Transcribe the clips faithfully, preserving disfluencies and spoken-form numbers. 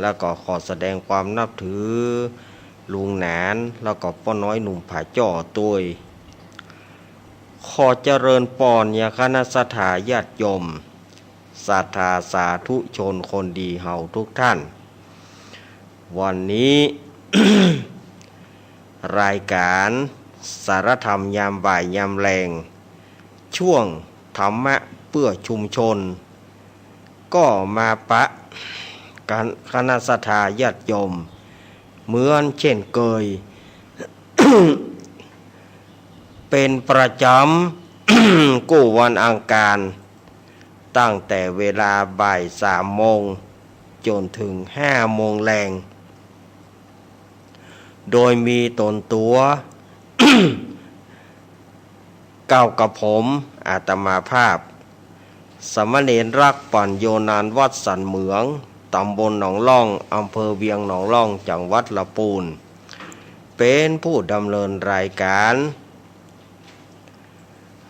แล้วก็ขอแสดงความนับถือลุงหนาน แล้วก็ป้อน้อยหนุ่มผาจ้อตวย ขอเจริญปอนยังคณะศรัทธาญาติโยม ศรัทธาสาธุชนคนดีเฮาทุกท่าน วันนี้ รายการสารธรรมยามบ่ายยามแลง ช่วงธรรมะเพื่อชุมชน ก็มาปะกัน คณะศรัทธาญาติโยม เหมือนเช่นเคย เป็นประจ๋ำ กู้วันอังคาร ตั้งแต่เวลาบ่ายสามโมง จ๋นเถิงห้าโมงแลง โดยมีต๋นตั๋ว ก้าวกับผม อาตมาภาพ สามเณรรัก ปัญโญ นานวัดสันเหมือง ต๋ำบลหนองล่อง อำเภอเวียงหนองล่อง จังหวัดละปูน เป๋นผู้ดำเนินรายการ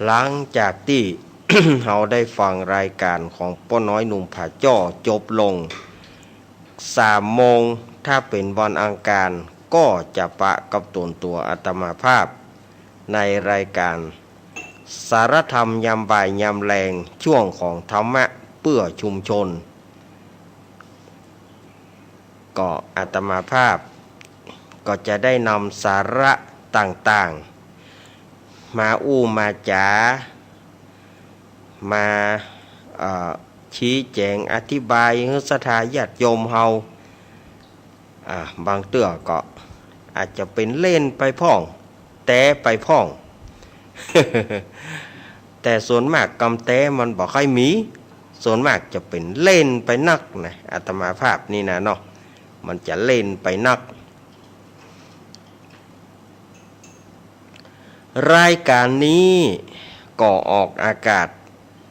หลังจากตี้ เฮาได้ฟังรายการของป้อน้อยหนุ่มผาจ้อจบลง สามโมง ถ้าเป๋นวันอังคาร ก็จะปะกับต๋นตั๋วอาตมาภาพ ในรายการสารธรรมยามบ่ายยามแลง ช่วงของธรรมะเพื่อชุมชน ก็อาตมาภาพ ก็จะได้นำสาระต่างๆ มาอู้มาจ๋า มา เอ่อ ชี้แจ๋งอธิบายหื้อศรัทธาญาติโยมเฮา อ่า บางเตื้อก็อาจจะเป๋นเล่นไปพ่อง แต๊ไปพ่อง แต่ส่วนมากกำแต๊มันบ่ค่อยมี ส่วนมากจะเป๋นเล่นไปนักนะ อาตมาภาพนี่นะเนาะ มันจะเล่นไปนัก รายการนี้ก็ออกอากาศ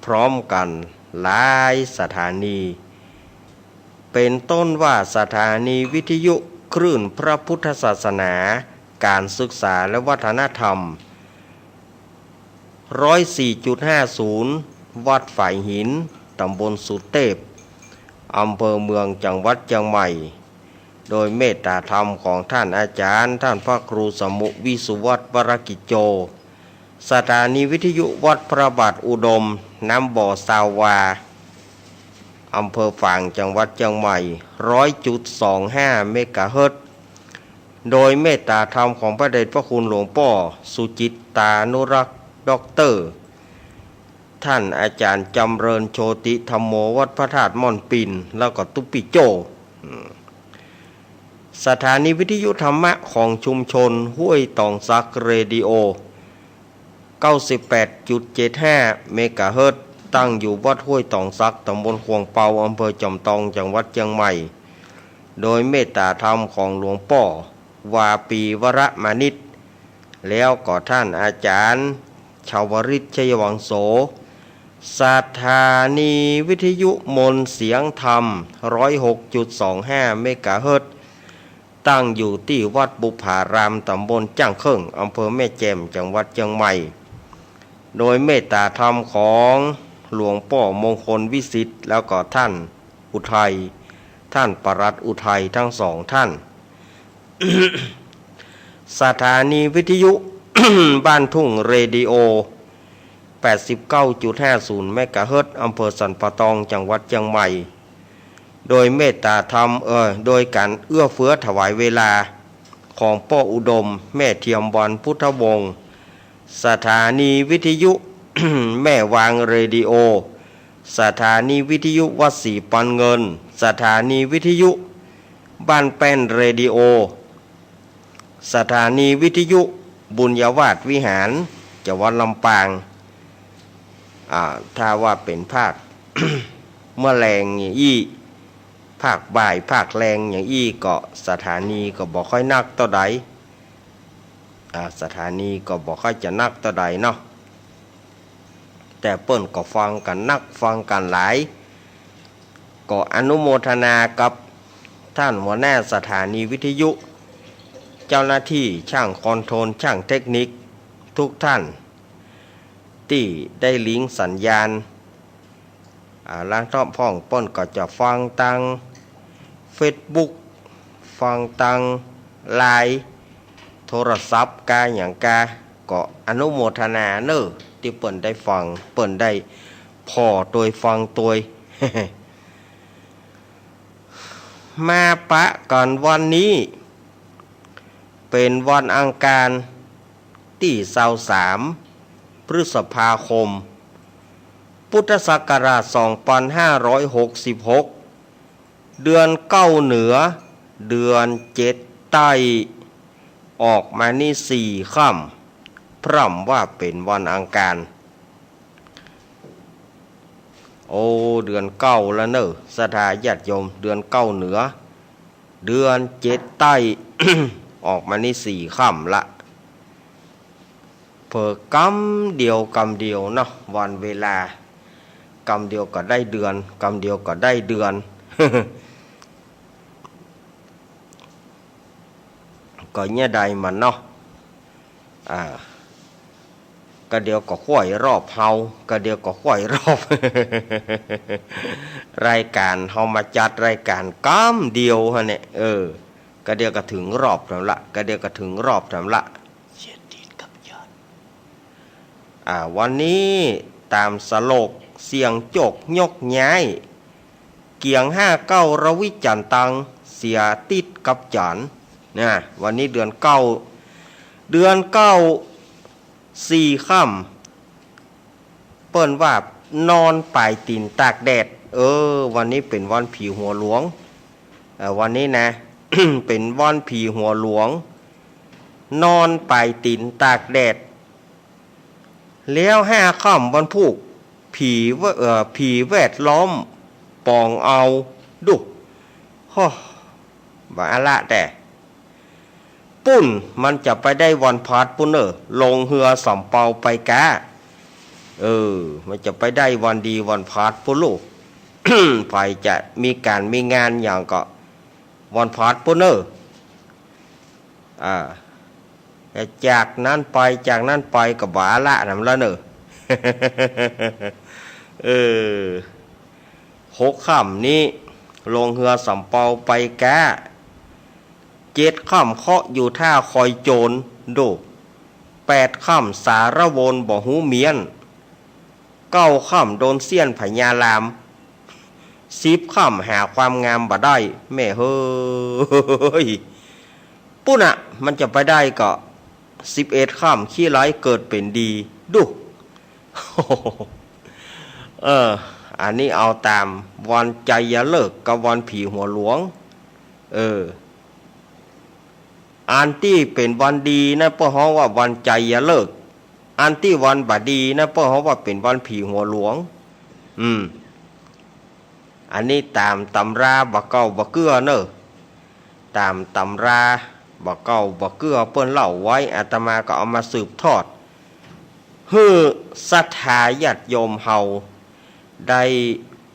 พร้อมกั๋นหลายสถานี เป๋นต้นว่าสถานีวิทยุคลื่นพระพุทธศาสนา ก๋านศึกษาและวัฒนธรรม ร้อยสี่จุดห้าศูนย์ วัดฝายหิน ต๋ำบลสุเตพ อำเภอเมือง จังหวัดเจียงใหม่ โดยเมตตาธรรมของท่านอาจ๋ารย์ ท่านพระครูสมุห์ วิสุวัฒน์ วรกิจโจ สถานีวิทยุวัดพระบาทอุดม น้ำบ่อซาววา อำเภอฝาง จังหวัดเจียงใหม่ ร้อยจุดสองห้า เมกะเฮิรตซ์ โดยเมตตาธรรมของพระเดชพระคุณหลวงป้อสุจิตตานุรักษ์ ด็อกเตอร์ ท่านอาจ๋ารย์จำเริญ โชติธัมโม วัดพระธาตุม่อนปิ่น แล้วก็ตุ๊ปี้โจ้ อืม สถานีวิทยุธรรมะของชุมชนห้วยตองสัก เรดิโอ เก้าสิบแปดจุดเจ็ดห้า เมกะเฮิรตซ์ ตั้งอยู่วัดห้วยตองสัก ต๋ำบลขวงเปา อำเภอจอมตอง จังหวัดเจียงใหม่ โดยเมตตาธรรมของหลวงป้อ วาปี วรมานิช แล้วก็ท่านอาจ๋ารย์ ชาวริต ชัยวังโส สถานีวิทยุมนต์เสียงธรรม ร้อยหกจุดสองห้า เมกะเฮิรตซ์ ตั้งอยู่ตี้วัดบุพผาราม ต๋ำบลจ้างเคิ่ง อำเภอแม่แจ่ม จังหวัดเจียงใหม่ โดยเมตตาธรรมของหลวงป้อมงคลวิสิทธิ์ แล้วก็ท่านอุทัย ท่านปลัดอุทัย ทั้งสองท่าน สถานีวิทยุ บ้านทุ่ง เรดิโอ แปดสิบเก้าจุดห้าศูนย์ เมกะเฮิรตซ์ อำเภอสันป่าตอง จังหวัดเจียงใหม่ โดยเมตตาธรรม เอ่อ โดยก๋านเอื้อเฟื้อถวายเวลาของป้ออุดม แม่เทียมวัน พุทธวงศ์ สถานีวิทยุ แม่วาง เรดิโอ สถานีวิทยุวัดศรีปันเงิน สถานีวิทยุบ้านแป้น เรดิโอ สถานีวิทยุบุญญาวาสวิหาร จังหวัดลำปาง อ่า ถ้าว่าเป๋นภาค เมื่อแลงอย่างอี้ ภาคบ่าย ภาคแลงอย่างอี้ก็สถานีก็บ่ค่อยนักเต้าใด อ่า สถานีก็บ่ค่อยจะนักเต้าใดเนาะ แต่เปิ้นก็ฟังกั๋นนัก ฟังกั๋นหลาย ก็อนุโมทนากับท่านหัวหน้าสถานีวิทยุ เจ้าหน้าตี้ ช่างคอนโทรล ช่างเทคนิคทุกท่าน ตี้ได้ลิงก์สัญญาณ อ่า ลางท่อนพ่องเปิ้นก็จะฟังตาง เฟซบุ๊ก ฟังตางไลน์ โทรศัพท์ กาหยังกา ก็อนุโมทนาเน่อ ตี้เปิ้นได้ฟัง เปิ้นได้ผ่อตวยฟังตวย มาปะกั๋นวันนี้ เป๋นวันอังคาร ตี้ซาวสาม พฤษภาคม พุทธศักราช สองปันห้าร้อยหกสิบหก เดือนเก้าเหนือ เดือนเจ็ดใต้ ออกมานี่สี่ค่ำ พร่ำว่าเป๋นวันอังคาร โอ้ เดือนเก้าแล้วเน่อ ศรัทธาญาติโยม เดือนเก้าเหนือ เดือนเจ็ดใต้ ออกมานี่สี่ค่ำละ เผลอกำเดียวกำเดียวเนาะ วันเวลา กำเดียวก็ได้เดือน กำเดียวก็ได้เดือน ก็เยียะใดมันเนาะ อ่า กะเดียวก็คว่ำรอบเฮา กะเดียวก็คว่ำรอบ รายก๋านเฮามาจัดรายก๋านกำเดียวหั้นแหละ เออ กะเดียวก็เถิงรอบแถมละ กะเดียวก็เถิงรอบแถมละ เสียติดกับยอด อ่า วันนี้ต๋ามสโลกเสี่ยงโจคยกย้าย เกียงห้าเก้าระวิจันตัง เสียติดกับจ๋ารย์ นะ วันนี้เดือนเก้า เดือนเก้า สี่ค่ำ เปิ้นว่านอนป๋ายตี๋นตากแดด เออ วันนี้เป๋นวันผีหัวหลวง เอ่อ วันนี้นะ เป๋นวันผีหัวหลวง นอนป๋ายตี๋นตากแดด แล้วห้าค่ำวันพูก ผีแว- เอ่อ ผีแวดล้อมป๋องเอา ดู ฮ้อ บ่าอะละ แต่ ปุ้นมันจะไปได้วันพฤหัสปุ้นเน่อ ลงเฮือสำเปาไปก๊า เออ มันจะไปได้วันดีวันพฤหัสปุ้นลูก ใผจะมีก๋านมีงานหยังก็วันพฤหัสปุ้นเน่อ อ่า แต่จากนั้นไป จากนั้นไปก็บ่าอะละ นำละเน่อ เออ หกค่ำนี้ ลงเฮือสำเปาไปก๊า เจ็ดค่ำเคาะอยู่ท่าคอยโจร ดู แปดค่ำสารวนบ่ฮู้เมี้ยน เก้าค่ำโดนเสี้ยนพญาราม สิบค่ำหาความงามบ่ได้ แม่เฮ้ย ปุ้นน่ะ มันจะไปได้ก็ สิบเอ็ดค่ำขี้ร้ายเกิดเป๋นดี ดู เออ อันนี้เอาต๋ามวันไชยฤกษ์กับวันผีหัวหลวง เออ อันตี้เป๋นวันดีนั้นเปิ้นฮ้องว่าวันไชยฤกษ์ อันตี้วันบ่ดีนั้นเปิ้นฮ้องว่าเป๋นวันผีหัวหลวง อืม อันนี้ต๋ามตำราบ่าเก้าบ่าเกื้อเน่อ ต๋ามตำราบ่าเก้าบ่าเกื้อเปิ้นเล่าไว้ อาตมาก็เอามาสืบทอด หื้อศรัทธาญาติโยมเฮาได้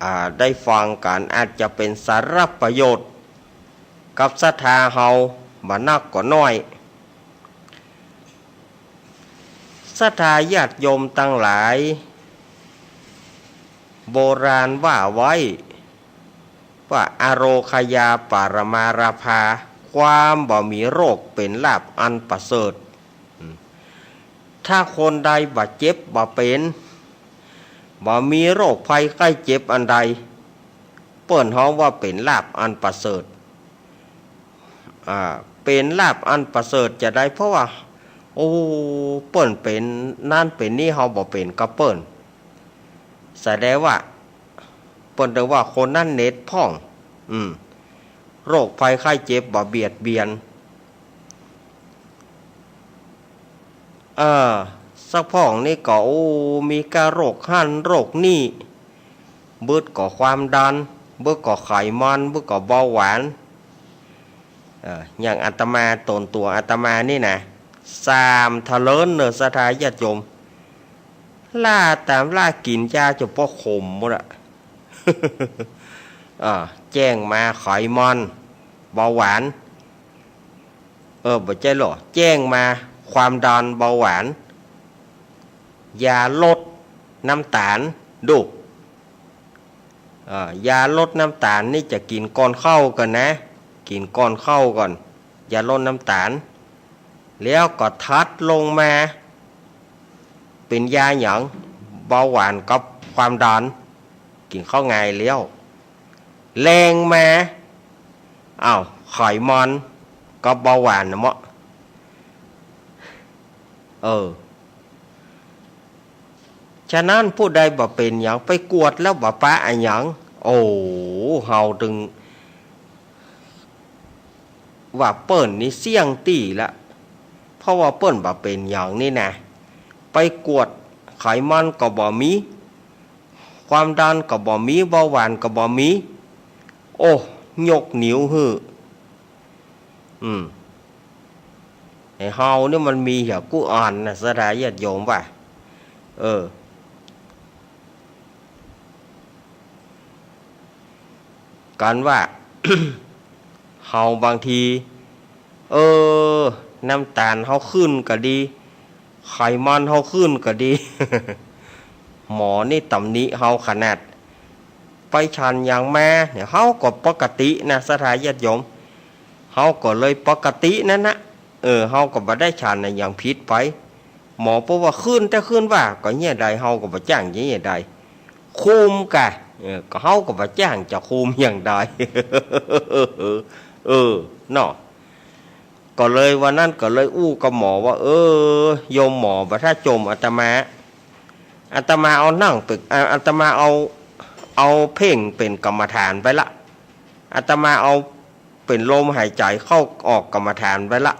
อ่า ได้ฟังกั๋น อาจจะเป๋นสาระประโยชน์ กับศรัทธาเฮา บ่นักก็น้อย ศรัทธาญาติโยมตังหลาย โบราณว่าไว้ ว่าอโรคยาปรมาราภา ความบ่มีโรคเป๋นลาภอันประเสริฐ ถ้าคนใดบ่เจ็บบ่เป๋น บ่มีโรคภัยไข้เจ็บอันใด เปิ้นฮ้องว่าเป๋นลาภอันประเสริฐ อ่า เป๋นลาภอันประเสริฐจาใด เพราะว่า โอ้ เปิ้นเป๋นนั้นเป๋นนี้ เฮาบ่เป๋นกับเปิ้น แสดงว่า เปิ้นเรียกว่าคนนั้นเหน็ดพ่อง อืม โรคภัยไข้เจ็บบ่เบียดเบียน เออ สักพ่องนี่ก็ โอ้ มีก้าโรคหั้นโรคนี้ บึดก็ความดัน บึดก็ไขมัน บึดก็เบาหวาน เออ อย่างอาตมาต๋นตั๋วอาตมานี่นะ สามเถลินเน่อศรัทธาญาติโยม ล้าต๋ามล้ากิ๋นยาจ๋นปอขมหมดอะ อ่า แจ้งมาไขมัน เบาหวาน เออ บ่ใจ้หรอ แจ้งมาความดันเบาหวาน ยาลดน้ำต๋าล ดู อ่า ยาลดน้ำตาลนี่จะกิ๋นก่อนข้าวก่อนนะ กิ๋นก่อนข้าวก่อน ยาลดน้ำตาล แล้วก็ถัดลงมา เป๋นยาหยัง เบาหวานกับความดัน กิ๋นเข้าง่ายแล้ว แลงมา อ้าว ไขมันกับเบาหวานนะเมาะ เออ ฉะนั้นผู้ใดบ่เป๋นหยังไปกวดแล้วบ่ปะอะหยัง โอ้ เฮาตึงว่าเปิ้นนี่เสี่ยงตี้ละ เพราะว่าเปิ้นบ่เป๋นหยังนี่นะ ไปกวดไขมันก็บ่มี ความดันก็บ่มี เบาหวานก็บ่มี โอ้ ยกนิ้วหื้อ อืม ไอ้เฮานี่มันมีเหียกู้อันนะ ศรัทธาญาติโยมว่า เออ กั๋นว่า เฮาบางที เออ น้ำตาลเฮาขึ้นก็ดี ไขมันเฮาขึ้นก็ดี หมอนี่ตำหนิเฮาขนาด ไปฉันหยังมาเนี่ย เฮาก็ปกตินะ ศรัทธาญาติโยม เฮาก็เลยปกตินั้นนะ เออ เฮาก็บ่ได้ฉันอะหยังผิดไป หมอเปิ้นว่าขึ้นแต่ขึ้นว่า ก็เยียะใด เฮาก็บ่จ้างจะเยียะใด คุมกะ เออ ก็เฮาก็บ่จ้างจะคุมอย่างใด เออ เนาะ ก็เลยวันนั้นก็เลยอู้กับหมอว่า เออ โยมหมอ บ่ถ้าจมอาตมา อาตมาเอานั่งเป๋น อ่า อาตมาเอา เอาเพ่งเป๋นกรรมฐานไปละ อาตมาเอาเป๋นลมหายใจ๋เข้าออกกรรมฐานไปละ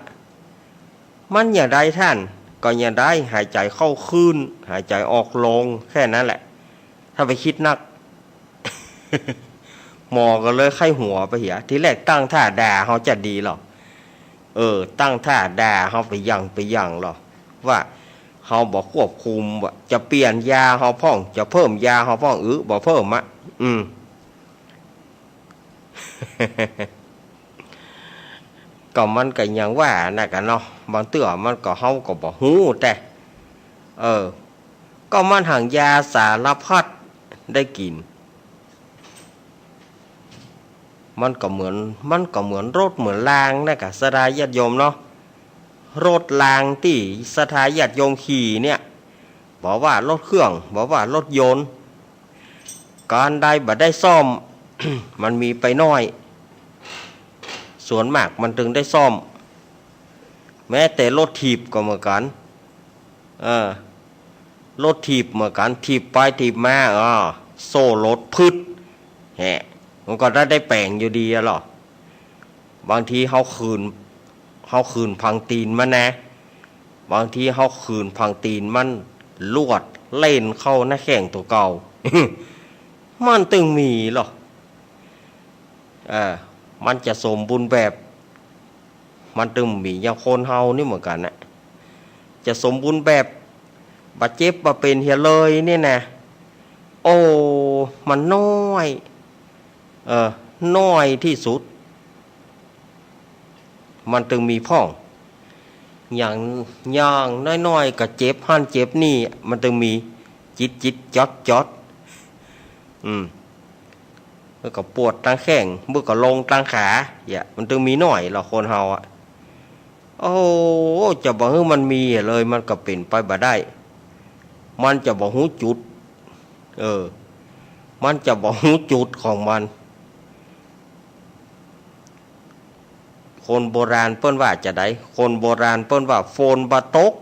มันอย่างใดท่าน ก็อย่างใด หายใจ๋เข้าขึ้น หายใจ๋ออกลง แค่นั้นแหละ ถ้าไปคิดนัก หมอก็เลยใค่หัวไปเหีย ทีแรกตั้งท่าด่าเฮาจะดีลอ เออ ตั้งท่าด่าเฮาไปหยั่งไปหยั่งลอ ว่าเฮาบ่ควบคุม ว่าจะเปลี่ยนยาเฮาพ่อง จะเพิ่มยาเฮาพ่อง อือ บ่เพิ่มอะ อืม ก็มันก็อย่างว่านะกะเนาะ บางเตื้อมันก็ เฮาก็บ่ฮู้แต๊ เออ ก็มันหังยาสารพัดได้กิ๋น มันก็เหมือน มันก็เหมือนรถเหมือนรางนะกะ ศรัทธาญาติโยมเนาะ รถรางตี้ศรัทธาญาติโยมขี่เนี่ย บ่ว่ารถเครื่อง บ่ว่ารถยนต์ ก๋านใดบ่ได้ซ่อม มันมีไปน้อย ส่วนมากมันตึงได้ซ่อม แม้แต่รถถีบก็เหมือนกั๋น เออ รถถีบเหมือนกั๋น ถีบไปถีบมา อ้อ โซ่รถพึด แหะ มันก็ได้ ได้แป๋งอยู่ดีอะลอ บางทีเฮาขืน เฮาขืนพังตี๋นมันนะ บางทีเฮาขืนพังตี๋นมัน ลวดเล่นเข้าหน้าแข้งตั๋วเก่า มันตึงมีลอ เออ มันจะสมบูรณ์แบบ มันตึงมี อย่างคนเฮานี่เหมือนกั๋นนะ จะสมบูรณ์แบบ บ่เจ็บบ่เป๋นเหียเลยเนี่ยนะ โอ้ มันน้อย เออ น้อยตี้สุด มันตึงมีพ่อง อย่าง อย่างน้อยๆ ก็เจ็บหั้นเจ็บนี่ มันตึงมี จิดๆ จ๊อดๆ อืม แล้วก็ปวดตางแข้ง เมื่อก็ลงตางขา เหีย มันตึงมีน้อยลอ คนเฮาอะ โอ้ จะบ่หื้อมันมีเลย มันก็เป๋นไปบ่ได้ มันจะบ่ฮู้จุด เออ มันจะบ่ฮู้จุดของมัน คนโบราณเปิ้นว่าจาใด คนโบราณเปิ้นว่า ฝนบ่ตก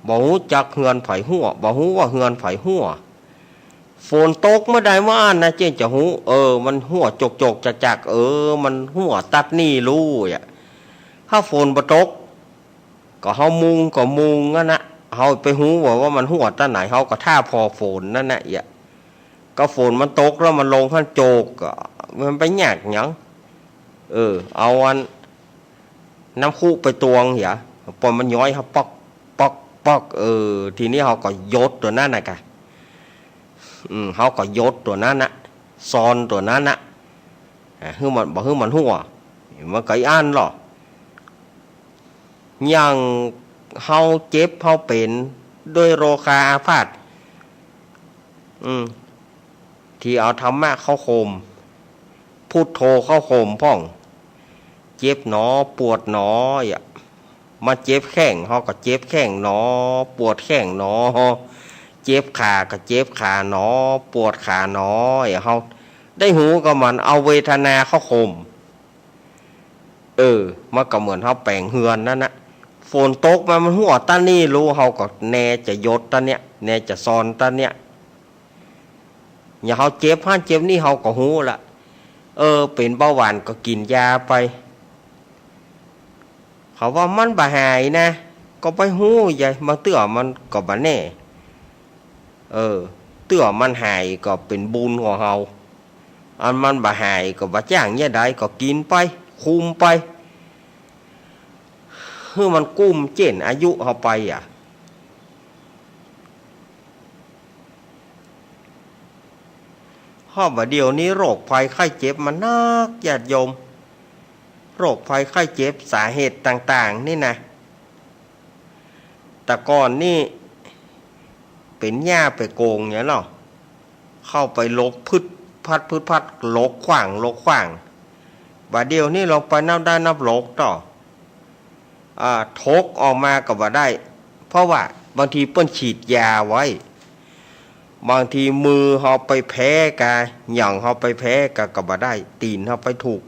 บ่ฮู้จักเฮือนใผฮั้ว บ่ฮู้ว่าเฮือนใผฮั้ว ฝนตกเมื่อใดเมื่ออั้นนะ เจ้าจะฮู้ เออ มันฮั้วจกๆ จักๆ เออ มันฮั้วตั๊ดนี่ลู้อะ ถ้าฝนบ่ตก ก็เฮามุงก็มุงอั้นนะ เฮาไปฮู้ว่า ว่ามันฮั้วตั๊ดไหน เฮาก็ท่าผ่อฝนนั่นนะเอีย ก็ฝนมันตกแล้วมันลงหั้นโจก ก็มันไปยากหยัง เออ เอาอัน น้ำคุไปตวงเหีย ปล่อยมันย้อยเฮาป๊อก ป๊อก ป๊อก เออ ทีนี้เฮาก็หยดตั๋วนั้นน่ะกะ อืม เฮาก็หยดตั๋วนั้นน่ะ ซอนตั๋วนั้นน่ะ อ่า หื้อมัน บ่หื้อมันฮั้ว มันก็อี้อั้นลอ อย่างเฮาเจ็บเฮาเป๋นด้วยโรคาอาพาธ อืม ทีเอาธรรมะเข้าข่ม พุทโธเข้าข่มพ่อง เจ็บหนอ ปวดหนอ อะ มาเจ็บแข้ง เฮาก็เจ็บแข้งหนอ ปวดแข้งหนอ เจ็บขาก็เจ็บขาหนอ ปวดขาหนอ อะ เฮาได้ฮู้กับมัน เอาเวทนาเข้าข่ม เออ มันก็เหมือนเฮาแป๋งเฮือนนั้นนะ ฝนตกมามันหัวต้านนี้ลู้ เฮาก็แน่จะหยดต้านเนี้ย แน่จะซอนต้านเนี้ย อย่างเฮาเจ็บหั้นเจ็บนี่เฮาก็ฮู้ละ เออ เป๋นเบาหวานก็กิ๋นยาไป เขาว่ามันบ่หายนะ ก็ไปฮู้ใหญ่ บางเตื้อมันก็บ่แน่ เออ เตื้อมันหายก็เป๋นบุญของเฮา อันมันบ่หายก็บ่จ้างเยียะใด ก็กิ๋นไป คุมไป หื้อมันกุ้มเจ๊นอายุเฮาไปอะ เพราะบ่าเดี๋ยวนี้โรคภัยไข้เจ็บมันนัก ญาติโยม โรคภัยไข้เจ็บสาเหตุต่างๆ นี่นะ แต่ก่อนนี่เป๋นหญ้าไปโกงเนี่ยเนาะ เข้าไปหลกพึดพัดพึดพัด หลกขว้าง หลกขว้าง บ่าเดี๋ยวนี้ลองไปนับได้นับหลกต่อ อ่า ถกออกมาก็บ่ได้ เพราะว่าบางทีเปิ้นฉีดยาไว้ บางทีมือเฮาไปแผะกะ หยังเฮาไปแผะกะก็บ่ได้ ตี๋นเฮาไปถูก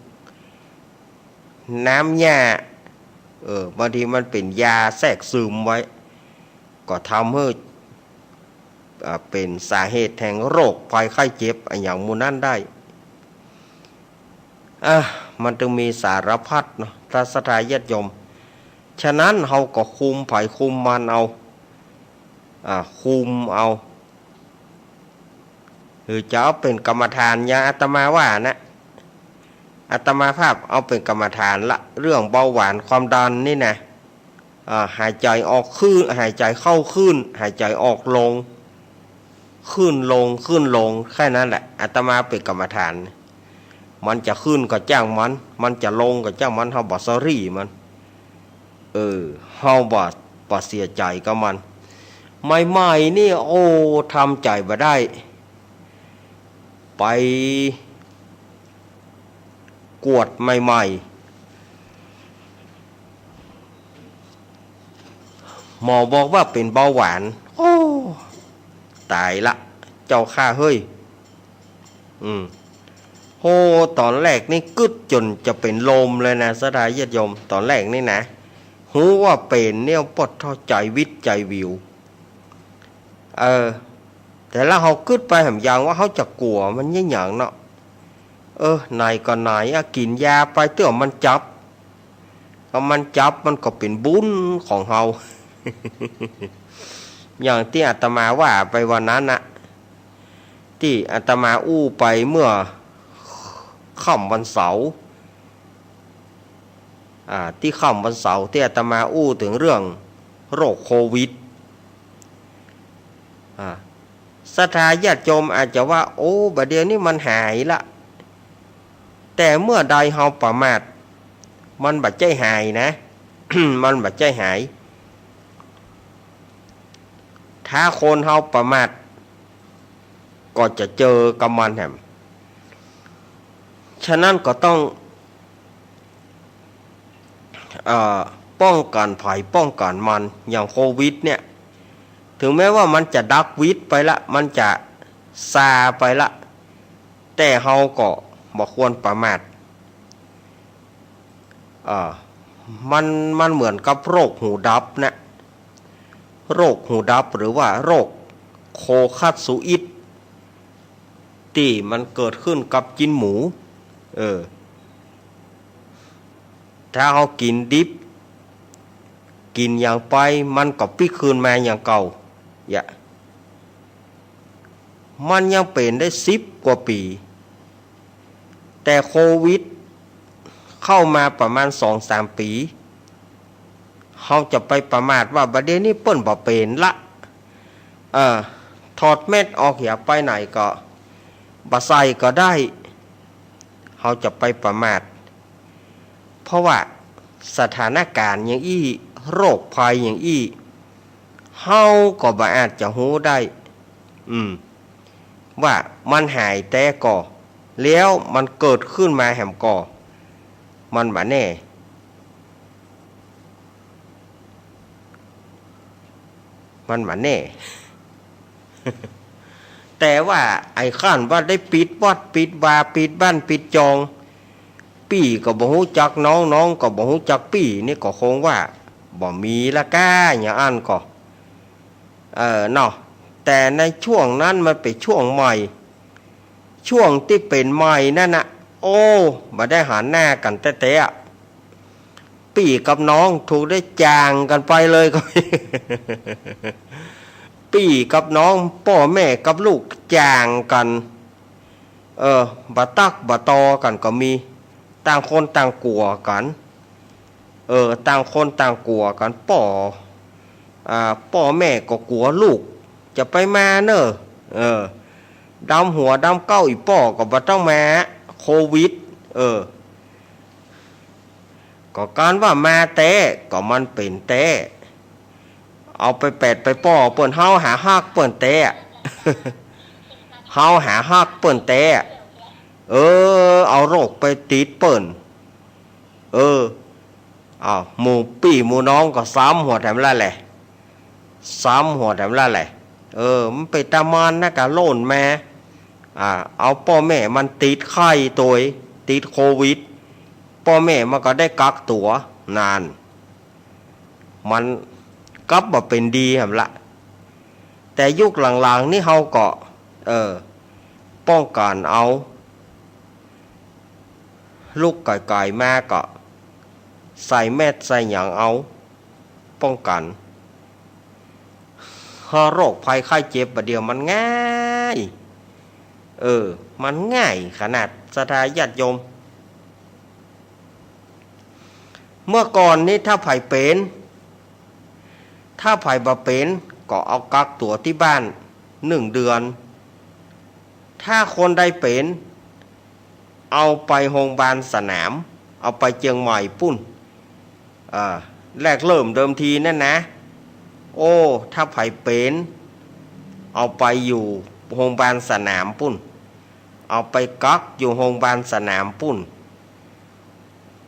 น้ำหญ้า เออ บางทีมันเป๋นยาแทรกซึมไว้ ก็ทำหื้อ อ่า เป๋นสาเหตุแห่งโรคภัยไข้เจ็บอะหยังหมู่นั้นได้ อ่ะ มันจึงมีสารพัดเนาะ ท่านศรัทธาญาติโยม ฉะนั้นเฮาก็คุมไผคุมมันเอา อ่า คุมเอา หรือจะเอาเป๋นกรรมฐานอย่างอาตมาว่านะ อาตมาภาพเอาเป๋นกรรมฐานละ เรื่องเบาหวานความดันนี่นะ อ่า หายใจออกคลื่น หายใจเข้าคลื่น หายใจออกลง ขึ้นลง ขึ้นลง แค่นั้นแหละ อาตมาเป๋นกรรมฐาน มันจะขึ้นก็จ้างมัน มันจะลงก็จ้างมัน เฮาบ่สะหรี่มัน เออ เฮาบ่ บ่เสียใจ๋กับมัน ใหม่ๆ นี่ โอ้ ทำใจ๋บ่ได้ ไปกวดใหม่ๆ หมอบอกว่าเป๋นเบาหวาน โอ้ ต๋ายละ เจ้าข้าเฮ้ย อืม โห ต๋อนแรกนี่กึ๊ดจ๋นจะเป๋นลมเลยนะ ศรัทธาญาติโยม ต๋อนแรกนี่นะ ฮู้ว่าเป๋นเนี่ย ปอดเฒ่า ใจ๋วิดใจ๋วิว เออ แต่ละเฮากึ๊ดไปแหม อย่างว่าเฮาจะกั๋วมันเยียะหยังเนาะ เออ ไหนก็ไหนอะ กิ๋นยาไปเตื้อมันจับ ก็มันจับมันก็เป๋นบุญของเฮา อย่างตี้อาตมาว่าไปวันนั้นน่ะ ตี้อาตมาอู้ไปเมื่อค่ำวันเสาร์ อ่า ตี้ค่ำวันเสาร์ตี้อาตมาอู้เถิงเรื่องโรคโควิด อ่า ศรัทธาญาติโยมอาจจะว่า โอ้ บ่าเดี่ยวนี้มันหายละ แต่เมื่อใดเฮาประมาท มันบ่ใจ้หายนะ มันบ่ใจ้หาย ถ้าคนเฮาประมาท ก็จะเจอกับมันแหม ฉะนั้นก็ต้อง เอ่อ ป้องกั๋นไผป้องกั๋นมัน อย่างโควิดเนี่ย เถิงแม้ว่ามันจะดับวิดไปละ มันจะซาไปละ แต่เฮาก็บ่ควรประมาท เอ่อ มัน มันเหมือนกับโรคหูดับนะ โรคหูดับหรือว่าโรคโคคัสซูอิด ตี้มันเกิดขึ้นกับจิ๊นหมู เออ ถ้าเฮากิ๋นดิบ กิ๋นหยังไป มันก็ปิ๊กคืนมาอย่างเก่า เยียะ มันยังเป๋นได้สิบกว่าปี๋ แต่โควิดเข้ามาประมาณสองสามปี๋ เฮาจะไปประมาทว่าบ่าเดี่ยวนี้เปิ้นบ่เป๋นละ เออ ถอดแมสออกเหีย ไปไหนก็บ่ใส่ก็ได้ เฮาจะไปประมาท เพราะว่าสถานการณ์อย่างอี้ โรคภัยอย่างอี้ เฮาก็บ่อาจจะฮู้ได้ อืม ว่ามันหายแต๊ก่อ แล้วมันเกิดขึ้นมาแหมก่อ มันบ่แน่ มันบ่แน่ แต่ว่าไอ้คันว่าได้ปิดวัดปิดวาปิดบ้านปิดจอง ปี้ก็บ่ฮู้จักน้อง น้องก็บ่ฮู้จักปี้ นี่ก็คงว่าบ่มีละก้า อย่างอั้นก็ เออ เนาะ แต่ในช่วงนั้นมันเป๋นช่วงใหม่ ช่วงตี้เป๋นใหม่นั่นน่ะ โอ้ บ่ได้หันหน้ากั๋นแต๊ๆ อะ ปี้กับน้องถูกได้จ่างกั๋นไปเลยก็มี ปี้กับน้อง ป้อแม่กับลูกจ่างกั๋น เออ บ่ตักบ่ตอกั๋นก็มี ต่างคนต่างกั๋วกั๋น เออ ต่างคนต่างกั๋วกั๋น ป้อ อ่า ป้อแม่ก็กั๋วลูกจะไปมาเน่อ เออ ดำหัวดำเก๊า อี่ป้อก็บ่ต้องมา โควิด เออ ก็กานว่ามาแต๊ ก็มันเป๋นแต๊ เอาไปแปดไปป้อเปิ้น เฮาหาฮักเปิ้นแต๊ เฮาหาฮักเปิ้นแต๊ เออ เอาโรคไปติดเปิ้น เออ อ้าว หมู่ปี้หมู่น้องก็ซ้ำหัวแถมละแหละ ซ้ำหัวแถมละแหละ เออ มันเป๋นต๋ามันนะ กะโล่นมา อ่า เอาป้อแม่มันติดไข้ตวย ติดโควิด ป้อแม่มันก็ได้กักตั๋ว นั่น มันกลับมาเป๋นดีแหมละ แต่ยุคหลังๆ นี่เฮาก็ เออ ป้องกั๋นเอา ลุกก๋ายๆ มาก็ใส่แมสใส่หยังเอา ป้องกั๋น เพราะโรคภัยไข้เจ็บบ่าเดี่ยวมันง่าย เออ มันง่ายขนาด ศรัทธาญาติโยม เมื่อก่อนนี้ถ้าใผเป๋น ถ้าใผบ่เป๋นก็เอากักตั๋วตี้บ้านหนึ่งเดือน ถ้าคนใดเป๋น เอาไปโฮงบาลสนาม เอาไปเจียงใหม่ปู้น อ่า แรกเริ่มเดิมทีนั่นนะ โอ้ ถ้าใผเป๋น เอาไปอยู่โฮงบาลสนามปู้น เอาไปกักอยู่โฮงบาลสนามปู้น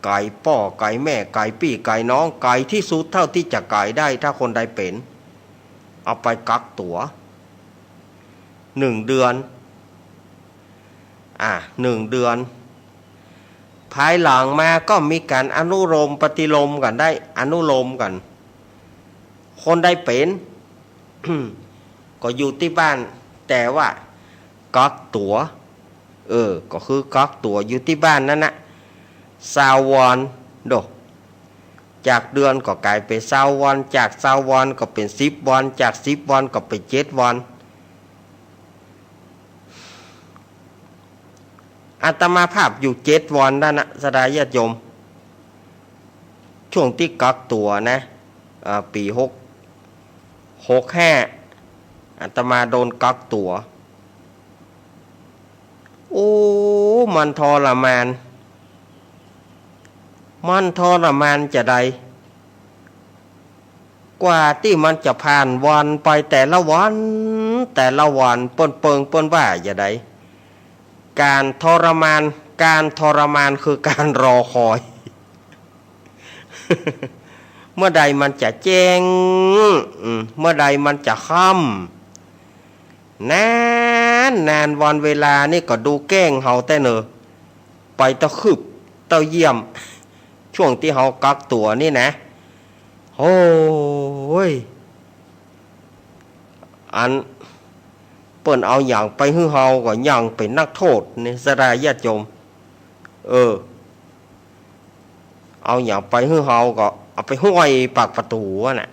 ไก๋ป้อไก๋แม่ไก๋ปี้ไก๋น้อง ไก๋ตี้สุดเต้าตี้จะไก๋ได้ ถ้าคนใดเป๋น เอาไปกักตั๋วหนึ่งเดือน อ่า หนึ่งเดือน ภายหลังมาก็มีก๋านอนุโลมปฏิโลมกั๋นได้ อนุโลมกั๋น คนใดเป๋น ก็อยู่ตี้บ้าน แต่ว่ากักตั๋ว เออ ก็คือกักตั๋วอยู่ตี้บ้านนั้นน่ะ ซาววัน โด จากเดือนก็ก๋ายเป๋นซาววัน จากซาววันก็เป๋นสิบวัน จากสิบวันก็เป๋นเจ็ดวัน อาตมาภาพอยู่เจ็ดวันนั้นน่ะ ศรัทธาญาติโยม ช่วงตี้กักตั๋วนะ อ่า ปี๋หก หกห้า อาตมาโดนกักตั๋ว โอ้ มันทรมาน มันทรมานจาใด กว่าตี้มันจะผ่านวันไปแต่ละวัน แต่ละวัน เปิ้นเปิงเปิ้นว่าจาใด ก๋านทรมาน ก๋านทรมานคือก๋านรอคอย เมื่อใดมันจะแจ้ง อืม เมื่อใดมันจะค่ำ นาน นาน วันเวลานี่ก็ดูแก้งเฮาแต๊เน่อ ไปเต้าคืบเต้าเยี่ยม ช่วงตี้เฮากักตั๋วนี่นะ โอ้ย อันเปิ้นเอาหยังไปหื้อเฮาก็ยังเป๋นนักโทษนี่ ศรัทธาญาติโยม เออ เอาหยังไปหื้อเฮาก็เอาไปห้อยปากประตู๋อะน่ะ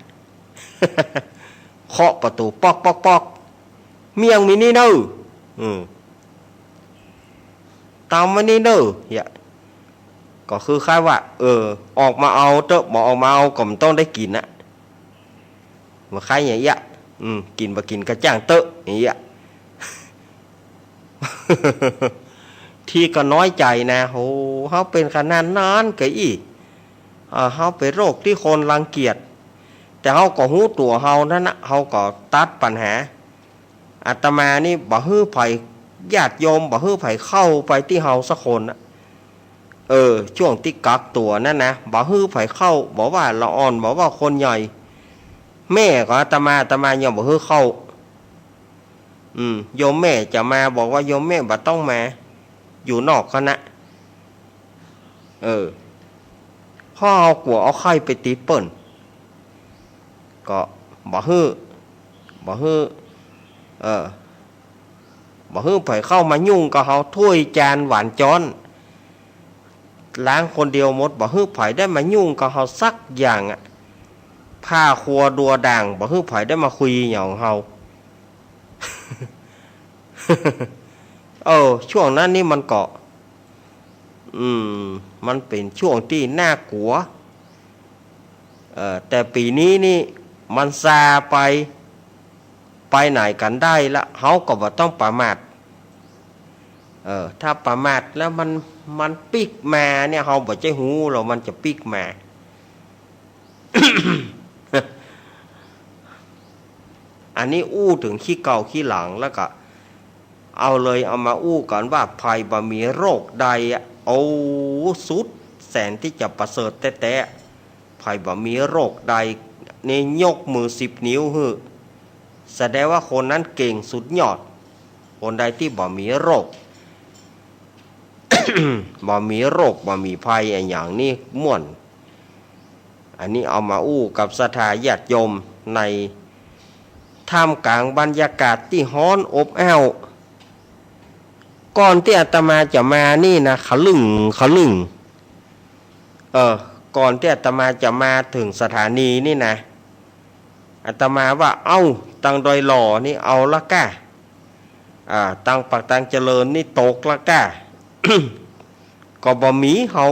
เคาะประตู๋ ป๊อก ป๊อก ป๊อก เมี่ยงมีนี่เน่อ อืม ตำไว้นี่เน่อ เหีย ก็คือคล้ายว่า เออ ออกมาเอาเต๊อะ บ่ออกมาเอาก็บ่ต้องได้กิ๋นน่ะ บ่คล้ายอย่างเอี้ย อืม กิ๋นบ่กิ๋นก็จ้างเต๊อะ อย่างเอี้ย ทีก็น้อยใจ๋นะ โห เฮาเป๋นขนาดนั้นก็อี้ อ่า เฮาเป๋นโรคตี้คนรังเกียจ แต่เฮาก็ฮู้ตั๋วเฮานั้นน่ะ เฮาก็ตัดปัญหา อาตมานี่บ่หื้อใผ ญาติโยมบ่หื้อใผเข้าไปตี้เฮาสักคนนะ เออ ช่วงตี้กักตั๋วนั้นนะ บ่หื้อใผเข้า บ่ว่าละอ่อน บ่ว่าคนใหญ่ แม่ของอาตมา อาตมายังบ่หื้อเข้า อืม โยมแม่จะมา บอกว่าโยมแม่บ่ต้องมา อยู่นอกคณะ เออ เพราะเฮากั๋วเอาไข้ไปติดเปิ้น ก็บ่หื้อ บ่หื้อ เออ บ่หื้อใผเข้ามายุ่งกับเฮา ถ้วยจานหวานจ๊อน ล้างคนเดียวหมด บ่หื้อใผได้มายุ่งกับเฮาสักอย่างอะ ผ้าครัวดัวด่าง บ่หื้อใผได้มาคุยหยังกับเฮา เออ ช่วงนั้นนี่มันก็ อืม มันเป๋นช่วงตี้น่ากั๋ว เออ แต่ปี๋นี้นี่มันซาไป ไปไหนกั๋นได้ละ เฮาก็บ่ต้องประมาท เออ ถ้าประมาทแล้วมัน มันปิ๊กมาเนี่ย เฮาบ่ใจ้ฮู้หรอก มันจะปิ๊กมา อันนี้อู้เถิงขี้เก่าขี้หลัง แล้วก็เอาเลย เอามาอู้กั๋นว่า ใผบ่มีโรคใดอะ โอ้ สุดแสนตี้จะประเสริฐแต๊ๆ ใผบ่มีโรคใด นี่ยกมือสิบนิ้วหื้อ แสดงว่าคนนั้นเก่งสุดยอด คนใดตี้บ่มีโรค บ่มีโรค บ่มีภัยอะหยังนี่ม่วน อันนี้เอามาอู้กับศรัทธาญาติโยมในท่ามกลางบรรยากาศตี้ฮ้อนอบอ้าว ก่อนตี้อาตมาจะมานี่นะ ขะลึ่ง ขะลึ่ง เออ ก่อนตี้อาตมาจะมาเถิงสถานีนี่นะ อาตมาว่า เอ้า ตังดอยหล่อนี่เอาละก้า อ่า ตังปากตังเจริญนี่ตกละก้า ก็บ่มีเฮา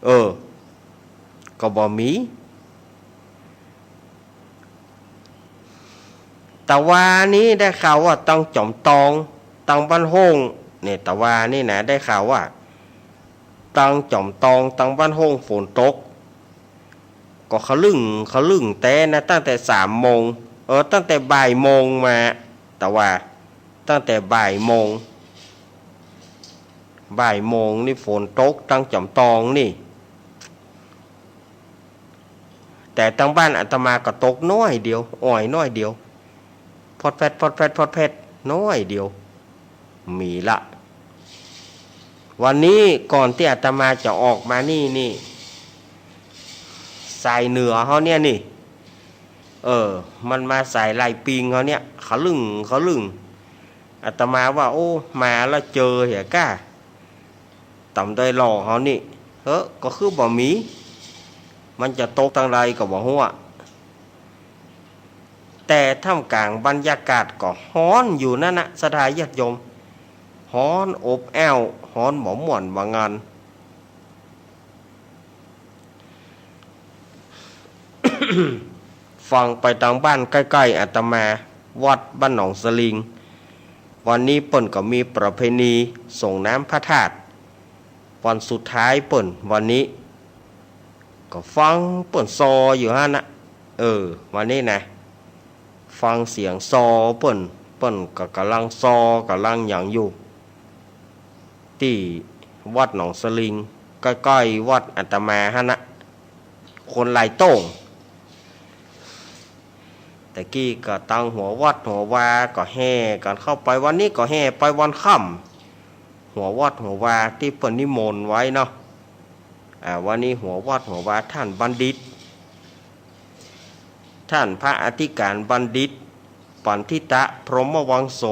เออ ก็บ่มี ตะวานี้ได้ข่าวว่าตังจ๋อมตอง ตังบ้านโฮ่ง เนี่ย ตะวานี้นะ ได้ข่าวว่าตังจ๋อมตอง ตังบ้านโฮ่งฝนตก ก็ขะลึ่ง ขะลึ่งแต๊นะ ตั้งแต่สามโมง เออ ตั้งแต่บ่ายโมงมา ตะวา ตั้งแต่บ่ายโมง บ่ายโมงนี่ฝนตกตังจ๋อมตองนี่ แต่ตังบ้านอาตมาก็ตกน้อยเดียว อ่อยน้อยเดียว พอดแพด พอดแพด พอดแพด น้อยเดียว มีละ วันนี้ก่อนตี้อาตมาจะออกมานี่นี่ สายเหนือเฮาเนี่ยนี่ เออ มันมาสายไหล่ปิงเฮาเนี่ย ขะลึ่ง ขะลึ่ง อาตมาว่า โอ้ มาแล้วเจอเหียก้า ตำดอยหล่อเฮานี่ เฮ้อ ก็คือบ่มี มันจะตกตังใดก็บ่ฮู้อะ แต่ท่ามกลางบรรยากาศก็ฮ้อนอยู่นั้นนะ ศรัทธาญาติโยม ฮ้อนอบอ้าว ฮ้อนบ่ม่วนบ่งาน ฟังไปตางบ้านใก้ๆ อาตมา วัดบ้านหนองสลิง วันนี้เปิ้นก็มีประเพณีส่งน้ำพระธาตุ วันสุดท้ายเปิ้น วันนี้ ก็ฟังเปิ้นซออยู่หั้นนะ เออ วันนี้นะ ฟังเสียงซอเปิ้น เปิ้นก็ก่ำลังซอ ก่ำลังหยังอยู่ ตี้วัดหนองสลิง ใก้ๆ วัดอาตมาหั้นนะ คนหลายโต้ง แต่กี้ก็ตางหัววัดหัววาก็แห่กั๋นเข้าไป วันนี้ก็แห่ไปวันค่ำ หัววัดหัววาตี้เปิ้นนิมนต์ไว้เนาะ อ่า วันนี้หัววัดหัววาท่านบัณฑิต ท่านพระอธิการบัณฑิต ปัณฑิตะ พรหมวังโส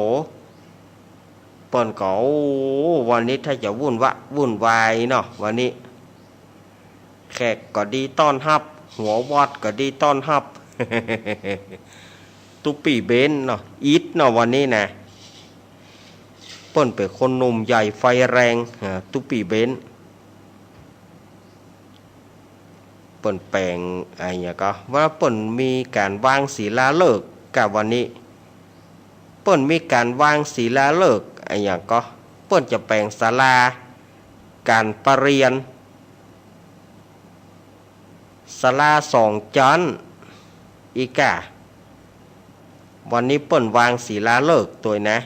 เปิ้นก็ โอ้ วันนี้ถ้าจะวุ่นวะ วุ่นวายเนาะ วันนี้ แขกก็ดีต้อนฮับ หัววัดก็ดีต้อนฮับ ตุ๊ปี้เบนเนาะ อิดเนาะ วันนี้นะ เปิ้นเป๋นคนหนุ่มใหญ่ไฟแรง อ่า ตุ๊ปี้เบน เปิ้นแป๋ง อะหยังก็ ว่าเปิ้นมีก๋านวางศิลาฤกษ์ก้า วันนี้ เปิ้นมีก๋านวางศิลาฤกษ์ อะหยังก็ เปิ้นจะแป๋งศาลาก๋านประเรียน ศาลาสองจั๊น อีก้า วันนี้เปิ้นวางศิลาฤกษ์ตวยนะ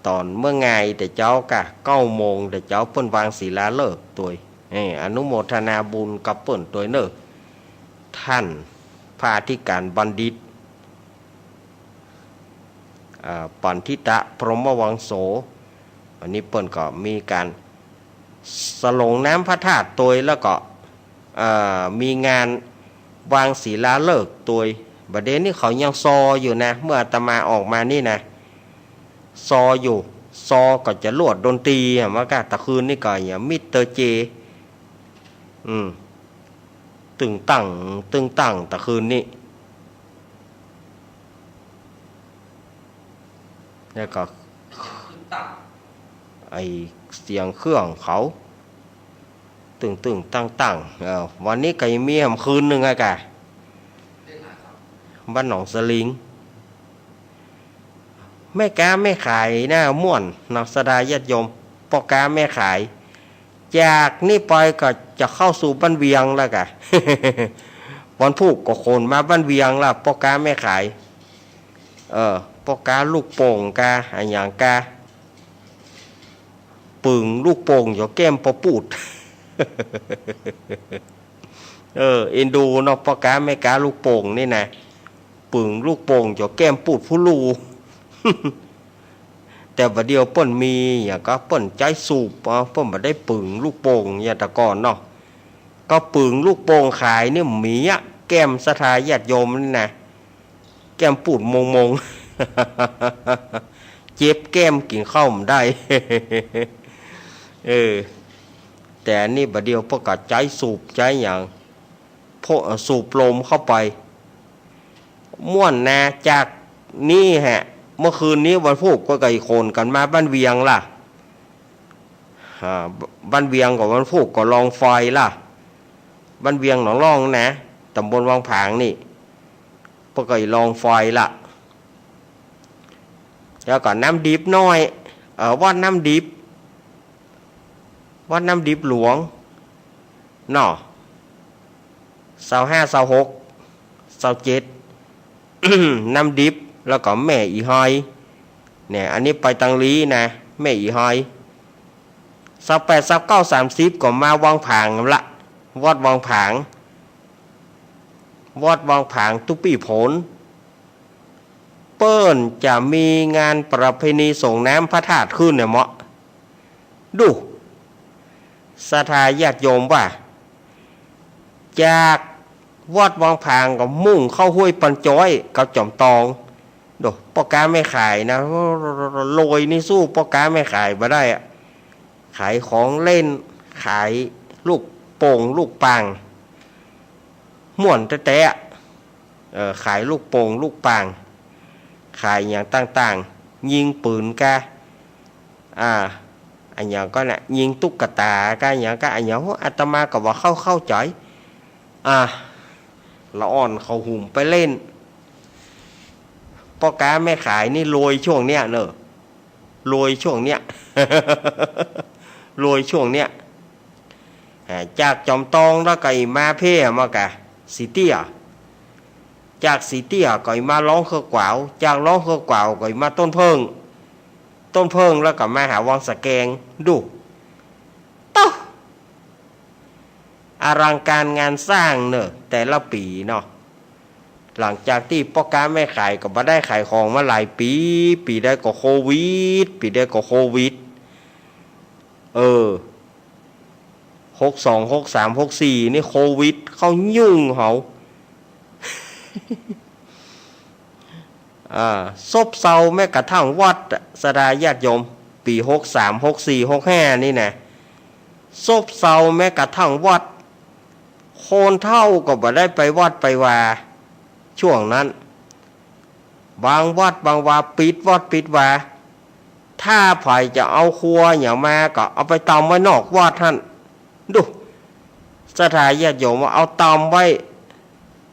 ต๋อนเมื่องายแต่เจ๊ากะ เก้าโมงแต่เจ๊าเปิ้นวางศิลาฤกษ์ตวย เอ้อ อนุโมทนาบุญกับเปิ้นตวยเน่อ ท่านพระอธิการบัณฑิต อ่า ปัณฑิตะพรหมวังโส วันนี้เปิ้นก็มีก๋านสรงน้ำพระธาตุตวย แล้วก็ อ่า มีงานวางศิลาฤกษ์ตวย บ่าเดี่ยวนี้เขายังซออยู่นะ เมื่ออาตมาออกมานี่นะ ซออยู่ ซอก็จะลวดดนตรีอะ ว่าก้า ตะคืนนี้ก็อย่างมิสเตอร์เจ อืม ตึงตัง ตึงตัง ตะคืนนี้ แล้วก็ ไอ้เสียงเครื่องเขา ตึงตึงตังตัง เออ วันนี้ก็ยังมีแหมคืนนึ่งอะก้า บ้านหนองสลิง แม่ก๊าแม่ขายนะ ม่วนเนาะ ศรัทธาญาติโยม ป้อก๊าแม่ขาย จากนี้ไปก็จะเข้าสู่บ้านเวียงแล้วก้า วันพูกก็ขนมาบ้านเวียงแล้ว ป้อก๊าแม่ขาย เออ ป้อก๊าลูกโป่งก้า อะหยังก้า ปึ๋งลูกโป่งจ๋อแก้มปอปูด เออ เอ็นดูเนาะ ป้อก๊าแม่ก๊าลูกโป่งนี่นะ ปึ๋งลูกโป่งจ๋อแก้มปูดผู้ลู่ แต่บ่าเดี่ยวเปิ้นมี อย่างก็เปิ้นใจ๊สูบ เออ เปิ้นบ่ได้ปึ๋งลูกโป่งอย่างแต่ก่อนเนาะ ก็ปึ๋งลูกโป่งขายนี่มีอะ แก้มศรัทธาญาติโยมนี่นะ แก้มปูดมงๆ เจ็บแก้มกิ๋นข้าวบ่ได้ เออ แต่อันนี้บ่าเดี่ยวเปิ้นก็ใจ๊สูบใจ๊หยัง พวก เอ่อ สูบลมเข้าไป ม่วนนะ จากนี้แหะ เมื่อคืนนี้วันพูกก็ไก่ขนกั๋นมาบ้านเวียงล่ะ อ่า บ้านเวียงกับวันพูกก็ลองไฟล่ะ บ้านเวียงหนองล่องนะ ต๋ำบลวังผางนี่ เปิ้นก็ลองไฟล่ะ แล้วก็น้ำดิบน้อย เอ่อ วัดน้ำดิบ วัดน้ำดิบหลวง เนาะ ซาวห้า ซาวหก ซาวเจ็ด น้ำดิบ แล้วก็แม่อีหอย เนี่ย อันนี้ไปตังลี้นะ แม่อีหอย ซาวแปด ซาวเก้า สามสิบ ก็มาวังผางละ วัดวังผาง วัดวังผางตุ๊ปี้ผล เปิ้นจะมีงานประเพณีส่งน้ำพระธาตุขึ้นเนี่ยเหมาะ ดู ศรัทธาญาติโยมว่า จากวัดวังผางก็มุ่งเข้าห้วยปันจ้อยกับจอมตอง ดู ป้อก๊าแม่ขายนะ รวยนี่สู้ป้อก๊าแม่ขายบ่ได้อะ ขายของเล่น ขายลูกโป่งลูกป่าง ม่วนแต๊ๆ อะ เออ ขายลูกโป่งลูกป่าง ขายอย่างต่างๆ ยิงปืนกา อ่า อะหยังก่อนะ ยิงตุ๊กตากา อะหยังกา อะหยัง โอ้ อาตมาก็บ่เข้า เข้าใจ๋ อ่า ละอ่อนเขาหุมไปเล่น ป้อก๊าแม่ขายนี่รวยช่วงเนี้ยเนอะ รวยช่วงเนี้ย รวยช่วงเนี้ย อ่า จากจอมตองแล้วก็อีกมาเพ่มากะ สีเตี้ย จากสีเตี้ยก็อีกมาร้องเคือกวาว จากร้องเคือกวาวก็อีกมาต้นเผิ้ง ต้นเผิ้งแล้วก็มาหาวังสะแกง ดู โต๊ะ อลังการงานสร้างเนอะ แต่ละปี๋เนาะ หลังจากตี้ป้อก๊าแม่ขายก็บ่ได้ขายของมาหลายปี๋ ปี๋ใดก็โควิด ปี๋ใดก็โควิด เออ หกสอง หกสาม หกสี่ นี่โควิดเข้ายุ่งเหา อ่า ซบเซาแม้กระทั่งวัดอะ ศรัทธาญาติโยม ปี๋หกสาม หกสี่ หกห้า นี่นะ ซบเซาแม้กระทั่งวัด คนเฒ่าก็บ่ได้ไปวัดไปวา ช่วงนั้น บางวัดบางวาปิดวัดปิดวา ถ้าใผจะเอาครัวหยังมาก็เอาไปตำไว้นอกวัดหั้น ดู ศรัทธาญาติโยมว่าเอาตำไว้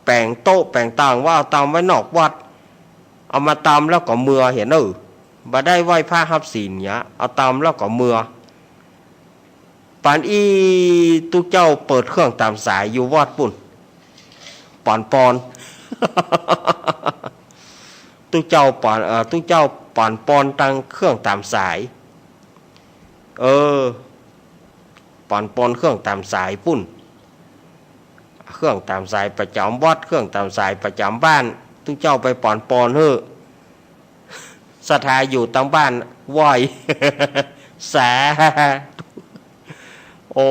แป๋งโต๊ะแป๋งตั๋งว่าเอาตำไว้นอกวัด เอามาตำแล้วก็เมือ หันเน่อ บ่ได้ไหว้พระฮับศีลเหีย เอาตำแล้วก็เมือ ปานอี้ตุ๊เจ้าเปิดเครื่องตามสายอยู่วัดปุ้น ปอนปอน ตุ๊เจ้าป๋อน เอ่อ ตุ๊เจ้าป๋อนปอนตังเครื่องต๋ามสาย เออ ป๋อนปอนเครื่องต๋ามสายปู้น เครื่องต๋ามสายประจ๋ำวัด เครื่องต๋ามสายประจ๋ำบ้าน ตุ๊เจ้าไปป๋อนปอนหื้อ ศรัทธาอยู่ตังบ้านไหว้ สาธุ โอ้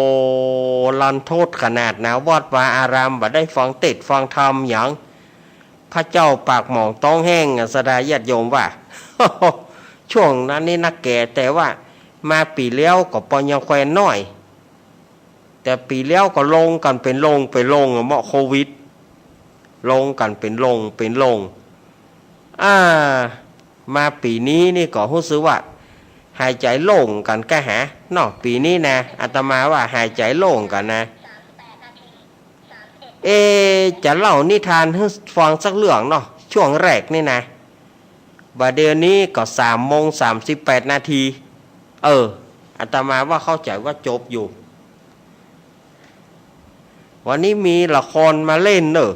รันทดขนาดนะ วัดวาอารามบ่ได้ฟังเตสน์ฟังธรรมหยัง พระเจ้าปากหมองต๊องแห้งอะ ศรัทธาญาติโยมว่า ช่วงนั้นนี่นักแก่ แต่ว่ามาปี๋แล้วก็ปอยังแควนน้อย แต่ปี๋แล้วก็ลงกั๋นเป๋นโรงเป๋นโรงอะ เมื่อโควิด ลงกั๋นเป๋นโรงเป๋นโรง อ่า มาปี๋นี้นี่ก็ฮู้สึกว่าหายใจ๋โล่งกั๋นก้าหาเนาะ ปี๋นี้นะ อาตมาว่าหายใจ๋โล่งกั๋นนะ เอ จะเล่านิทานหื้อฟังสักเรื่องเนาะ ช่วงแรกนี่นะ บ่าเดี่ยวนี้ก็สามโมงสามสิบแปดนาที เออ อาตมาว่าเข้าใจ๋ว่าจบอยู่ วันนี้มีละครมาเล่นเน่อ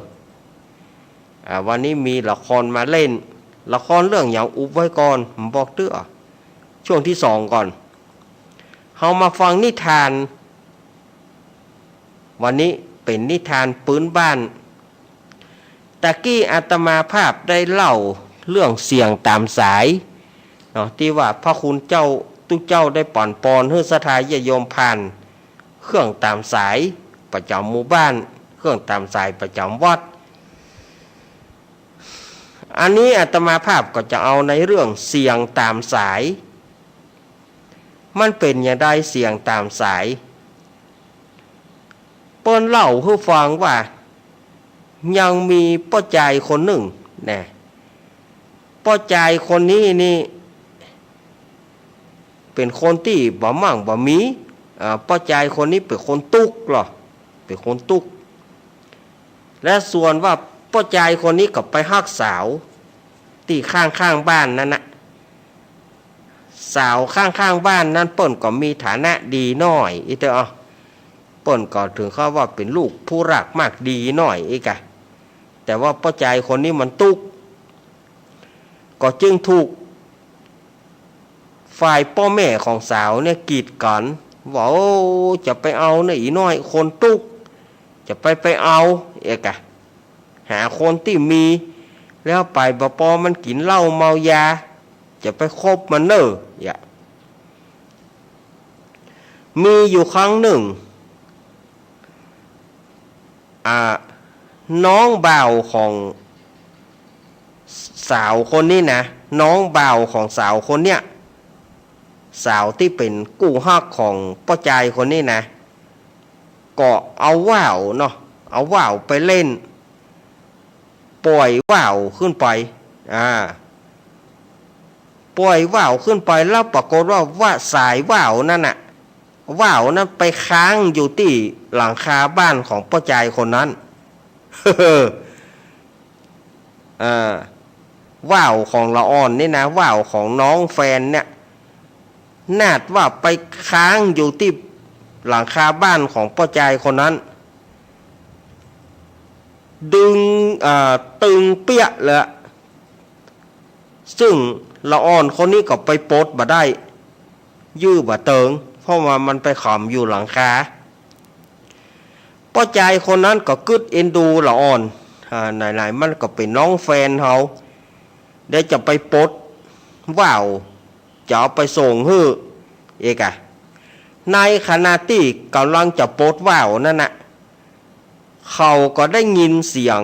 อ่า วันนี้มีละครมาเล่น ละครเรื่องหยังอุบไว้ก่อน ผมบอกเตื้อ ช่วงที่สองก่อน เฮามาฟังนิทาน วันนี้เป๋นนิทานปื๊นบ้าน ตะกี้อาตมาภาพได้เล่าเรื่องเสียงต๋ามสายเนาะ ตี้ว่าพระคุณเจ้าตุ๊เจ้าได้ป๋อนปอนหื้อศรัทธาญาติโยมผ่านเครื่องต๋ามสายประจ๋ำหมู่บ้าน เครื่องต๋ามสายประจ๋ำวัด อันนี้อาตมาภาพก็จะเอาในเรื่องเสียงต๋ามสาย มันเป๋นหยังใดเสียงต๋ามสาย เปิ้นเล่าหื้อฟังว่ายังมีป้อจายคนนึ่งนะ ป้อจายคนนี้นี่เป๋นคนตี้บ่มั่งบ่มี อ่า ป้อจายคนนี้เป๋นคนตุ๊กเนาะ เป๋นคนตุ๊ก และส่วนว่าป้อจายคนนี้ก็ไปฮักสาวตี้ข้างๆ บ้านนั้นนะ สาวข้างๆ บ้านนั้นเปิ้นก็มีฐานะดีหน้อย อี้เต๊อะ เปิ้นก็เถิงกับว่าเป๋นลูกผู้รักมากดีหน้อยอี้กะ แต่ว่าป้อจายคนนี้มันตุ๊ก ก็จึงถูกฝ่ายป้อแม่ของสาวเนี่ยกีดกั๋น ว่า โอ้ จะไปเอาเน่ออี่น้อย คนตุ๊ก จะไป ไปเอา เอ๊ะกะ หาคนตี้มี แล้วไปบ่ปอมันกิ๋นเหล้าเมายา จะไปคบมันเน่อ อย่า มีอยู่ครั้งนึ่ง อ่า น้องบ่าวของสาวคนนี้นะ น้องบ่าวของสาวคนเนี้ย สาวตี้เป๋นกู้ฮักของป้อจายคนนี้นะ ก็เอาว่าวเนาะ เอาว่าวไปเล่น ป่อยว่าวขึ้นไป อ่า ป่อยว่าวขึ้นไปแล้วปรากฏว่า ว่าสายว่าวนั้นน่ะ ว่าวนั้นไปค้างอยู่ตี้หลังคาบ้านของป้อจายคนนั้น เออ ว่าวของละอ่อนนี่นะ ว่าวของน้องแฟนเนี่ย นาดว่าไปค้างอยู่ตี้หลังคาบ้านของป้อจายคนนั้น ดึง เอ่อ ตึงเปี้ยเลย ซึ่งละอ่อนคนนี้ก็ไปปลดบ่ได้ ยื้อบ่เติง เพราะว่ามันไปขำอยู่หลังคา ป้อจายคนนั้นก็กึ๊ดเอ็นดูละอ่อน อ่า ไหนๆ มันก็เป๋นน้องแฟนเฮา เดี๋ยวจะไปปลดว่าว จะเอาไปส่งหื้อ เอ๊ะกะ ในขณะตี้ก่ำลังจะปลดว่าวนั้นน่ะ เขาก็ได้ยินเสียง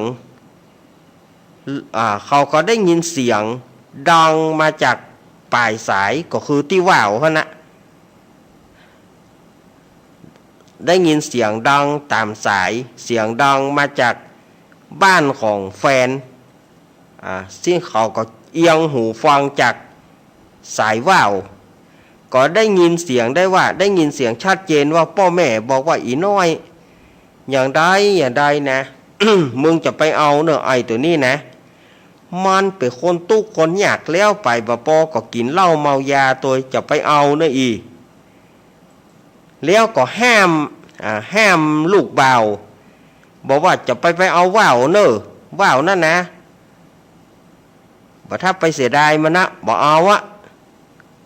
อ่า เขาก็ได้ยินเสียงดังมาจากป๋ายสาย ก็คือตี้ว่าวหั้นน่ะ ได้ยินเสียงดังต๋ามสาย เสียงดังมาจากบ้านของแฟน อ่า ซึ่งเขาก็เอียงหูฟังจากสายว่าว ก็ได้ยินเสียงได้ว่า ได้ยินเสียงชัดเจนว่าป้อแม่บอกว่า อี่น้อย อย่างใดอย่างใดนะ มึงจะไปเอาเน่อไอ้ตั๋วนี้นะ มันเป๋นคนตุ๊กคนยากแล้วไปบ่ปอก็กิ๋นเหล้าเมายาตวย จะไปเอาเน่ออี่ แล้วก็ห้าม อ่า ห้ามลูกบ่าว บอกว่าจะไป ไปเอาว่าวเน่อ ว่าวนั้นนะ บ่าถ้าไปเสียดายมันนะ บ่เอาอะ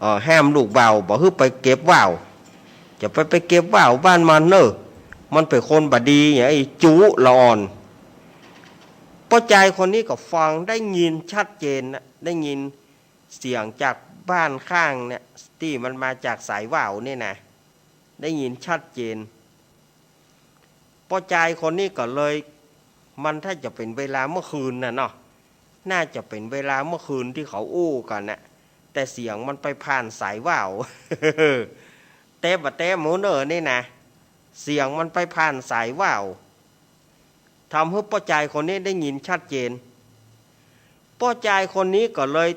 เออ ห้ามลูกบ่าว บ่หื้อไปเก็บว่าว จะไป ไปเก็บว่าวบ้านมันเน่อ มันเป๋นคนบ่ดี อย่างไอ้จุละอ่อน ป้อจายคนนี้ก็ฟังได้ยินชัดเจนนะ ได้ยินเสียงจากบ้านข้างเนี่ย ตี้มันมาจากสายว่าวนี่นะ ได้ยินชัดเจน ป้อจายคนนี้ก็เลย มันถ้าจะเป๋นเวลาเมื่อคืนน่ะเนาะ น่าจะเป๋นเวลาเมื่อคืนตี้เขาอู้กั๋นน่ะ แต่เสียงมันไปผ่านสายว่าว แต๊บ่าแต๊บ่ฮู้เน่อนี่นะ เสียงมันไปผ่านสายว่าว ทำหื้อป้อจายคนนี้ได้ยินชัดเจน ป้อจายคนนี้ก็เลย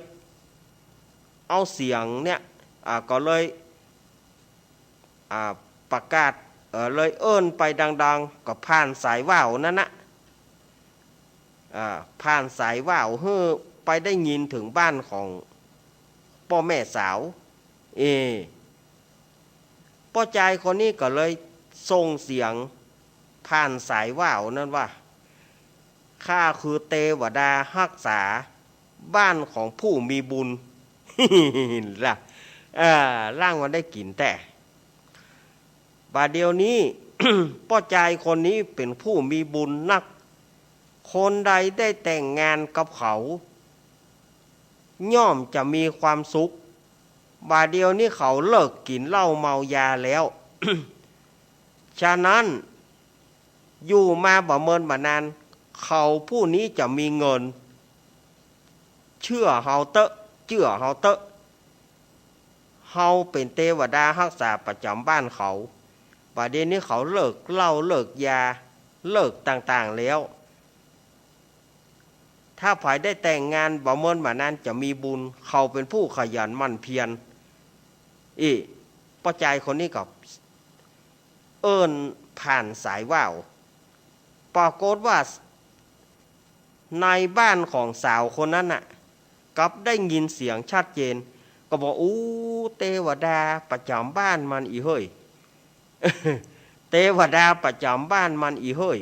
เอาเสียงเนี่ย อ่า ก็เลย อ่า ประกาศ เอ่อ เลยเอิ้นไปดังๆ ก็ผ่านสายว่าวนั่นนะ อ่า ผ่านสายว่าวหื้อไปได้ยินเถิงบ้านของป้อแม่สาว เอ ป้อจายคนนี้ก็เลยส่งเสียงผ่านสายว่าวนั้นว่า ข้าคือเตวดาฮักษาบ้านของผู้มีบุญ ล่ะ เออ ล่างมันได้กิ๋นแต๊ บ่าเดี่ยวนี้ ป้อจายคนนี้เป๋นผู้มีบุญนัก คนใดได้แต่งงานกับเขา ย่อมจะมีความสุข บ่าเดี่ยวนี้เขาเลิกกิ๋นเหล้าเมายาแล้ว ฉะนั้น อยู่มาบ่เมินบ่นาน เขาผู้นี้จะมีเงิน เจื้อเฮาเต๊อะ เจื้อเฮาเต๊อะ เฮาเป๋นเตวดาฮักษาประจ๋ำบ้านเขา บ่าเดี่ยวนี้เขาเลิกเหล้าเลิกยา เลิกต่างๆ แล้ว ถ้าใผได้แต่งงานบ่เมินบ่นานจะมีบุญ เขาเป๋นผู้ขยันหมั่นเพียร อี้ ป้อจายคนนี้ก็ เอิ้นผ่านสายว่าว ปรากฏว่า ในบ้านของสาวคนนั้นน่ะ กลับได้ยินเสียงชัดเจน ก็บอก อู้ เตวดาประจ๋ำบ้านมันอี้เฮ้ย เตวดาประจ๋ำบ้านมันอี้เฮ้ย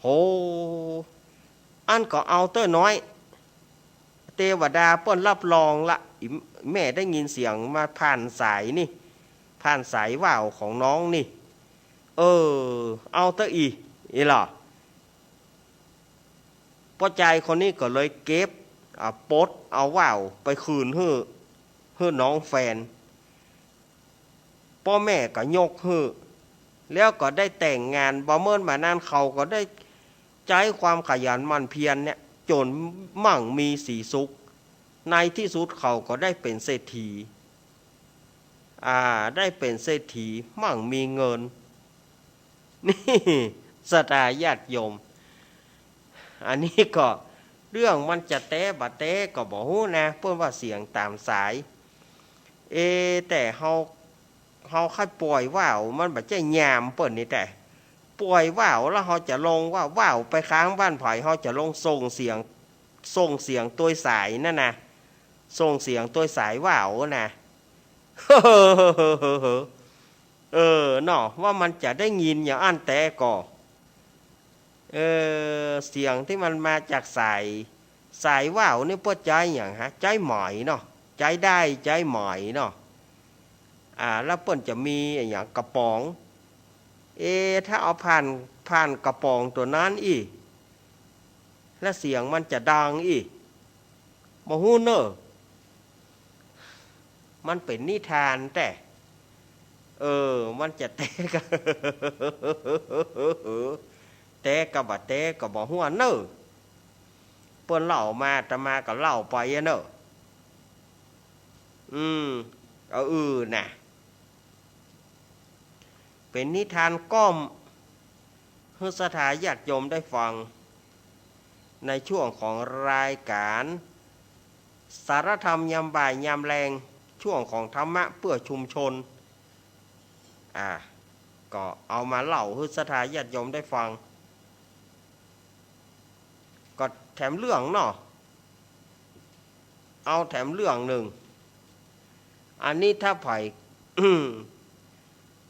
โห อั้นก็เอาเต๊อะน้อย เตวดาเปิ้นรับรองละ อี่แม่ได้ยินเสียงมาผ่านสายนี่ ผ่านสายว่าวของน้องนี่ เออ เอาเต๊อะอี้ อี้ล่ะ ป้อจายคนนี้ก็เลยเก็บ อ่า ปลดเอาว่าวไปคืนหื้อ หื้อน้องแฟน ป้อแม่ก็ยกหื้อ แล้วก็ได้แต่งงาน บ่เมินบ่นานเขาก็ได้ใจ๊ความขยันหมั่นเพียรเนี่ย จ๋นมั่งมีสีสุข ในตี้สุดเขาก็ได้เป๋นเศรษฐี อ่า ได้เป๋นเศรษฐีมั่งมีเงิน นี่ ศรัทธาญาติโยม อันนี้ก็เรื่องมันจะแต๊บ่แต๊ก็บ่ฮู้นะ เปิ้นว่าเสียงต๋ามสาย เอ แต่เฮา เฮาใค่ป่อยว่าว มันบ่ใจ้ยามเปิ้นนี่แต๊ ป่อยว่าวแล้วเฮาจะลงว่าว่าวไปค้างบ้านใผ เฮาจะลงส่งเสียง ส่งเสียงตวยสายนั่นนะ ส่งเสียงตวยสายว่าวนะ เออ เนาะ ว่ามันจะได้ยินอย่างอั้นแต๊ก่อ เออ เสียงตี้มันมาจากสาย สายว่าวนี่เปิ้นใจ๊หยังฮะ ใจ๊ไหมเนาะ ใจ๊ด้าย ใจ๊ไหมเนาะ อ่า แล้วเปิ้นจะมีอะหยังกระป๋อง เอ ถ้าเอาผ่าน ผ่านกระป๋องตั๋วนั้นอี้ แล้วเสียงมันจะดังอี้ บ่ฮู้เน่อ มันเป๋นนิทานแต๊ เออ มันจะแต๊ก็ แต๊ก็บ่แต๊ก็บ่ฮู้เน่อ เปิ้นเล่ามา อาตมาก็เล่าไปอะเน่อ อืม เอา อือ น่ะ เป๋นนิทานก้อม หื้อศรัทธาญาติโยมได้ฟัง ในช่วงของรายการสารธรรมยามบ่ายยามแลง ช่วงของธรรมะเพื่อชุมชน อ่า ก็เอามาเล่าหื้อศรัทธาญาติโยมได้ฟัง ก็แถมเรื่องเนาะ เอาแถมเรื่องนึ่ง อันนี้ถ้าใผ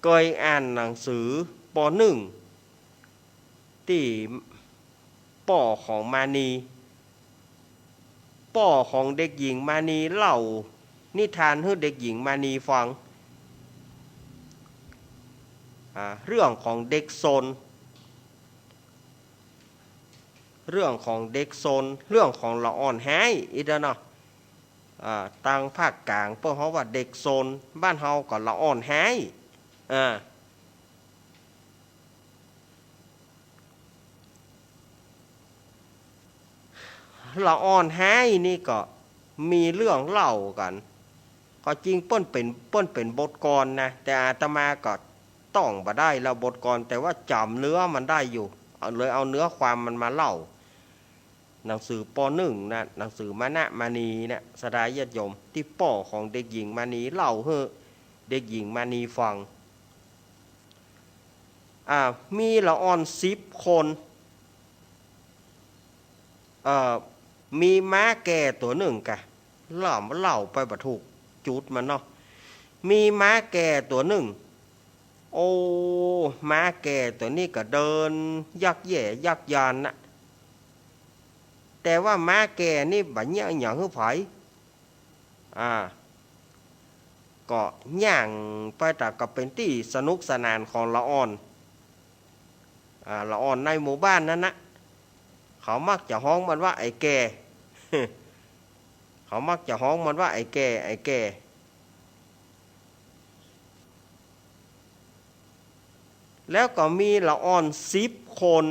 เกยอ่านหนังสือ ป.นึ่ง ตี้ป้อของมานี ป. ป้อของเด็กหญิงมณีเล่านิทานหื้อเด็กหญิงมณีฟัง อ่า เรื่องของเด็กซน เรื่องของเด็กซน เรื่องของละอ่อนฮ้าย อี้เด้อเนาะ อ่า ตางภาคกลางเปิ้นฮ้องว่าเด็กซน บ้านเฮาก็ละอ่อนฮ้าย อ่า ละอ่อนฮ้ายนี่ก็มีเรื่องเล่ากั๋น ก็จริงเปิ้นเป๋น เปิ้นเป๋นบทกลอนนะ แต่อาตมาก็ต้องบ่ได้แล้วบทกลอน แต่ว่าจ๋ำเนื้อมันได้อยู่ เอา เลยเอาเนื้อความมันมาเล่า หนังสือ ป.หนึ่ง นะ หนังสือมณมณีเนี่ย ศรัทธาญาติโยม ตี้ป้อของเด็กหญิงมณีเล่าหื้อเด็กหญิงมณีฟัง อ่า มีละอ่อนสิบคน เอ่อ มีม้าแก่ตั๋วนึ่งก่ะ เล่า เล่าไปบ่ถูกจุดมันเนาะ มีม้าแก่ตั๋วนึ่ง โอ้ ม้าแก่ตั๋วนี้ก็เดินยักแย่ยักยานนะ แต่ว่าม้าแก่นี่บ่เยียะหยังหื้อใผ อ่า ก็ย่างไป แต่ก็เป๋นตี้สนุกสนานของละอ่อน อ่า ละอ่อนในหมู่บ้านนั้นนะ เขามักจะฮ้องมันว่าไอ้แก่ เขามักจะฮ้องมันว่าไอ้แก่ ไอ้แก่ แล้วก็มีละอ่อนสิบคน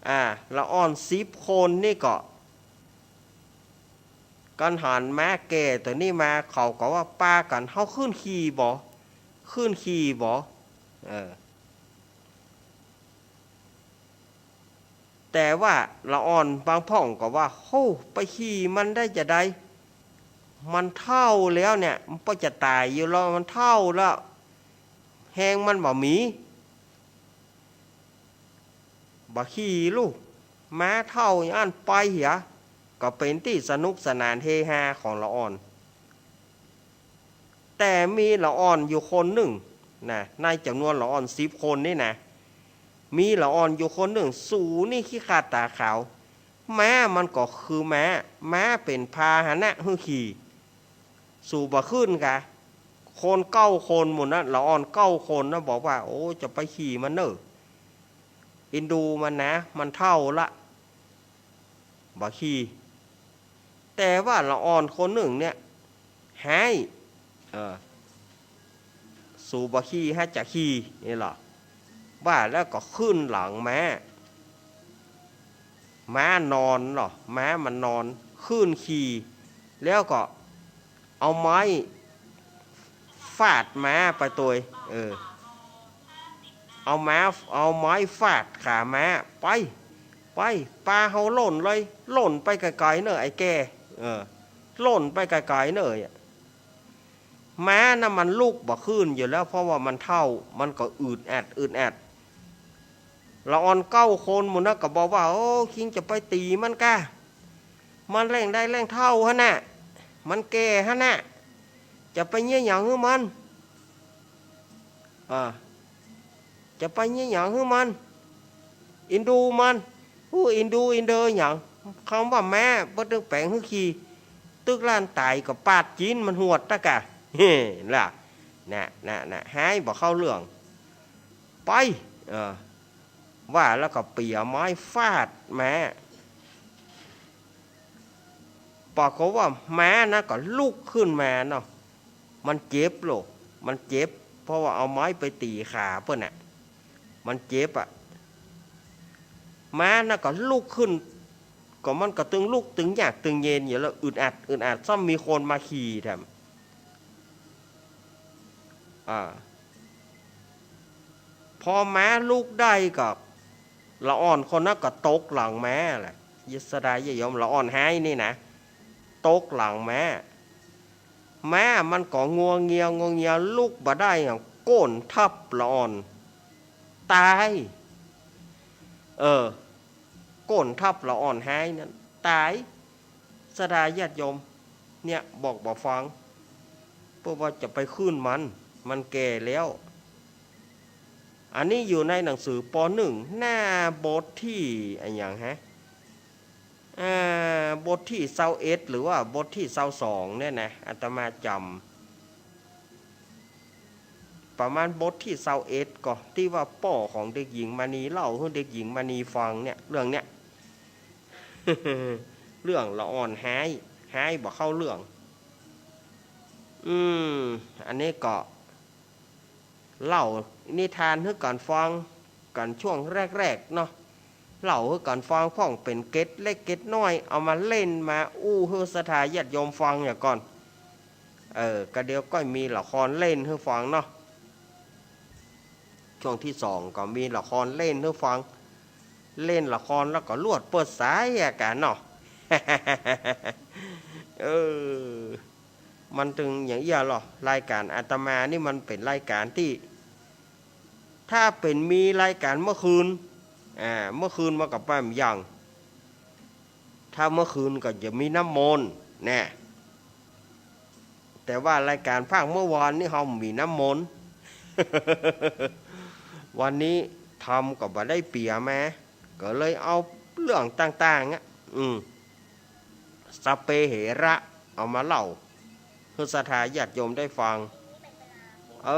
อ่า ละอ่อนสิบคนนี่ก็ กั๋นหันม้าแก่ตั๋วนี้มา เขาก็ว่าปากั๋น เฮาขึ้นขี่บ่ ขึ้นขี่บ่ เออ แต่ว่าละอ่อนบางพ่องก็ว่า โฮ้ ไปขี่มันได้จาใด มันเฒ่าแล้วเนี่ย มันก็จะต๋ายอยู่แล้ว มันเฒ่าแล้ว แฮงมันบ่มี บ่ขี่ลู่ ม้าเฒ่าอย่างอั้นไปเหีย ก็เป๋นตี้สนุกสนานเฮฮาของละอ่อน แต่มีละอ่อนอยู่คนนึ่งนะ ในจ๋ำนวนละอ่อนสิบคนนี่นะ มีละอ่อนอยู่คนนึ่ง สูนี่ขี้คร้านต๋าขาว ม้ามันก็คือม้า ม้าเป๋นพาหนะหื้อขี่ สูบ่ขึ้นกะ คนเก้าคนหมู่นั้น ละอ่อนเก้าคนนะ บอกว่า โอ้ จะไปขี่มันเน่อ อินดูมันนะ มันเฒ่าละ บ่ขี่ แต่ว่าละอ่อนคนนึ่งเนี่ย ฮ้าย เออ สูบ่ขี่ ฮ้ายจะขี่ นี่ลอ ว่าแล้วก็ขึ้นหลังม้า ม้านอนลอ ม้ามันนอน ขึ้นขี่ แล้วก็เอาไม้ฟาดม้าไปตวย เออ เอาม้า เอาไม้ฟาดขาม้า ไป ไป ปาเฮาล่นเลย ล่นไปไก๋ๆ เน่อไอ้แก่ เออ ล่นไปไก๋ๆ เน่อ ม้าน่ะมันลุกบ่ขึ้นอยู่แล้ว เพราะว่ามันเฒ่า มันก็อึดอัด อึดอัด ละอ่อนเก้าคนหมู่นั้นก็บอกว่า โอ้ คิงจะไปตี๋มันกะ มันแล่งได้แล่งเฒ่าหั้นน่ะ มันแก่หั้นน่ะ จะไปเยียะหยังหื้อมัน อ่า จะไปเยียะหยังหื้อมัน อินดูมัน ฮู้อินดูอินเดอหยัง กำว่าม้า บ่ตึงแป๋งหื้อขี่ ตึกล้านต๋ายก็ปาดจิ๊นมันหวดตะกะ เฮ้ ล่ะ น่ะ น่ะ น่ะ ฮ้ายบ่เข้าเรื่อง ไป เออ ว่าแล้วก็เปียไม้ฟาดม้า ปรากฏว่าม้านะก็ลุกขึ้นมาเนาะ มันเจ็บโลก มันเจ็บ เพราะว่าเอาไม้ไปตี๋ขาเปิ้นน่ะ มันเจ็บอะ ม้านะก็ลุกขึ้น ก็มันก็ตึงลุกตึงยากตึงเย็นอยู่แล้ว อึดอัด อึดอัด ซ้ำมีคนมาขี่แถม อ่า พอม้าลุกได้ก็ ละอ่อนคนนั้นก็ตกหลังม้าแหละ ศรัทธาญาติโยม ละอ่อนฮ้ายนี่นะ ตกหลังม้า ม้ามันก็งัวเงีย งัวเงีย ลุกบ่ได้ ก้นทับละอ่อน ต๋าย เออ ก้นทับละอ่อนฮ้ายนั้น ต๋าย ศรัทธาญาติโยม เนี่ย บอกบ่ฟัง เพราะว่าจะไปขึ้นมัน มันแก่แล้ว อันนี้อยู่ในหนังสือ ป.หนึ่ง หน้าบทตี้อะหยังฮะ อ่า บทตี้ซาวเอ็ด หรือว่าบทตี้ซาวสองเนี่ยนะ อาตมาจ๋ำ ประมาณบทตี้ซาวเอ็ดก่อ ตี้ว่าป้อของเด็กหญิงมณีเล่าหื้อเด็กหญิงมณีฟังเนี่ย เรื่องเนี้ย เรื่องละอ่อนฮ้าย ฮ้ายบ่เข้าเรื่อง อืม อันนี้ก็ เล่านิทานหื้อกั๋นฟังกั๋นช่วงแรกๆ เนาะ เล่าหื้อกั๋นฟังพ่องเป๋นเกร็ดเล็กเกร็ดน้อย เอามาเล่นมาอู้หื้อศรัทธาญาติโยมฟังเหียก่อน เออ ก็เดี๋ยวก็มีละครเล่นหื้อฟังเนาะ ช่วงตี้สองก็มีละครเล่นหื้อฟัง เล่นละครแล้วก็ลวดเปิดสายอะกาเนาะ เออ มันตึงอย่างเอี้ยลอ รายก๋านอาตมานี่มันเป๋นรายก๋านตี้ ถ้าเป๋นมีรายก๋านเมื่อคืน อ่า เมื่อคืนมากับป้ามยัง ถ้าเมื่อคืนก็จะมีน้ำมนต์แน่ แต่ว่ารายก๋านภาคเมื่อวานนี่เฮาบ่มีน้ำมนต์ วันนี้ธรรมก็บ่ได้เปียมา ก็เลยเอาเรื่องต่างๆ อ่ะ อืม สัพเพเหระ เอามาเล่าหื้อศรัทธาญาติโยมได้ฟัง เอ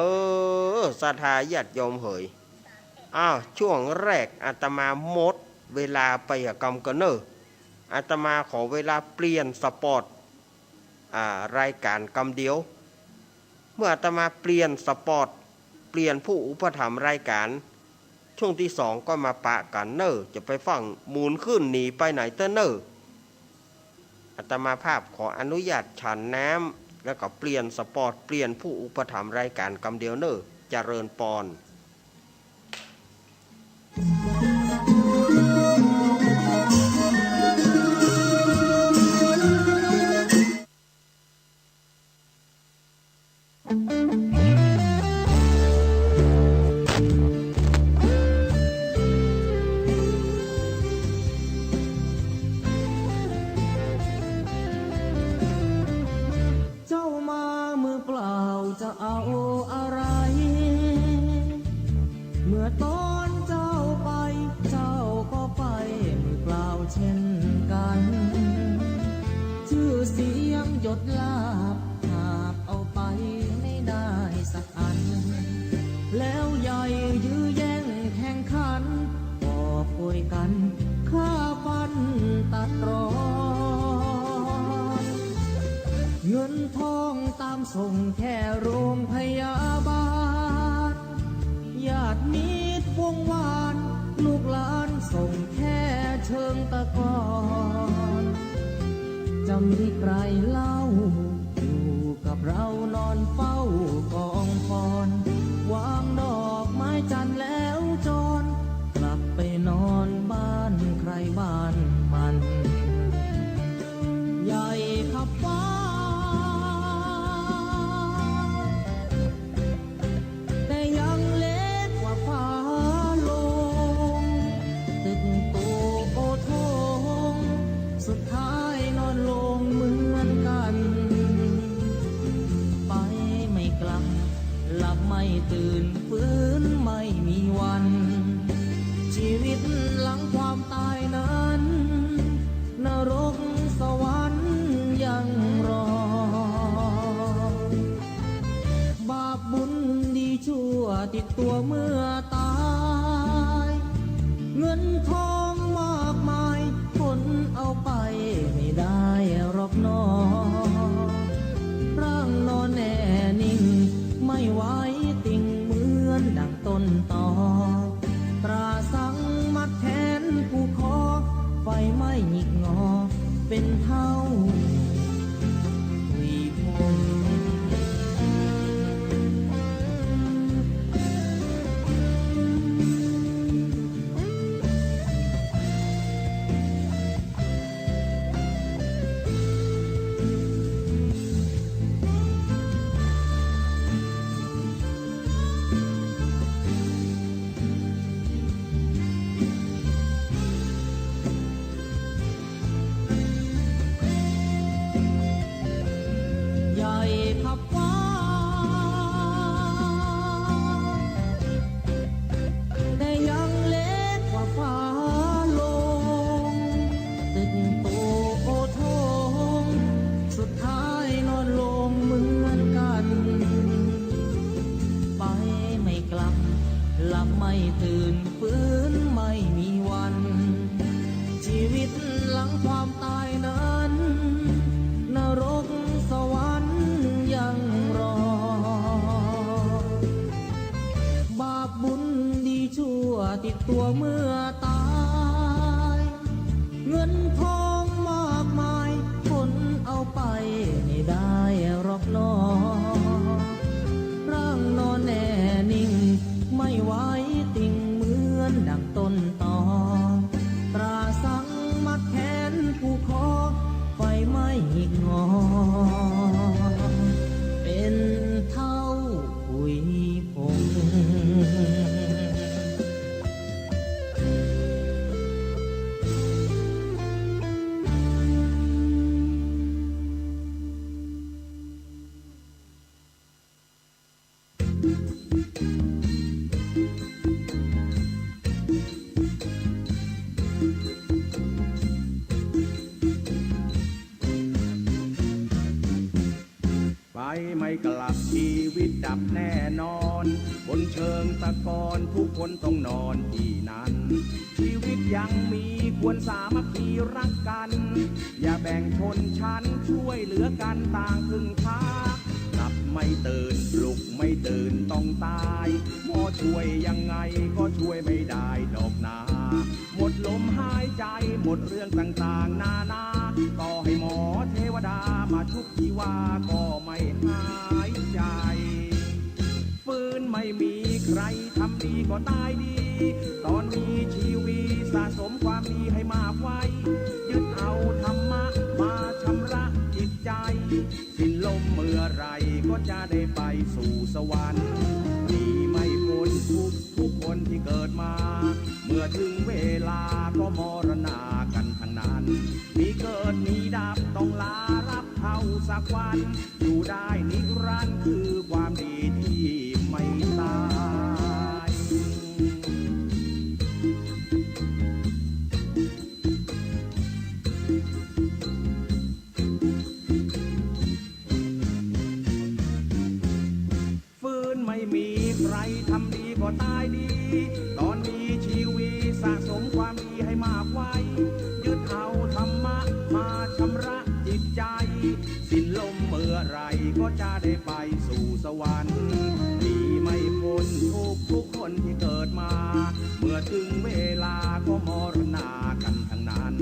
อ ศรัทธาญาติโยมเหย อ้าว ช่วงแรกอาตมาหมดเวลาไปอะกำก่อเน่อ อาตมาขอเวลาเปลี่ยนสปอต อ่า รายก๋านกำเดียว เมื่ออาตมาเปลี่ยนสปอต เปลี่ยนผู้อุปถัมภ์รายก๋าน ช่วงตี้สองก็มาปะกั๋นเน่อ จะไปฟั่งหมุนขึ้นหนีไปไหนเต๊อะเน่อ อาตมาภาพขออนุญาตฉันน้ำ แล้วก็เปลี่ยนสปอต เปลี่ยนผู้อุปถัมภ์รายก๋านกำเดียวเน่อ เจริญปอน เจ้ามามือเปล่าจะเอาอะไร เมื่อตอนเจ้าไป เจ้าก็ไปมือเปล่าเช่นกัน ชื่อเสียงยศลาภ หาบเอาไปไม่ได้สักอัน แล้วใหญ่ยื้อแย่งแข่งขัน กอบโกยกั๋นฆ่าฟันตัดตรอน เงินทองตามส่งแค่โรงพยาบาล ญาติมิตรวงวาน ลูกหลานส่งแค่เชิงตะกอน จะมีใครเล่า อยู่กับเรานอนเฝ้ากองฟอน วางดอกไม้จันทร์แล้วจร กลับไปนอนบ้านใครบ้านมัน ใหญ่ขับฟ้า แต่ยังเล็กกว่าฟ้าลง ตึกโตโอโถง สุดท้ายนอนลงเหมือนกัน ไป ตื่นฟื้นไม่มีวัน ชีวิตหลังความตายนั้น นรกสวรรค์ยังรอ บาปบุญดีชั่วติดตัวเมื่อตาย เงินทองมากมาย คนเอาไปไม่ได้หรอกหนอ ร่างนอนแน่นิ่ง ไม่ไหวติงเหมือนดังต้นตอ ตราสังมัดแขนผูกคอ ไฟไหม้หงิกงอ เป็นเท่าผุยผง ไปไม่กลับ ชีวิตดับแน่นอน บนเชิงตะกอนทุกคนต้องนอนที่นั่น ชีวิตยังมีควรสามัคคีรักกัน อย่าแบ่งชนชั้น ช่วยเหลือกันต่างพึ่งพา หลับไม่ตื่น ปลุกไม่ตื่นต้องตาย หมอช่วยยังไงก็ช่วยไม่ได้ดอกนา หมดลมหายใจ หมดเรื่องต่างๆนานา ต่อให้หมอเทวดามาชุบชีวาก็ไม่หายใจ ฟื้นไม่มีใครทำดีก็ตายดี ตอนมีชีวิตสะสมความดีให้มากไว้ ยึดเอาธรรมะมาชำระจิตใจ สิ้นลมเมื่อไหร่ก็จะได้ไปสู่สวรรค์ หนีไม่พ้นทุกข์ทุกคนที่เกิดมา เมื่อถึงเวลาก็มรณากันทั้งนั้น มีเกิดมีดับต้องลารับเข้าสักวัน อยู่ได้นิรันดร์คือความดีที่ไม่ตาย ฟื้นไม่มีใครทำดีก็ตายดี ตอนมีชีวิตสะสมความดีให้มากไว้ ยึดเอาธรรมะมาชำระจิตใจ สิ้นลมเมื่อไหร่ก็จะได้ไปสู่สวรรค์ หนีไม่พ้นทุกข์ทุกคนที่เกิดมา เมื่อถึงเวลาก็มรณากันทั้งนั้น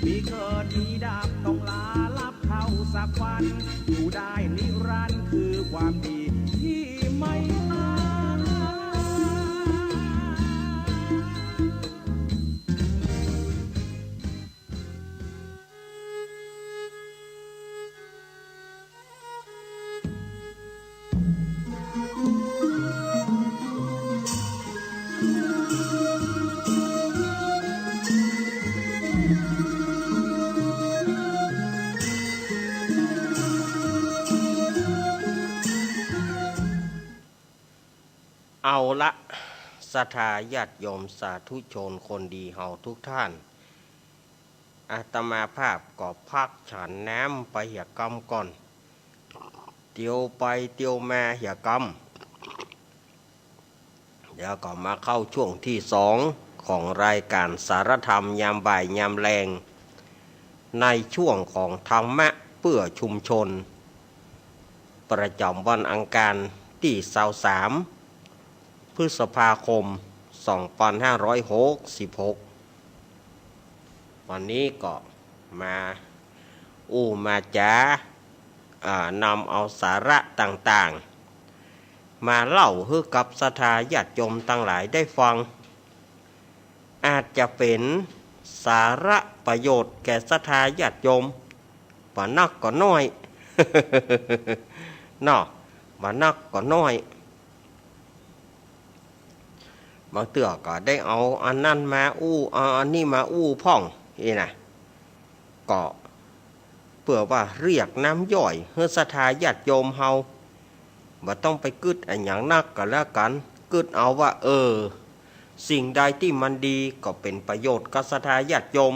มีเกิดมีดับต้องลารับเข้าสักวัน อยู่ได้นิรันดร์คือความดีที่ไม่ตาย เอาละ ศรัทธาญาติโยมสาธุชนคนดีเฮาทุกท่าน อาตมาภาพก็พักฉันน้ำไปเหียกำก่อน เตียวไปเตียวมาเหียกำ เดี๋ยวก็มาเข้าช่วงที่สองของรายการสารธรรมยามบ่ายยามแลง ในช่วงของธรรมะเพื่อชุมชน ประจำวันอังคารที่ซาวสาม พฤษภาคม สองพันห้าร้อยหกสิบหก วันนี้ก็มาอู้มาจ๋า อ่า นำเอาสาระต่างๆ มาเล่าหื้อกับศรัทธาญาติโยมตังหลายได้ฟัง อาจจะเป๋นสาระประโยชน์แก่ศรัทธาญาติโยม บ่นักก็น้อย เนาะ บ่นักก็น้อย บางเตื้อก็ได้เอาอันนั้นมาอู้ เอาอันนี้มาอู้พ่อง อี้นะ ก็เปื้อว่าเรียกน้ำย่อยหื้อศรัทธาญาติโยมเฮา บ่ต้องไปกึ๊ดอะหยังนักก็แล้วกั๋น กึ๊ดเอาว่า เออ สิ่งใดตี้มันดีก็เป๋นประโยชน์กับศรัทธาญาติโยม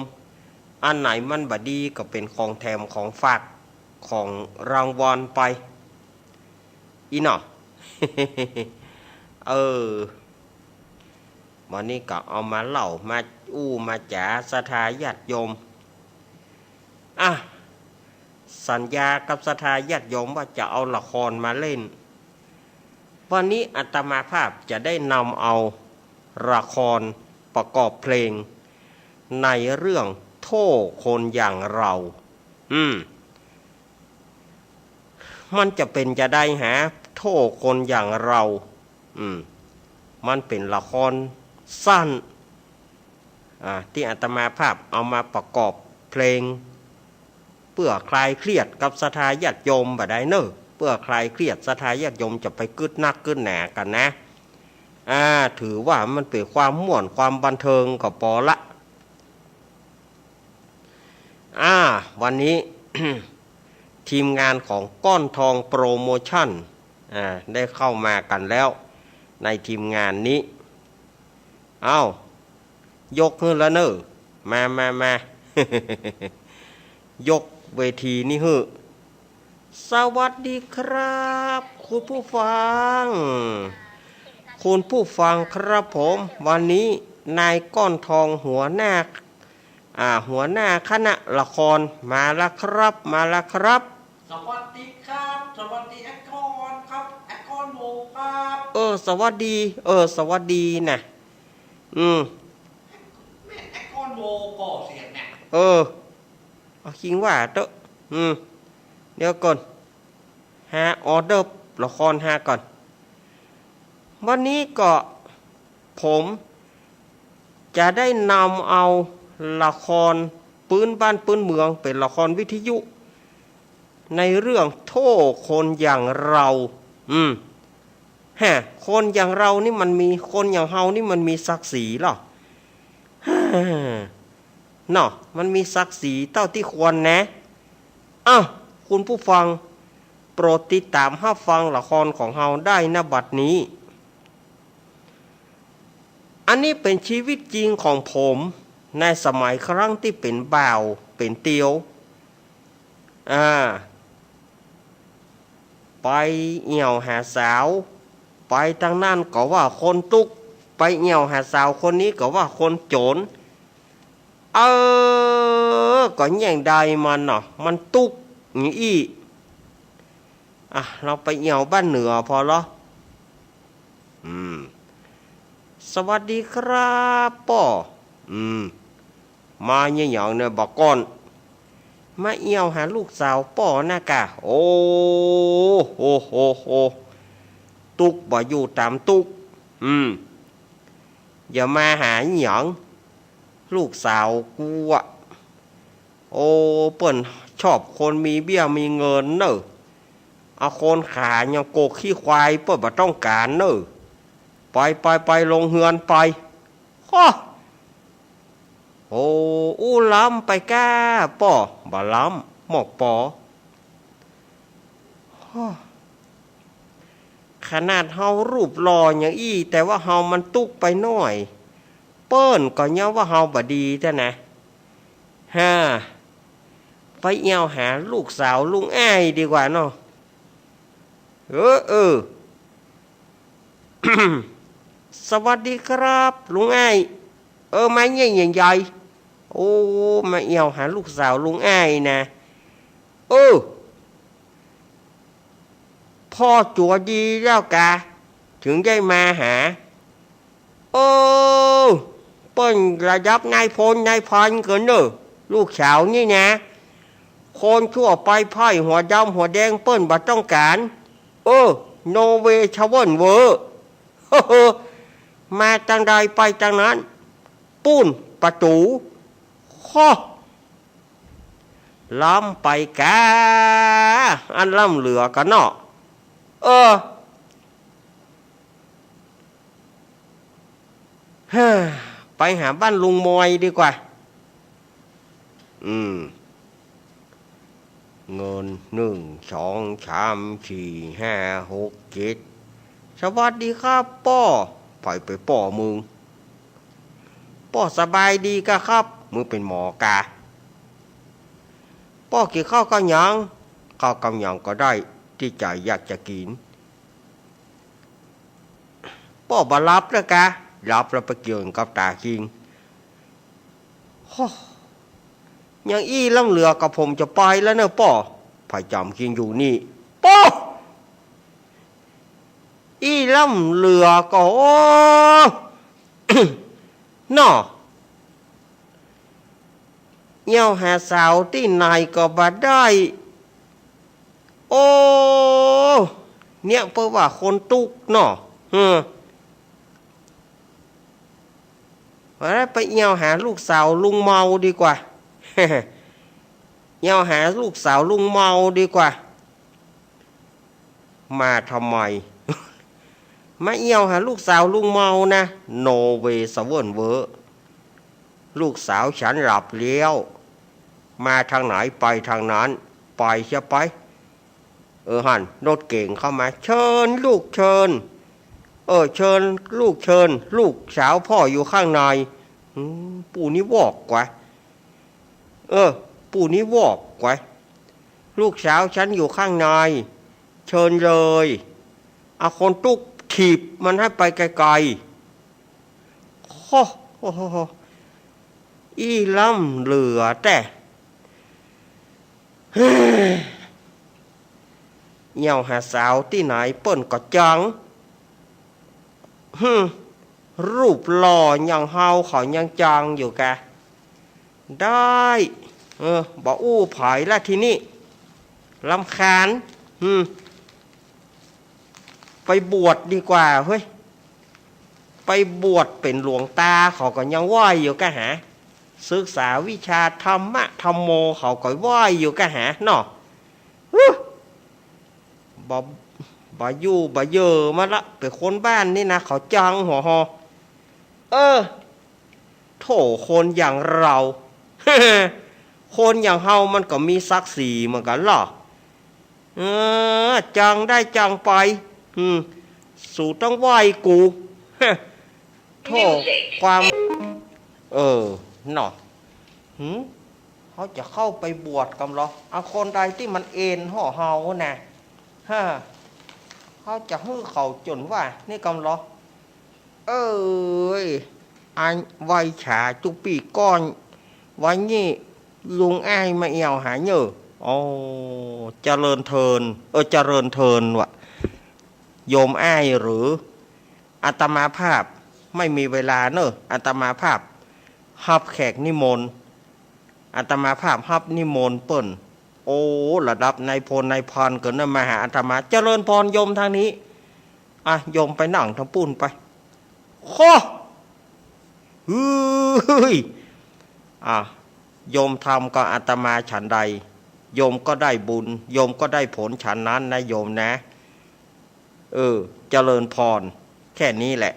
อันไหนมันบ่ดีก็เป๋นของแถมของฝากของรางวัลไป อี้เนาะ เออ วันนี้ก็เอามาเล่า มาอู้มาจ๋าศรัทธาญาติโยม อ่ะ สัญญากับศรัทธาญาติโยมว่าจะเอาละครมาเล่น วันนี้อาตมาภาพจะได้นำเอาละครประกอบเพลง ในเรื่องโธ่คนอย่างเรา อืม มันจะเป๋นจาใดหา โธ่คนอย่างเรา อืม มันเป๋นละครสั้น อ่า ตี้อาตมาภาพเอามาประกอบเพลง เปื้อคลายเครียดกับศรัทธาญาติโยมบ่าดายเน่อ เปื้อคลายเครียดศรัทธาญาติโยมจะไปกึ๊ดนักกึ๊ดหนากั๋นนะ อ่า ถือว่ามันเป๋นความม่วนความบันเทิงก็ปอละ อ่า วันนี้ ทีมงานของก้อนทองโปรโมชั่น อ่า ได้เข้ามากั๋นแล้ว ในทีมงานนี้ เอ้า ยกหื้อละเน่อ มา มา มา ยกเวทีนี้หื้อ สวัสดีครับ คุณผู้ฟัง คุณผู้ฟังครับผม วันนี้นายก้อนทองหัวหน้า อ่า หัวหน้าคณะละครมาละครับ มาละครับ สวัสดีครับ สวัสดีแอดก้อนครับ แอดก้อนโมครับ เออ สวัสดี เออ สวัสดีนะ อืม แม่นแอดก้อนโมก่อเสียงนะ เออ เอาจริงว่าเต๊อะ อืม เดี๋ยวก่อน หาออเดอร์ละครหาก่อน วันนี้ก็ผมจะได้นำเอาละครปื๊นบ้านปื๊นเมือง เป๋นละครวิทยุ ในเรื่องโธ่คนอย่างเรา อืม ฮะ คนอย่างเรานี่มันมี คนอย่างเฮานี่มันมีศักดิ์ศรีเหรอ เนาะ มันมีศักดิ์ศรีเต้าตี้ควรนะ อ้าว คุณผู้ฟัง โปรดติดต๋ามฮับฟังละครของเฮาได้ ณ บัดนี้ อันนี้เป๋นชีวิตจริงของผม ในสมัยครั้งตี้เป๋นบ่าว เป๋นเตียว อ่า ไปเอี่ยวหาสาว ไปตางนั้นก็ว่าคนตุ๊ก ไปเอี่ยวหาสาวคนนี้ก็ว่าคนจ๋น เออ ก็แย่งได้มันเนาะ มันตุ๊กอย่างอี้ อ่ะ เฮาไปเอี่ยวบ้านเหนือผ่อลอ อืม สวัสดีครับป้อ อืม มาเยียะหยังเนี่ยบ่าก้อน มาเอี่ยวหาลูกสาวป้อนะก่า โอ้ โห โห โห ตุ๊กบ่อยู่ต๋ามตุ๊ก อืม อย่ามาหาหยัง ลูกสาวกูอะ โอ้ เปิ้นชอบคนมีเบี้ยมีเงินเน่อ อะ คนขายังโกกขี้ควายเปิ้นบ่ต้องก๋านเน่อ ไป ไป ไป ลงเฮือนไป ฮะ โอ้ อู้ล้ำไปก้าป้อ บ่ล้ำ หมอกปอ ฮะ ขนาดเฮารูปหล่ออย่างอี้ แต่ว่าเฮามันตุ๊กไปหน้อย เปิ้นก็ยังว่าเฮาบ่ดีแต๊นะ ฮ่า ไปเอี่ยวหาลูกสาวลุงอ้ายดีกว่าเนาะ เออ เออ สวัสดีครับลุงอ้าย เออ มาเยียะหยังใหญ่ โอ้ มาเอี่ยวหาลูกสาวลุงอ้ายนะ เออ ป้อจั๋วดีแล้วกา เถิงได้มาหา เออ เปิ้นระดับนายพลนายพันกั๋นเน่อ ลูกสาวนี่นะ คนทั่วไปไพร่หัวดำหัวแดงเปิ้นบ่ต้องก๋าน เออ โนเวย์ เชาเวิ้นเวอร์ มาตางใดไปตางนั้น ปู๊น ประตู๋ ฮะ ล้ำไปกา อันล้ำเหลือกั๋นเนาะ เออ ฮ่า ไปหาบ้านลุงมอยดีกว่า อืม เงิน นึ่ง สอง สาม สี่ ห้า หก เจ็ด สวัสดีครับป้อ ใผไปป้อมึง ป้อสบายดีกาครับ มึงเป๋นหมอกา ป้อกิ๋นข้าวกับหยัง ข้าวกับหยังก็ได้ ตี้ใจ๋อยากจะกิ๋น ป้อบ่หลับแล้วกา หลับแล้วไปเกี่ยวกับต๋าคิง โฮ้ ยังอี้ล้ำเหลือกับผมจะไปแล้วเน่อป้อ ผายจ๋ำคิงอยู่นี่ ป้อ อี้ล้ำเหลือก็ โอ้ น้อ เอี่ยวหาสาวตี้ไหนก็บ่ได้ โอ้ เนี่ยเปิ้นว่าคนตุ๊กข์เนาะ เออ ว่าไปเอี่ยวหาลูกสาวลุงเมาดีกว่า เอี่ยวหาลูกสาวลุงเมาดีกว่า มาทำไม มาเอี่ยวหาลูกสาวลุงเมานะ no way สะเวิ้นเว้อ ลูกสาวฉันหลับแล้ว มาทางไหนไปทางนั้น ไปเสียไป เออ หั้น รถเก๋งเข้ามา เชิญลูกเชิญ เออ เชิญลูกเชิญ ลูกสาวพ่ออยู่ข้างใน อืม ปู่นี้วอกกว่า เออ ปู่นี้วอกกว่า ลูกสาวฉันอยู่ข้างใน เชิญเลย เอาคนตุ๊กข์ถีบมันให้ไปไกลๆ โฮ้ โฮ้ โฮ้ โฮ้ อี้ล้ำเหลือแต๊ เอี่ยวหาสาวตี้ไหนเปิ้นก็จัง หึ รูปหล่ออย่างเฮาเขายังจังอยู่กา ได้ เออ บ่อู้ผายละทีนี้ รำคาญ หึ ไปบวชดีกว่าเฮ้ย ไปบวชเป๋นหลวงตาเขาก็ยังไหว้อยู่กาหา ศึกษาวิชาธรรมะธัมโมเขาก็ไหว้อยู่กาหาเนาะ ฮู้ บ่ บ่อยู่บ่เยอมาละ เป๋นคนบ้านนี่นะ เขาจังหัวฮอ เออ โถ่ คนอย่างเรา คนอย่างเฮามันก็มีศักดิ์ศรีเหมือนกั๋นลอ เออ จังได้จังไป อืม สูต้องไหว้กู โถ่ ความ เออ เนาะ หึ เฮาจะเข้าไปบวชกำลอ เอาคนใดตี้มันเอนห่อเฮานะ ฮะ เฮาจะหื้อเขาจ๋นว่านี่กำลอ เอ้ย อันไหว้สาจุปี้ก่อน วันนี้ลุงอ้ายมาเอี่ยวหาเน่อ โอ้ เจริญเทิน เออ เจริญเทินวะ โยมอ้ายหรือ อาตมาภาพไม่มีเวลาเน่อ อาตมาภาพฮับแขกนิมนต์ อาตมาภาพฮับนิมนต์เปิ้น โอ้ ระดับนายพลนายพันเกินนะ มาหาอาตมา เจริญพรโยมทางนี้ อ่ะ โยมไปนั่งตางปู้นไป โค่ เฮ้ย อ่ะ โยมทำกับอาตมาฉันใด โยมก็ได้บุญ โยมก็ได้ผลฉันนั้นนะโยมนะ เออ เจริญพร แค่นี้แหละ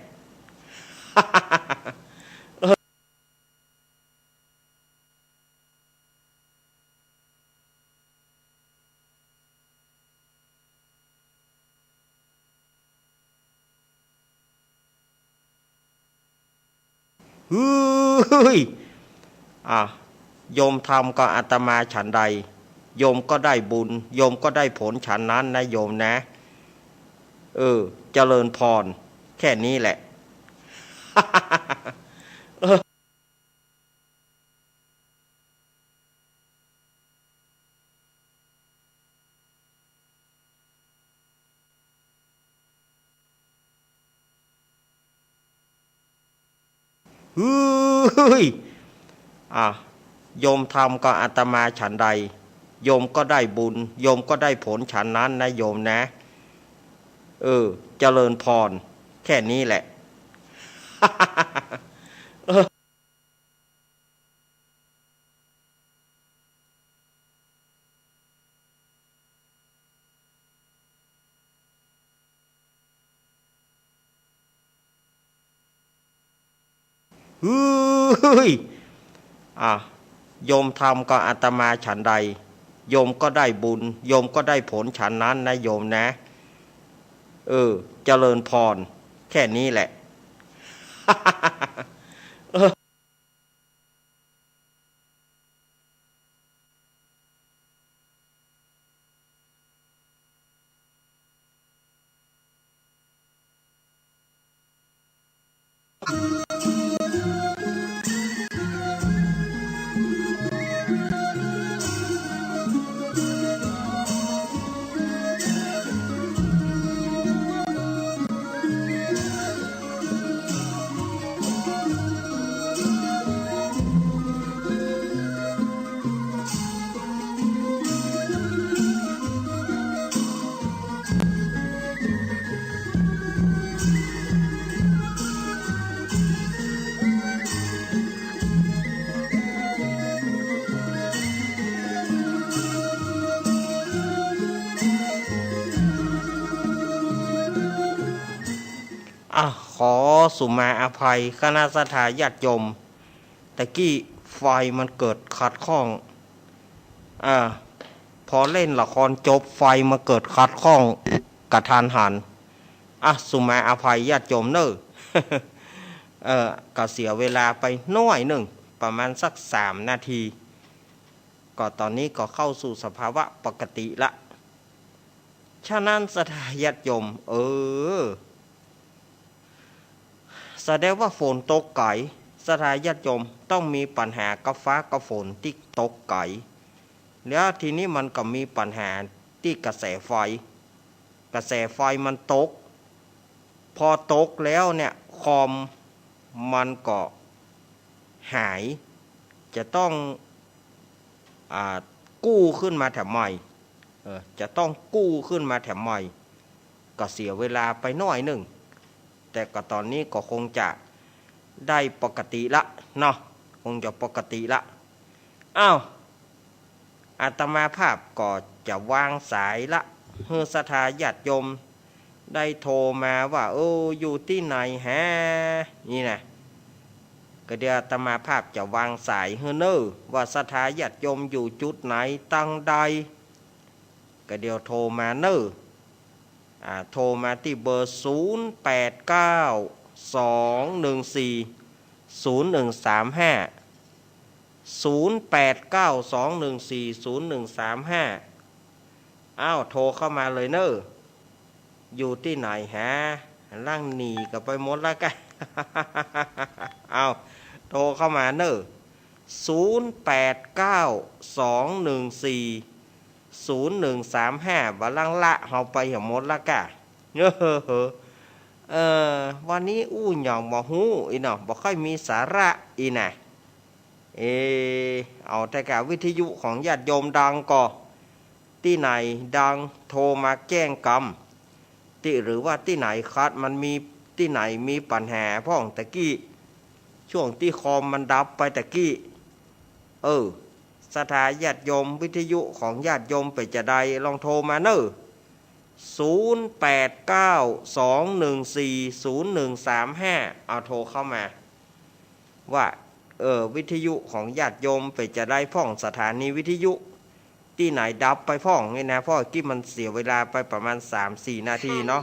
เฮ้ย อ่ะ โยมทำกับอาตมาฉันใด โยมก็ได้บุญ โยมก็ได้ผลฉันนั้นนะโยมนะ เออ เจริญพร แค่นี้แหละ เฮ้ย อ่ะ โยมทำกับอาตมาฉันใด โยมก็ได้บุญ โยมก็ได้ผลฉันนั้นนะโยมนะ เออ เจริญพร แค่นี้แหละ เฮ้ย อ่ะ โยมทำกับอาตมาฉันใด โยมก็ได้บุญ โยมก็ได้ผลฉันนั้นนะโยมนะ เออ เจริญพร แค่นี้แหละ เ อสุมาอภัยคณะศรัทธาญาติโยม ตะกี้ไฟมันเกิดขัดข้อง อ่า พอเล่นละครจบไฟมันเกิดขัดข้องกะทันหัน อ่ะ สุมาอภัยญาติโยมเน่อ เอ่อ ก็เสียเวลาไปหน้อยนึ่ง ประมาณสักสามนาที ก็ต๋อนนี้ก็เข้าสู่สภาวะปกติละ ฉะนั้นศรัทธาญาติโยม เออ แสดงว่าฝนตกไก๋ ศรัทธาญาติโยมต้องมีปัญหากับฟ้ากับฝนตี้ตกไก๋ แล้วทีนี้มันก็มีปัญหาตี้กระแสไฟ กระแสไฟมันตก พอตกแล้วเนี่ย คอมมันก็หาย จะต้อง อ่า กู้ขึ้นมาแถมใหม่ เออ จะต้องกู้ขึ้นมาแถมใหม่ ก็เสียเวลาไปหน้อยนึ่ง แต่ก็ต๋อนนี้ก็คงจะได้ปกติละเนาะ คงจะปกติละ อ้าว อาตมาภาพก็จะวางสายละ หื้อศรัทธาญาติโยมได้โทรมาว่า เออ อยู่ตี้ไหนแฮะ นี่นะ ก็เดี๋ยวอาตมาภาพจะวางสายหื้อเน่อ ว่าศรัทธาญาติโยมอยู่จุดไหนตังใด ก็เดี๋ยวโทรมาเน่อ อ่า โทรมาตี้เบอร์ ศูนย์แปดเก้า สองหนึ่งสี่ ศูนย์หนึ่งสามห้า ศูนย์แปดเก้า สองหนึ่งสี่ ศูนย์หนึ่งสามห้า อ้าว โทรเข้ามาเลยเน่อ อยู่ตี้ไหนฮะ ล่างหนีก็ไปหมดแล้วกะ อ้าว โทรเข้ามาเน่อ ศูนย์แปดเก้า สองหนึ่งสี่ ศูนย์หนึ่งสามห้า บ่าล่างละเฮาไปเหียหมดแล้วกะ เออ วันนี้อู้หยังบ่ฮู้อีเนาะ บ่ค่อยมีสาระอีนะ เอ เอาแต่กะวิทยุของญาติโยมดังก่อ ตี้ไหนดังโทรมาแจ้งกำ ตี้ หรือว่าตี้ไหนขัด มันมีตี้ไหนมีปัญหาพ่องตะกี้ ช่วงตี้คอมมันดับไปตะกี้ เออ ศรัทธาญาติโยม วิทยุของญาติโยมเป๋นจาใด ลองโทรมาเน่อ ศูนย์แปดเก้า สองหนึ่งสี่ ศูนย์หนึ่งสามห้า เอาโทรเข้ามา ว่า เออ วิทยุของญาติโยมเป๋นจาใดพ่อง สถานีวิทยุตี้ไหนดับไปพ่องนี่นะ เพราะกี้มันเสียเวลาไปประมาณสามสี่นาทีเนาะ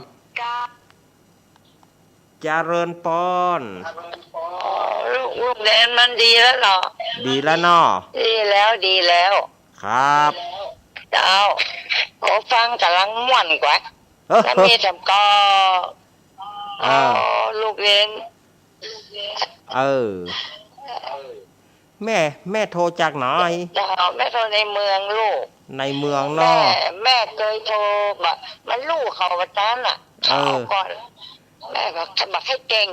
เจริญปอน ลูก ลูกเณรมันดีแล้วเหรอ ดีแล้วเนาะ ดีแล้ว ดีแล้ว ครับ เจ้า โอ้ ฟังก๋ำลังม่วนกว่า แล้วมีแถมก็ เออ อ๋อ ลูกเณร เออ แม่ แม่โทรจากไหน เจ้า แม่โทรในเมืองลูก ในเมืองเนาะ แม่ แม่เกยโทรบ่ มันลูกเขาว่าจั้นน่ะ เออ เขาก่อน แม่ก็บ่ใค่เก่ง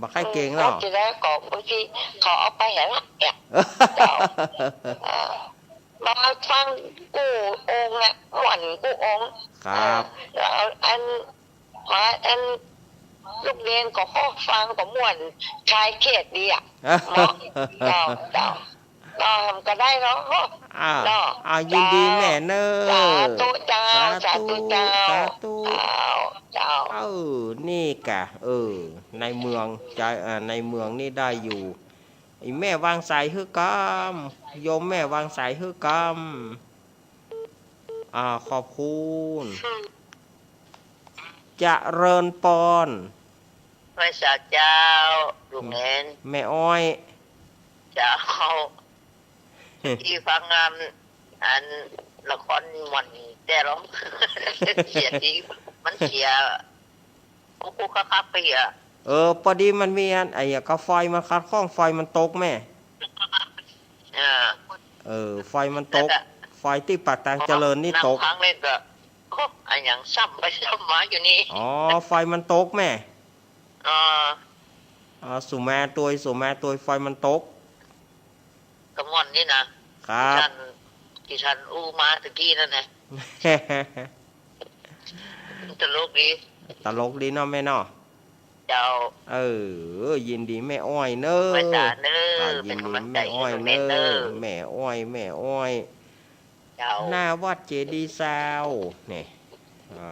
บ่ใค่เก่งเนาะ อืม แล้วทีแรกก็บางทีเขาเอาไปเหียละเนี่ย เจ้า เออ มาฟังกู้องค์อะ ม่วนกู้องค์ ครับ เออ แล้วอัน มาอันลูกเณรก็ขอฟังก็ม่วนคลายเครียดดีอะ เนาะ เจ้า เจ้า เนาะ ก็ได้เนาะ อ่า เนาะ อ่า ยินดีแม่เน่อ สาธุเจ้า สาธุ สาธุเจ้า สาธุ เจ้า เจ้า เออ นี่กะ เออ ในเมือง เจ้า เอ่อ ในเมืองนี่ได้อยู่ อีแม่วางสายหื้อกำ โยมแม่วางสายหื้อกำ อ่า ขอบคุณ เจริญปอน ไหว้สาเจ้า ลูกเณร แม่อ้อย เจ้า ตี้ฟังงาม อันละครม่วนแต๊ลอ เสียที มันเสีย กุ๊กกุ๊กกั๊กกั๊กไปเหีย เออ ปอดีมันมีอัน ไอ้เหีย กาไฟมันขัดข้อง ไฟมันตกแม่ อ่า เออ ไฟมันตก นั่นแหละ ไฟตี้ปากตางเจริญนี่ตก นำค้างเล่นก็ โอ้ อะหยังซ้ำไปซ้ำมาอยู่นี่ อ๋อ ไฟมันตกแม่ อ๋อ อ่า สุมาตวย สุมาตวย ไฟมันตก กะม่วนนี่นะ ครับ ตี้ต้าน ตี้ต้านอู้มาตะกี้นั่นนะ ตลกดี ตลกดีเนาะแม่เนาะ เจ้า เออ ยินดีแม่อ้อยเน่อ แม่จ๋าเน่อ อ่า ยินดีแม่อ้อยเน่อ เป๋นก๋ำลังใจ๋หื้อแม่เน่อ แม่อ้อย แม่อ้อย เจ้า หน้าวัดเจดีย์ซาวน์ นี่ อ่า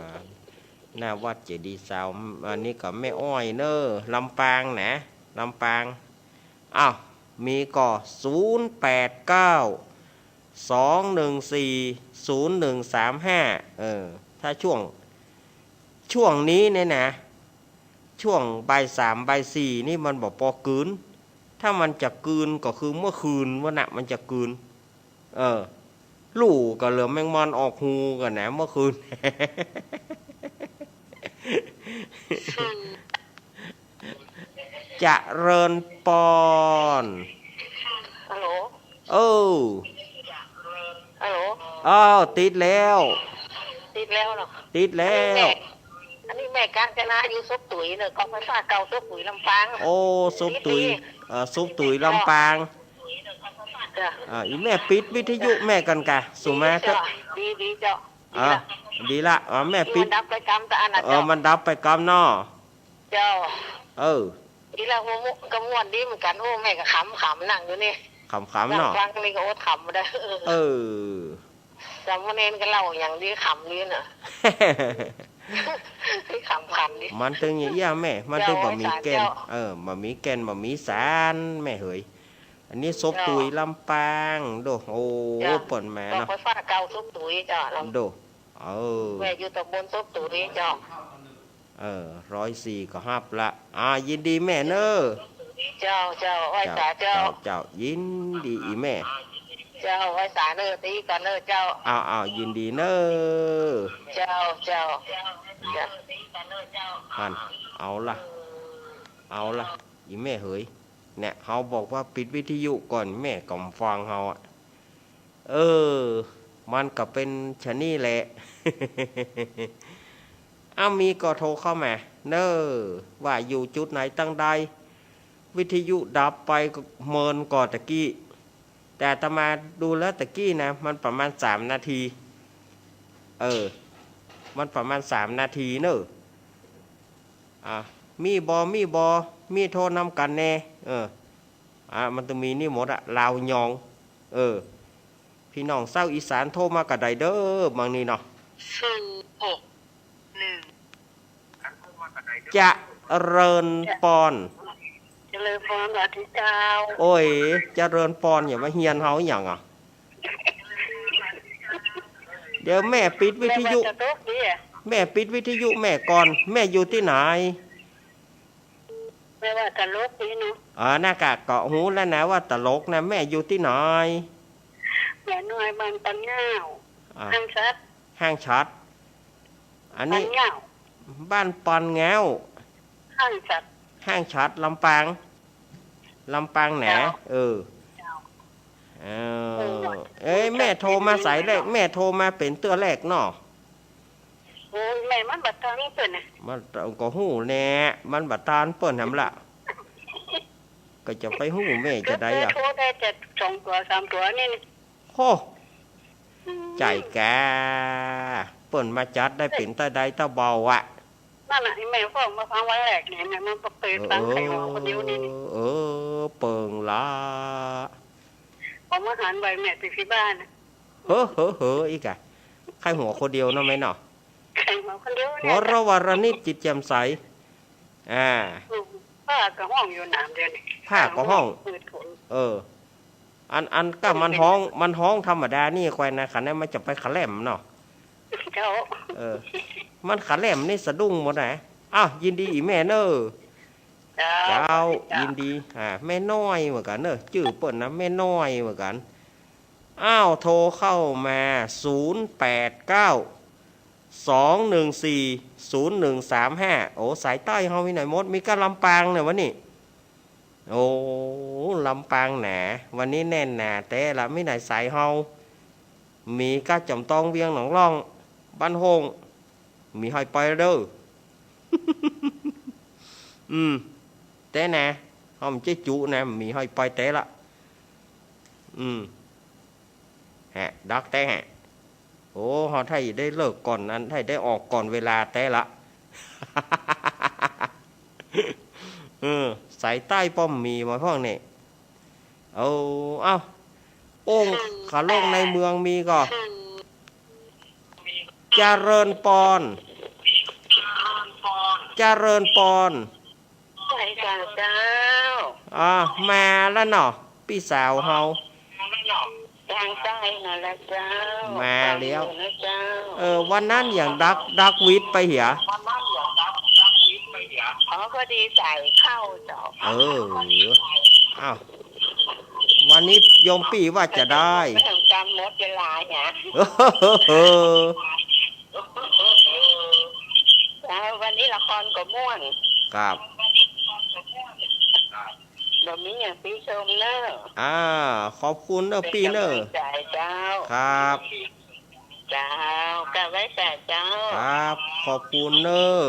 หน้าวัดเจดีย์ซาว อันนี้ก็แม่อ้อยเน่อ ลำปางนะ ลำปาง อ้าว มีก็ ศูนย์แปดเก้า สองหนึ่งสี่ ศูนย์หนึ่งสามห้า เออ ถ้าช่วง ช่วงนี้เนี่ยนะ ช่วงบ่ายสามบ่ายสี่นี่มันบ่ปอกืน ถ้ามันจะกืนก็คือเมื่อคืนวะนะ มันจะกืน เออ ลู่ก็เหลือแมงมอนออกฮูก่อนนะเมื่อคืน เจริญปอน ฮัลโหล เออ ฮัลโหล อ้าว ติดแล้ว ติดแล้วเหรอ ติดแล้ว อันนี้แม่ อันนี้แม่กาญจนาอยู่ศพตุ๋ยเน่อ กองไฟฟ้าเก่าศพตุ๋ยลำปาง โอ้ ศพตุ๋ย ติดดี เอ่อ ศพตุ๋ยลำปาง จ้ะ อ่า อีแม่ปิดวิทยุแม่ก่อนกะ สุมาเถอะ ดี ดีเจ้า อ่า ดีละ ดีละ อ่า แม่ปิด มันดับไปกำตะอันน่ะ เออ เจ้า มันดับไปกำเนาะ เจ้า เออ ดีละ หัวมุกก็ม่วนดีเหมือนกัน โอ้ แม่ก็ขำๆ นั่งอยู่นี่ ขำๆ เนาะ นั่งฟังนี่ก็อดขำบ่ได้ เออ เออ สามเณรก็เล่าอย่างดีขำดีน่ะ ขำๆ ดี มันตึงอย่างเอี้ยแม่ มันตึง เจ้า บ่มีแก่น เจ้า เออ บ่มีแก่น บ่มีสาร แม่เหย อันนี้ศพ เจ้า ตุ๋ยลำปาง โด โอ้ เจ้า เปิ้นมาเนาะ กองไฟฟ้าเก่าศพตุ๋ยเจ้า ลำ โด เออ แม่อยู่ตำบลศพตุ๋ยเจ้า เออ ร้อยสี่ก็ฮับละ อ่า ยินดีแม่เน่อ เจ้า เจ้า ไหว้สาเจ้า เจ้า เจ้า ยินดีอีแม่ เจ้า ไหว้สาเน่อ ตี้ก่อนเน่อเจ้า อ้าว อ้าว ยินดีเน่อ เจ้า เจ้า หั้น เอาละ เอาละ อีแม่เหย เนี่ย เฮาบอกว่าปิดวิทยุก่อน แม่ก็บ่ฟังเฮาอะ เออ มันก็เป๋นชะนี้แหละ อ้าว มีก็โทรเข้ามาเน่อ ว่าอยู่จุดไหนตังใด วิทยุดับไปก็เมินก่อตะกี้ แต่อาตมาดูแล้วตะกี้นะ มันประมาณสามนาที เออ มันประมาณสามนาทีเน่อ อ่ะ มีบ่ มีบ่ มีโทรนำกั๋นแน่ เออ อ่ะ มันต้องมีนี่หมดอะ ลาวยอง เออ พี่น้องซาวอีสานโทรมาก็ได้เด้อ บางนี้เนาะ ศูนย์หกหนึ่ง เจริญปอน เจริญปอน สวัสดีเจ้า โอ้ย เจริญปอน อย่ามาเฮียนเฮาอะหยังอะ เดี๋ยวแม่ปิดวิทยุ แม่ว่าตลกดีอะ แม่ปิดวิทยุแม่ก่อน แม่อยู่ตี้ไหน แม่ว่าตลกดีเนาะ อ่า น่ะกะ ก็ฮู้แล้วนะว่าตลกนะ แม่อยู่ตี้ไหน แม่น้อยบ้านปันง่าว อ่า ห้างฉัตร ห้างฉัตร อันนี้ ปันง่าว บ้านปันง่าว ห้างฉัตร ห้างฉัตร ลำปาง ลำปางแหน เจ้า เออ เจ้า เออ เออ เอ้ย แม่โทรมาสายแรก แม่โทรมาเป๋นเตื้อแรกเนาะ โอ้ย แม่มันบ่ตานเปิ้นนะ มันก็ฮู้แหละ มันบ่ตานเปิ้นหำละ ก็จะไปฮู้แม่จะใดอะ โทรได้แต่สองตั๋วสามตั๋วนี่ โห อืม ใจ๋กา เปิ้นมาจัดได้เป๋นตาใดตาเบาอะ นั่นน่ะ อีแม่ฟ้องมาฟังวันแรกนี่ แม่มันก็เปิดฟัง เออ ใค่หัวคนเดียวนี่ เออ เปิงละ ผมมาหันไว้แม่ไปที่บ้านน่ะ เฮ้อ เฮ้อ เฮ้อ อีกอะ ใค่หัวคนเดียวเนาะแม่เนาะ ใค่หัวคนเดียวเนี่ย หัวเราะวาระนิดจิตแจ่มใส อ่า อืม ผ้าก็ฮ้องอยู่หนามเดียวนี่ ผ้าก็ฮ้อง เปิดผม เออ อัน อันก็มันฮ้อง มันฮ้องธรรมดานี่แควนนะ คันนี้มันจะไปขะแหลมเนาะ เจ้า เออ มันขะแหลมนี่สะดุ้งหมดนะ อ้าว ยินดีอีแม่เน่อ เจ้า เจ้า สวัสดีเจ้า ยินดี อ่า แม่น้อยเหมือนกั๋นเน่อ จื้อเปิ้นนะ แม่น้อยเหมือนกั๋น อ้าว โทรเข้ามา ศูนย์แปดเก้า สองหนึ่งสี่ ศูนย์หนึ่งสามห้า โอ้ สายใต้เฮามีไหนหมด มีก้าลำปางเนี่ยวันนี้ โอ้ ลำปางหนา วันนี้แน่นหนาแต๊ละ มีไหนสายเฮา มีก้าจอมตอง เวียงหนองล่อง บ้านโฮ่ง มีให้ไปเด้อ อืม แต๊นะ เฮาบ่ใจ้จุนะ มีให้ไปแต๊ละ อืม ฮะ ดักแต๊ฮะ โอ้ เฮาถ้าได้เลิกก่อนนั้น ถ้าได้ออกก่อนเวลาแต๊ละ เออ สายใต้ป้อมมีมาพวกนี้ เอา เอา โอ่งขาโลกในเมืองมีก่อ เจริญปอน เจริญปอน ไหว้เจ้า เจ้า อ่า มาแล้วเนาะ ปี้สาวเฮา ตางใต้นั่นแหละเจ้า มาแล้ว ฟังอยู่นะเจ้า เออ วันนั้นอย่างดัก ดักวิทย์ไปเหีย อ๋อ พอดีสายเข้าเจ้า เออ อ้าว วันนี้โยมปี้ว่าจะได้ ไม่ต้องจำหมดเวลาเนี่ย เออ เออ วันนี้ละครก็ม่วน ครับ บ่มีอย่างตี้ชมเนอะ อ่า ขอบคุณเนอะปี้เนอะ เป็นกำลังใจ๋เจ้า ครับ เจ้า กราบไหว้สาเจ้า ครับ ขอบคุณเนอะ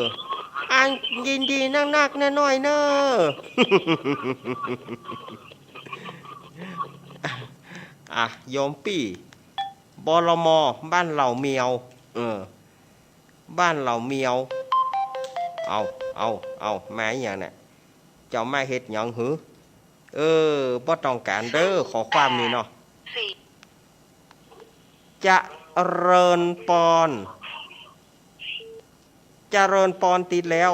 อ่ะ ยินดีนักๆ นะน้อยเนอะ อ่ะ โยมปี้ บลม บ้านเหล่าเมียว เออ บ้านเหล่าเมียว เอา เอา เอา มาอีหยังเนี่ย เจ้ามาเฮ็ดหยังหือ เออ บ่ต้องการเด้อ ข้อความนี้เนาะ เจริญปอน เจริญปอนติดแล้ว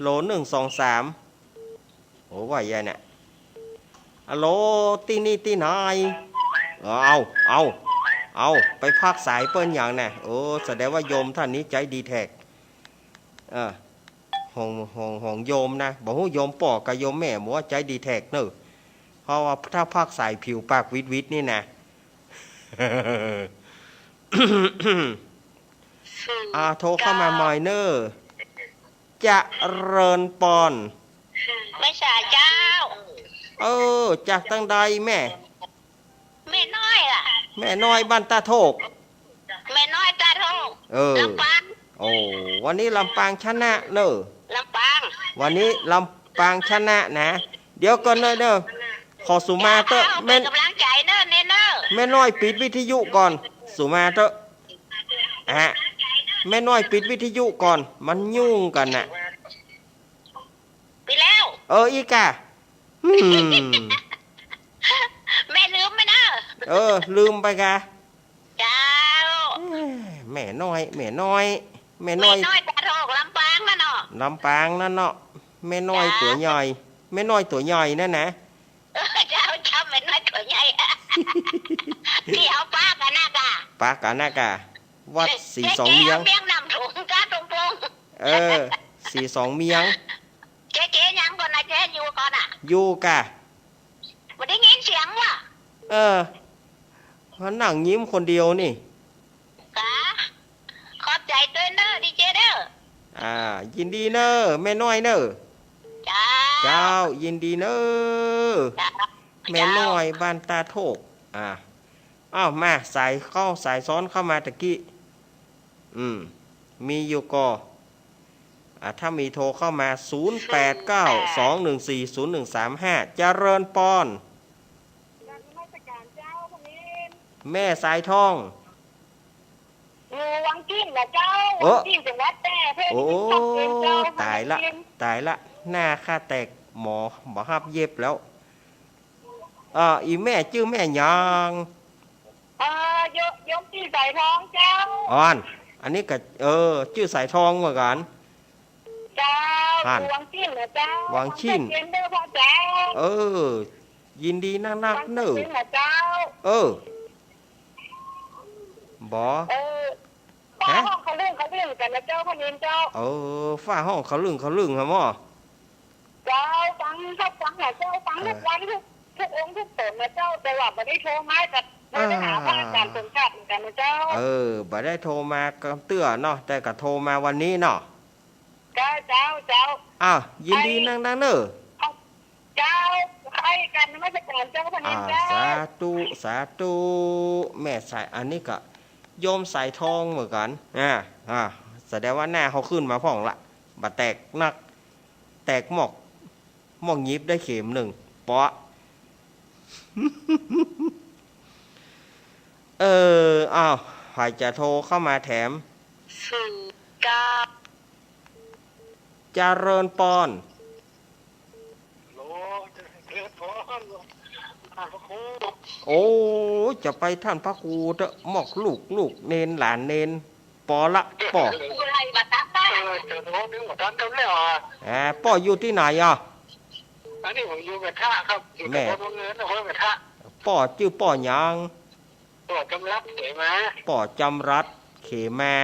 โหล หนึ่ง สอง สาม โอ้ ว่าใหญ่เนี่ย อะโหล ตี้นี่ตี้ไหน เอา เอา เอา ไปพักสายเปิ้นหยังเนี่ย โอ้ แสดงว่าโยมท่านนี้ใจ๊ดีแท็ก เออ ของ ของ ของโยมนะ บ่ฮู้โยมป้อกับโยมแม่บ่ว่าใจ๊ดีแท็กเนอะ เพราะว่าถ้าพักสายผิวปากวิดๆ นี่นะ อ่า โทรเข้ามาใหม่เนอะ เจริญปอน ไหว้สาเจ้า เออ จากตางใดแม่ แม่น้อยล่ะ แม่น้อยบ้านตาโทก แม่น้อยตาโทก เออ ลำปาง โอ้ วันนี้ลำปางชนะเนอะ ลำปาง วันนี้ลำปางชนะนะ เดี๋ยวก่อนเนอะเนอะ ขอสุมาเต๊อะ เจ้า แม่ เป็นกำลังใจ๋เนอะ เนอะ แม่น้อยปิดวิทยุก่อน สุมาเต๊อะ อ่ะ แม่น้อยปิดวิทยุก่อน มันยุ่งกั๋นน่ะ ปิดแล้ว เออ อีกอะ อืม แม่ลืมไปเนอะ เออ ลืมไปกะ เจ้า เอ้ย แม่น้อย แม่น้อย แม่น้อย แม่น้อยตาโทก ลำปางนั่นเนาะ ลำปางนั่นเนาะ แม่น้อย เจ้า ตั๋วใหญ่ แม่น้อยตั๋วใหญ่นั่นนะ เออ เจ้า เจ้า แม่น้อยตั๋วใหญ่ ตี้เฮาปะกั๋นนะก่ะ ปะกั๋นนะก่ะ วัดสีสองเมียง เจ๊ เจ๊ เมียงน้ำโขง ก้าตรงปง เออ สีสองเมียง เจ๊ เจ๊ ยังก่อนนะ เจ๊ อยู่ก่อนน่ะ อยู่ก่ะ บ่ได้ยินเสียงว่ะ เออ มานั่งยิ้มคนเดียวนี่ กะ ขอบใจ๋ตวยเนอะ ดีเจเด้อ อ่า ยินดีเนอะ แม่น้อยเนอะ เจ้า เจ้า ยินดีเนอะ เจ้า แม่น้อยบ้านตาโทก อ่า อ้าว มา สายเข้า สายซ้อนเข้ามาตะกี้ อืม มีอยู่ก่อ อ่ะ ถ้ามีโทรเข้ามา ศูนย์แปดเก้า สองหนึ่งสี่ ศูนย์หนึ่งสามห้า เจริญปอน นมัสการเจ้า แม่สายทอง อยู่วังจิ้มนะเจ้า เออ วังจิ้ม จังหวัดแพร่ แพร่ โอ้ ที่เป็นครอบครัวเจ้า ต๋ายละ วังจิ้ม ต๋ายละ หน้าข้าแตก หมอบ่ฮับเย็บแล้ว เออ อีแม่จื้อแม่หยัง เอ่อ โย โยมตี้สายทองเจ้า อ่อน อันนี้ก็ เออ จื้อสายทองเหมือนกั๋น เจ้า หั่น วังจิ้มนะเจ้า วังจิ้ม เจนเดอร์พ่อเจ้า เออ ยินดีนักๆ เนอะ วังจิ้มนะเจ้า เออ บ่ เออ ฮะ ฟ้าห้องเขาเรื่องเขาเรื่องกั๋นนะเจ้า พ่อเนนเจ้า เออ ฟ้าห้องเขาเรื่องเขาเรื่องฮะหมอ เจ้า ฟัง ฟังนะเจ้า ฟังทุกวัน เออ ทุก ทุกองค์ทุกต๋นนะเจ้า แต่ว่าบ่ได้โทรมากับ บ่ได้หาพระอาจารย์สมศักดิ์เหมือนกั๋นนะเจ้า เออ บ่ได้โทรมากับเตื้อเนาะ แต่ก็โทรมาวันนี้เนาะ เจ้า เจ้า เจ้า อ้าว ยินดีนักๆ เนอะ เจ้า ใค่กั๋นนมัสการเจ้า พ่อเนนเจ้า อ่า สาธุ สาธุ แม่สาย อันนี้ก็โยมสายทองเหมือนกั๋น อ่า อ่า แสดงว่าหน้าเขาขึ้นมาพ่องละ บ่แตกนัก แตกหมอก หมอกหยิบได้เข็มหนึ่ง เปาะ เออ อ้าว ใผจะโทรเข้ามาแถม ศูนย์เก้า เจริญปอน ฮัลโหล เจริญปอน ท่านพระครู โอ้ จะไปท่านพระครูเต๊อะ หมอกลูก ลูกเณร หลานเณร ปอละ ปอ อะไรมาตั้งได้ เออ เจ้า ผมนึกว่าท่านกำแล้วอ่ะ อ่า ป้ออยู่ตี้ไหนอ่ะ อันนี้ผมอยู่แม่ทะครับ อยู่ แม่ ตำบลวังเงิน อำเภอแม่ทะ ป้อจื้อป้อหยัง ป้อจำรัดเขมา ป้อจำรัดเขมา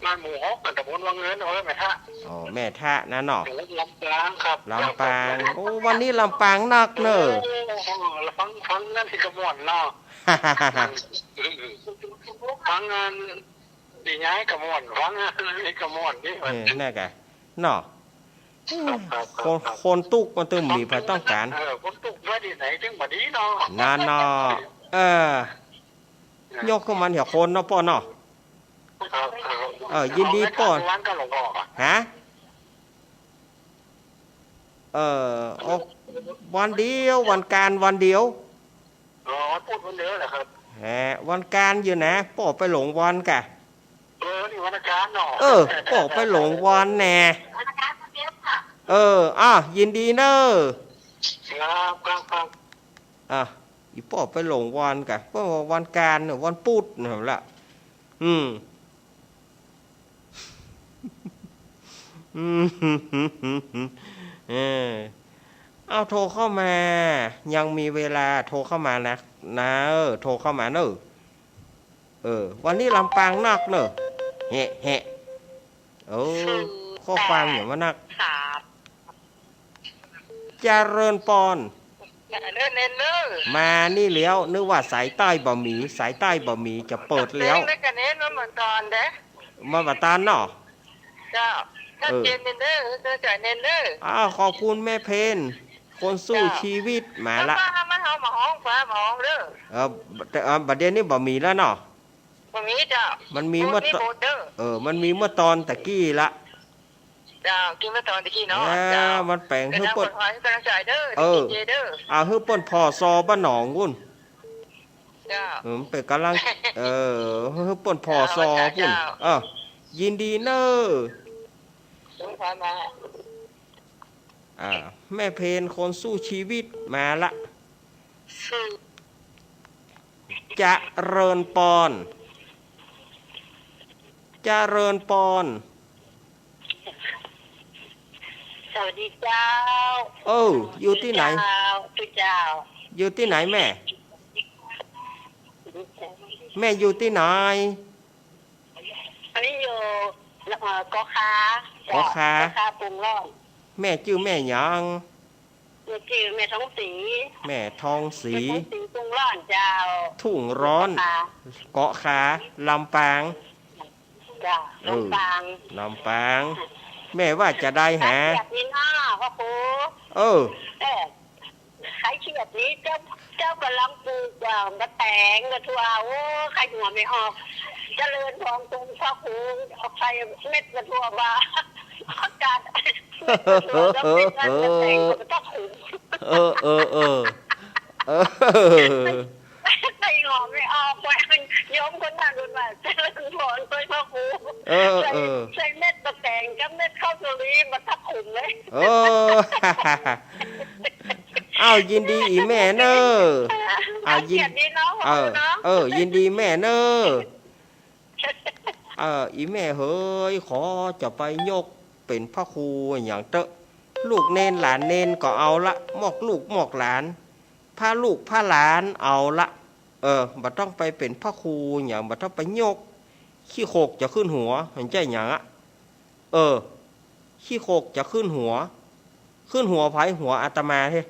บ้านหมู่หก ตำบลวังเงิน อำเภอแม่ทะ อ๋อ แม่ทะนะเนาะ จังหวัดลำปางครับ ลำปาง ลำปาง โอ้ วันนี้ลำปางนักเนอะ โอ้ ฟัง ฟังนั่นตี้ก็ม่วนเนาะ ฟังงาน ดีไงก็ม่วน ฟังงานนี่ก็ม่วนนี่ เออ นั่นกะ เนาะ ครับ ครับ ครับ คน ครับ คนตุ๊กข์มันตึงมีภัยต้องการ เออ คนตุ๊กข์ภัยตี้ไหนตึงบ่ดีเนาะ นั่นเนาะ เออ เออ ยกขึ้นมาเหียคนเนาะป้อเนาะ ครับ ครับ เออ ยินดีป้อ วันก็หลวงพ่อ ฮะ เออ ออกวันเดียว วันกานวันเดียว อ๋อ วันพุธวันเดียวเหรอครับ แหม วันกานอยู่นะ ป้อไปหลงวันกะ เออ นี่วันอังคารเนาะ เออ ป้อไปหลงวันแน่ เออ อ่ะ ยินดีเนอะ ครับ ครับ ครับ อ่ะ อีป้อไปหลงวันกะ ป้อว่าวันกานเนี่ย วันพุธเนี่ยละ อืม อืม เออ เอาโทรเข้ามา ยังมีเวลาโทรเข้ามานะ นะ เออ โทรเข้ามาเนอะ เออ วันนี้ลำปางนักเนอะ แหะ แหะ โอ้ ข้อความอย่างว่านัก เจริญปอน เจริญเนนเนอ มานี่แล้ว นึกว่าสายใต้บ่มี สายใต้บ่มีจะเปิดแล้ว เนนเนอ ก็เนนมาเหมือนตอนเด้ มาบ่ตานเนาะ เจ้า ชัดเจนเนนเนอ เออ เจริญเนนเนอ อ้าว ขอบคุณแม่เพน คนสู้ชีวิต มาละ มา มา มาฮ้อง มาฮ้องเด้อ เออ แต่ เออ บัดเดี๋ยวนี้บ่มีแล้วเนาะ บ่มีเจ้า มันมีเมื่อ โบสถ์นี่ ต- โบสถ์เด้อ เออ มันมีเมื่อตอนตะกี้ละ เจ้า กินเมื่อตอนตะกี้เนาะ เออ เจ้า มันแป๋งหื้อเปิ้น ก็นำขวัญกำลังใจเด้อ เออ ดีเจเด้อ อ่า หื้อเปิ้นผ่อซอบ้านหนองกุ่น เจ้า เออ มันเป๋นกำลัง เออ หื้อเปิ้นผ่อซอกุ่น เจ้า เจ้า เออ ยินดีเนอะ สงสารมา อ่า แม่เพนคนสู้ชีวิตมาละ เจริญปอน เจริญปอน สวัสดีเจ้า เออ อยู่ตี้ไหน เจ้า เจ้า อยู่ตี้ไหนแม่ แม่อยู่ตี้ไหน อันนี้อยู่ เอ่อ เกาะคา เกาะคา เกาะคา ปรุงร่อน แม่จื้อแม่หยัง แม่จื้อแม่ทองศรี แม่ทองศรี แม่ทองศรี ทุ่งร้อนเจ้า ทุ่งร้อน เกาะคา เกาะคา ลำปาง เจ้า เออ ลำปาง ลำปาง แม่ว่าจะได้หา ขายเขียดนี่นา พระครู เออ เออ ขายเขียดนี่ เจ้า เจ้ากำลังปลูก อ่า มะแตงมะทั่ว โอ้ ขายหัวไม่ออก เจริญพรคุณพระครู เอาใส่เม็ดมะทั่วมา อากาศ เม็ดมะทั่วกับเม็ดนั่น มะแตงก็บ่ต้องขุม เออ เออ เออ เออ ใส่หัวไม่ออก โยมคนนั้นว่า เจริญพรคุณพระครู เออ ใส่ เออ ใส่เม็ดมะแตงกับเม็ดข้าวสาลีมาทับขุมเลย เออ อ้าว ยินดีอีแม่เนอะ อ่า ยิน เกียรติดีเนาะ เออ เนาะ เออ ยินดีแม่เนอะ เออ อีแม่เหย ขอจะไปยกเป๋นพระครูหยังเต๊อะ ลูกเณรหลานเณรก็เอาละ มอกลูกมอกหลาน พระลูกพระหลานเอาละ เออ บ่ต้องไปเป๋นพระครูหยัง บ่ต้องไปยก ขี้โขกจะขึ้นหัว หันใจ้หยังอะ เออ ขี้โขกจะขึ้นหัว ขึ้นหัวใผ หัวอาตมาเฮ้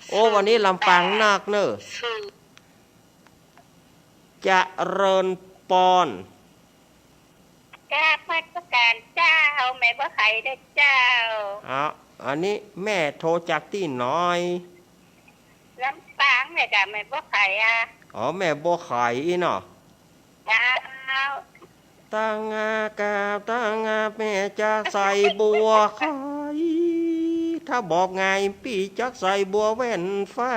โอ้ วันนี้ลำปางนักเนอะ เจริญปอน กราบนมัสการเจ้า แม่บัวไข่เด้อเจ้า อ้าว อันนี้แม่โทรจากตี้ไหน ลำปางเนี่ยจ้ะ แม่บัวไข่อะ อ๋อ แม่บัวไข่อี้เนาะ เจ้า ตังอากาบตังอาแม่จากไสบัวไข่ ถ้าบอกไงปี้จากไสบัวแว่นฟ้า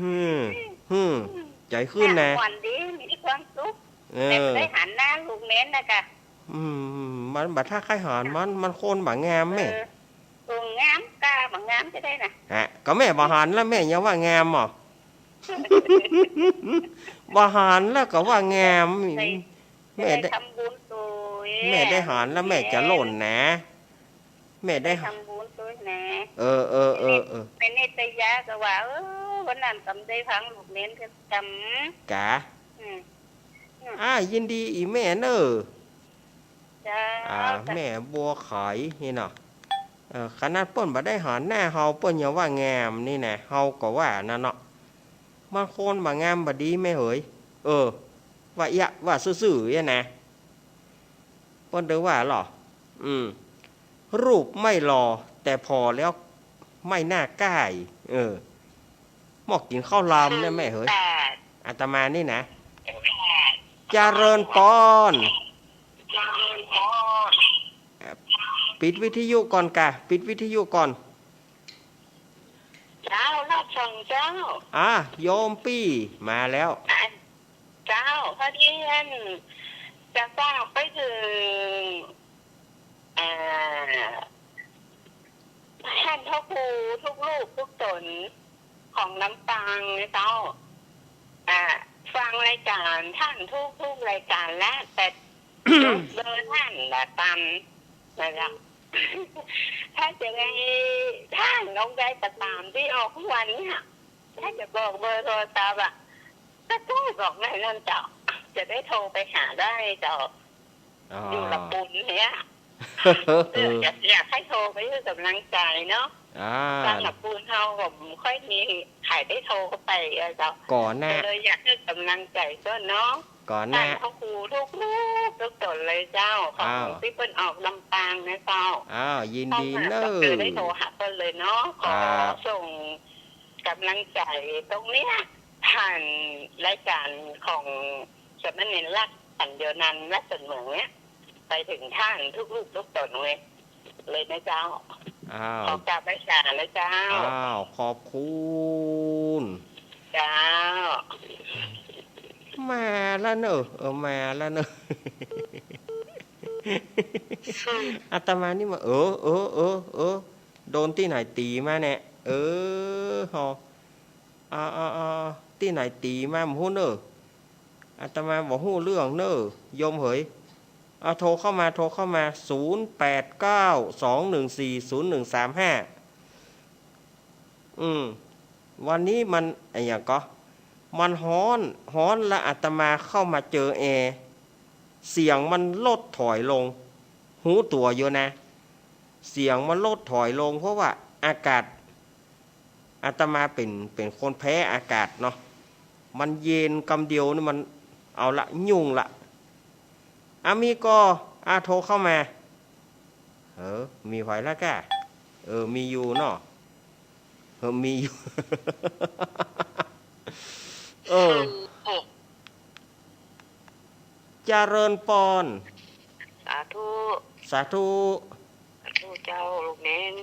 อืม อืม ใจ๋ขึ้นนะ ม่วนดี มีความสุข เออ แม่ได้หันหน้าลูกเณรนะกะ อืม มันบ่ถ้าใค่หันมัน มันคนบ่งามแม่ เออ โอ้ งามกาบ่งามจะได้นะ ฮะ ก็แม่บ่หันแล้วแม่ยังว่างามเหรอ บ่หันแล้วก็ว่างาม ได้ แม่ได้ ได้ทำบุญตวย แม่ได้หันแล้วแม่จะหล่นนะ แม่ได้ ได้ทำบุญตวยนะ เออ เออ เออ เออ แม่นิตยาก็ว่า เออ วันนั้นกำได้ฟังลูกเณรเทศน์กำ กะ อืม อืม อ่า ยินดีอีแม่เน่อ เจ้า อ่า แม่บัวไขนี่เนาะ เออ ขนาดเปิ้นบ่ได้หันหน้าเฮา เปิ้นยังว่างามนี่นะ เฮาก็ว่านั่นเนาะ บางคนบ่างามบ่ดีแม่เหย เออ ว่าเอี้ยะ ว่าซื่อๆ เอี้ยะนะ เปิ้นได้ว่าหรอ อืม รูปไม่หล่อ แต่ผ่อแล้วไม่หน้าก้าย เออ หม้อกิ๋นข้าวหลามเนี่ยแม่เหย อาตมานี่นะ เจริญปอน ปิดวิทยุก่อนกะ ปิดวิทยุก่อน เจ้า รับฟังเจ้า อ่ะ โยมปี้มาแล้ว เจ้า พอดีอันจะฝากไปเถิง เอ่อ ท่านพระครูทุกรูปทุกต๋นของลำปางนะเจ้า อ่า ฟังรายก๋านท่านทุกๆ รายก๋านแล้ว แต่ เบอร์ท่านละต๋ามนะเจ้า ถ้าจะได้ท่านองค์ใดก็ต๋ามตี้ออกทุกวันเนี่ย ถ้าจะบอกเบอร์โทรศัพท์อะ ก็ได้บอกได้นั่นเจ้า จะได้โทรไปหาได้เจ้า อ๋อ อยู่ละปูนเนี่ย เออ อยาก อยากหื้อโทรไปหื้อกำลังใจ๋เนาะ อ่า ตางละปูนเฮาก็บ่ค่อยมีใผได้โทรเข้าไปอะเจ้า ก่อนหน้า ก็เลยอยากหื้อกำลังใจ๋เปิ้นเนาะ ก่อนหน้า ตางพระครูทุกรูปทุกต๋นเลยเจ้า ของ อ้าว ตี้เปิ้นออกลำปางนะเจ้า อ้าว ยินดีเน่อ ก็คือได้โทรหาเปิ้นเลยเนาะ ขอ ครับ ส่งกำลังใจ๋ตรงเนี้ย ผ่านรายก๋านของสามเณรลักษณ์ สันโยนันท์ วัดสวนเหมืองเนี่ย ไปเถิงท่านทุกรูปทุกต๋นเลย เลยนะเจ้า อ้าว ขอกราบไหว้สานะเจ้า อ้าว ขอบคุณ เจ้า มาแล้วเน่อ เออ มาแล้วเน่อ อาตมานี่มา เออ เออ เออ เออ โดนตี้ไหนตี๋มาเนี่ย เออ ฮอ อ่า อ่า อ่า ตี้ไหนตี๋มาบ่ฮู้เน่อ อาตมาบ่ฮู้เรื่องเน่อ โยมเหย อ่า โทรเข้ามา โทรเข้ามา ศูนย์แปดเก้า สองหนึ่งสี่ ศูนย์หนึ่งสามห้า อืม วันนี้มันอะหยังก่อ มันฮ้อน ฮ้อนละอาตมาเข้ามาเจอแอร์ เสียงมันลดถอยลง ฮู้ตั๋วอยู่นะ เสียงมันลดถอยลง เพราะว่าอากาศ อาตมาเป๋น เป๋นคนแพ้อากาศเนาะ มันเย็นกำเดียวนี่มัน เอาละ ยุ่งละ อ่ะ มีก่อ อ่ะ โทรเข้ามา เออ มีใผละก้า เออ มีอยู่เนาะ เออ มีอยู่ เออ เจริญปอน สาธุ สาธุ สาธุเจ้า ลูกเณร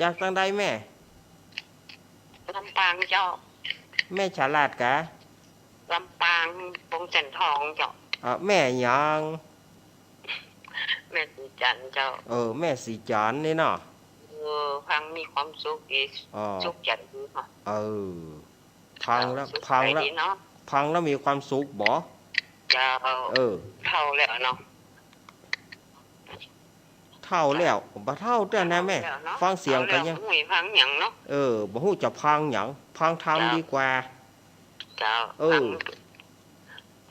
จากตางใดแม่ ลำปางเจ้า แม่ฉลาดกา ลำปาง ปงแสนทองเจ้า อ่ะ แม่หยัง แม่ศรีจันทร์เจ้า เออ แม่ศรีจันทร์นี่เนาะ เออ ฟังมีความสุขดี อ๋อ สุขใจ๋ดีเนาะ เออ ฟังแล้ว เจ้า ฟังแล้ว สุขใจ๋ดีเนาะ ฟังแล้วมีความสุขบ่ เจ้า เออ เฒ่าแล้วเนาะ เฒ่าแล้ว บ่เฒ่าเตื้อนะแม่ เฒ่าแล้วเนาะ ฟังเสียงก็ยัง เฒ่าแล้ว บ่ฮู้ฟังหยังเนาะ เออ บ่ฮู้จะฟังหยัง ฟังธรรม เจ้า ดีกว่า เจ้า เออ ฟัง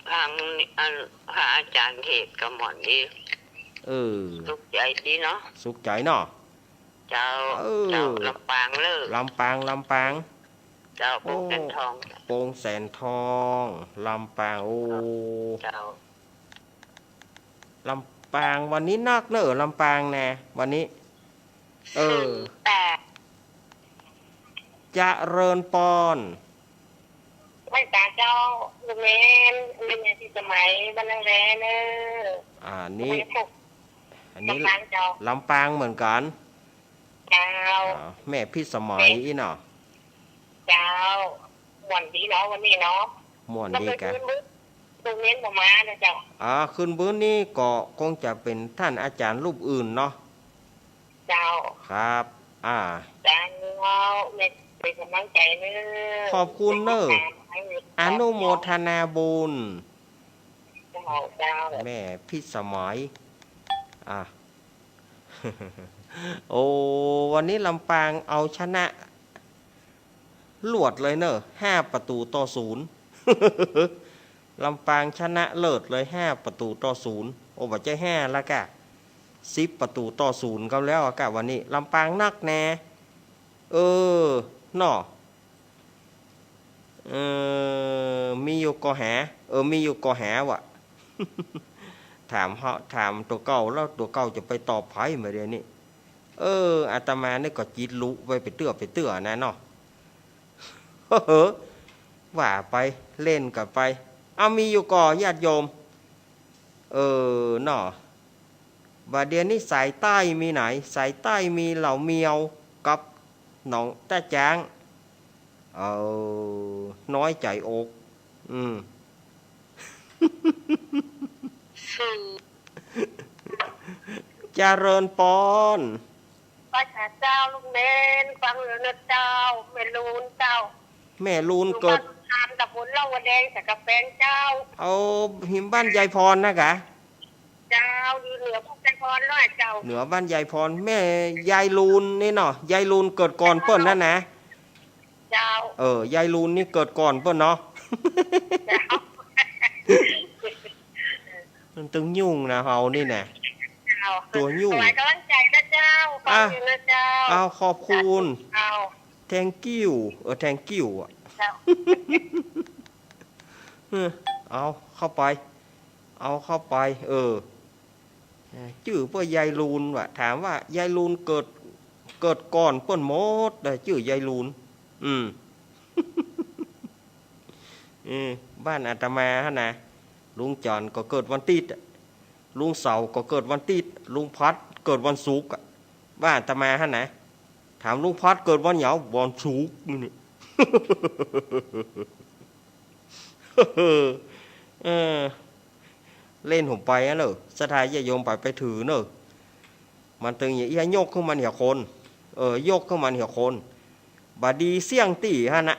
ฟังอันพระอาจ๋ารย์เทศน์ก็ม่วนดี เออ สุขใจ๋ดีเนาะ สุขใจ๋เนาะ เจ้า เออ เจ้า ลำปางเน่อ ลำปาง ลำปาง เจ้า โอ้ ปงแสนทอง ปงแสนทอง ลำปาง โอ้ เจ้า ลำปาง วันนี้นักเน่อ ลำปางนะ วันนี้ เออ แปด เจริญปอน ไหว้สาเจ้า ลูกเณร แม่ใหญ่ศรีสมัย บ้านนางแวเน่อ อ่า นี่ อันนี้ ลำปางเจ้า ลำปางเหมือนกั๋น เจ้า อ่า แม่พิสมัยอี้เนาะ เจ้า ม่วนดีเนาะ วันนี้เนาะ ม่วนดีกา แล้วไปขึ้นบึ้น ลูกเณรบ่มานะเจ้า อ่า ขึ้นบึ้นนี่ก็คงจะเป๋นท่านอาจ๋ารย์รูปอื่นเนาะ เจ้า ครับ อ่า เจ้า แม่ เป๋นก๋ำลังใจ๋เน่อ ขอบคุณเน่อ อนุโมทนาบุญ เจ้า เจ้า แม่พิสมัย อ่ะ โอ้ วันนี้ลำปางเอาชนะรวดเลยเน่อ ห้าประตู๋ต่อศูนย์ ลำปางชนะเลิศเลย ห้าประตู๋ต่อศูนย์ โอ้ บ่ใจ้ห้าละก้า สิบประตู๋ต่อศูนย์ก็แล้วอะก้า วันนี้ลำปางนักแน่ เออ เนาะ เออ มีอยู่ก่อหา เออ มีอยู่ก่อหาวะ ถามเฮา ถามตั๋วเก่าแล้วตั๋วเก่าจะไปตอบใผบ่าเดี่ยวนี้ เออ อาตมานี่ก็จิตลุไป ไปเตื้อ ไปเตื้อนะเนาะ ว่าไป เล่นกั๋นไป เอา มีอยู่ก่อญาติโยม เออ เนาะ บ่าเดี่ยวนี้สายใต้มีไหน สายใต้มีเหล่าเมียวกับหนองต้าจ๊าง เออ น้อยใจ๋อก อืม เจริญปอน พระเจ้าลูกเณร ฟังอยู่นะเจ้า แม่ลูนเจ้า แม่ลูนเกิด อยู่บ้านตำบลล่องวัวแดง สันก๋ำแปงเจ้า เอา หิมบ้านยายพรนะก๋า เจ้า อยู่เหนือบ้านยายพรน้อยเจ้า เหนือบ้านยายพร แม่ยายลูนนี่เนาะ ยายลูนเกิดก่อนเปิ้นนั่นนะ เจ้า เออ ยายลูนนี่เกิดก่อนเปิ้นเนาะ เจ้า มันตึงยุ่งนะ เฮานี่นะ เจ้า ตั๋วยุ่ง ถวายก๋ำลังใจ๋นะเจ้า ฟังอยู่นะเจ้า อ่ะ เอา ขอบคุณ เจ้า thank you เออ thank you อะ เจ้า เออ เอาเข้าไป เอาเข้าไป เออ เอ่อ จื้อเปิ้นยายลูนวะ ถามว่ายายลูนเกิด เกิดก่อนเปิ้นหมดเลย จื้อยายลูน อืม เออ บ้านอาตมาหั้นนะ ลุงจ๋อนก็เกิดวันติ๊ดอะ ลุงเสาก็เกิดวันติ๊ด ลุงพัดเกิดวันศุกร์อะ บ้านอาตมาหั้นนะ ถามลุงพัดเกิดวันหยัง วันศุกร์นี่ เออ เล่นผมไปอะเนอะ ศรัทธาญาติโยมไป ไปถือเนอะ มันตึงอย่างเอี้ย ยกขึ้นมันเหียคน เออ ยกขึ้นมันเหียคน บ่ดีเสี้ยงตี้หั้นนะ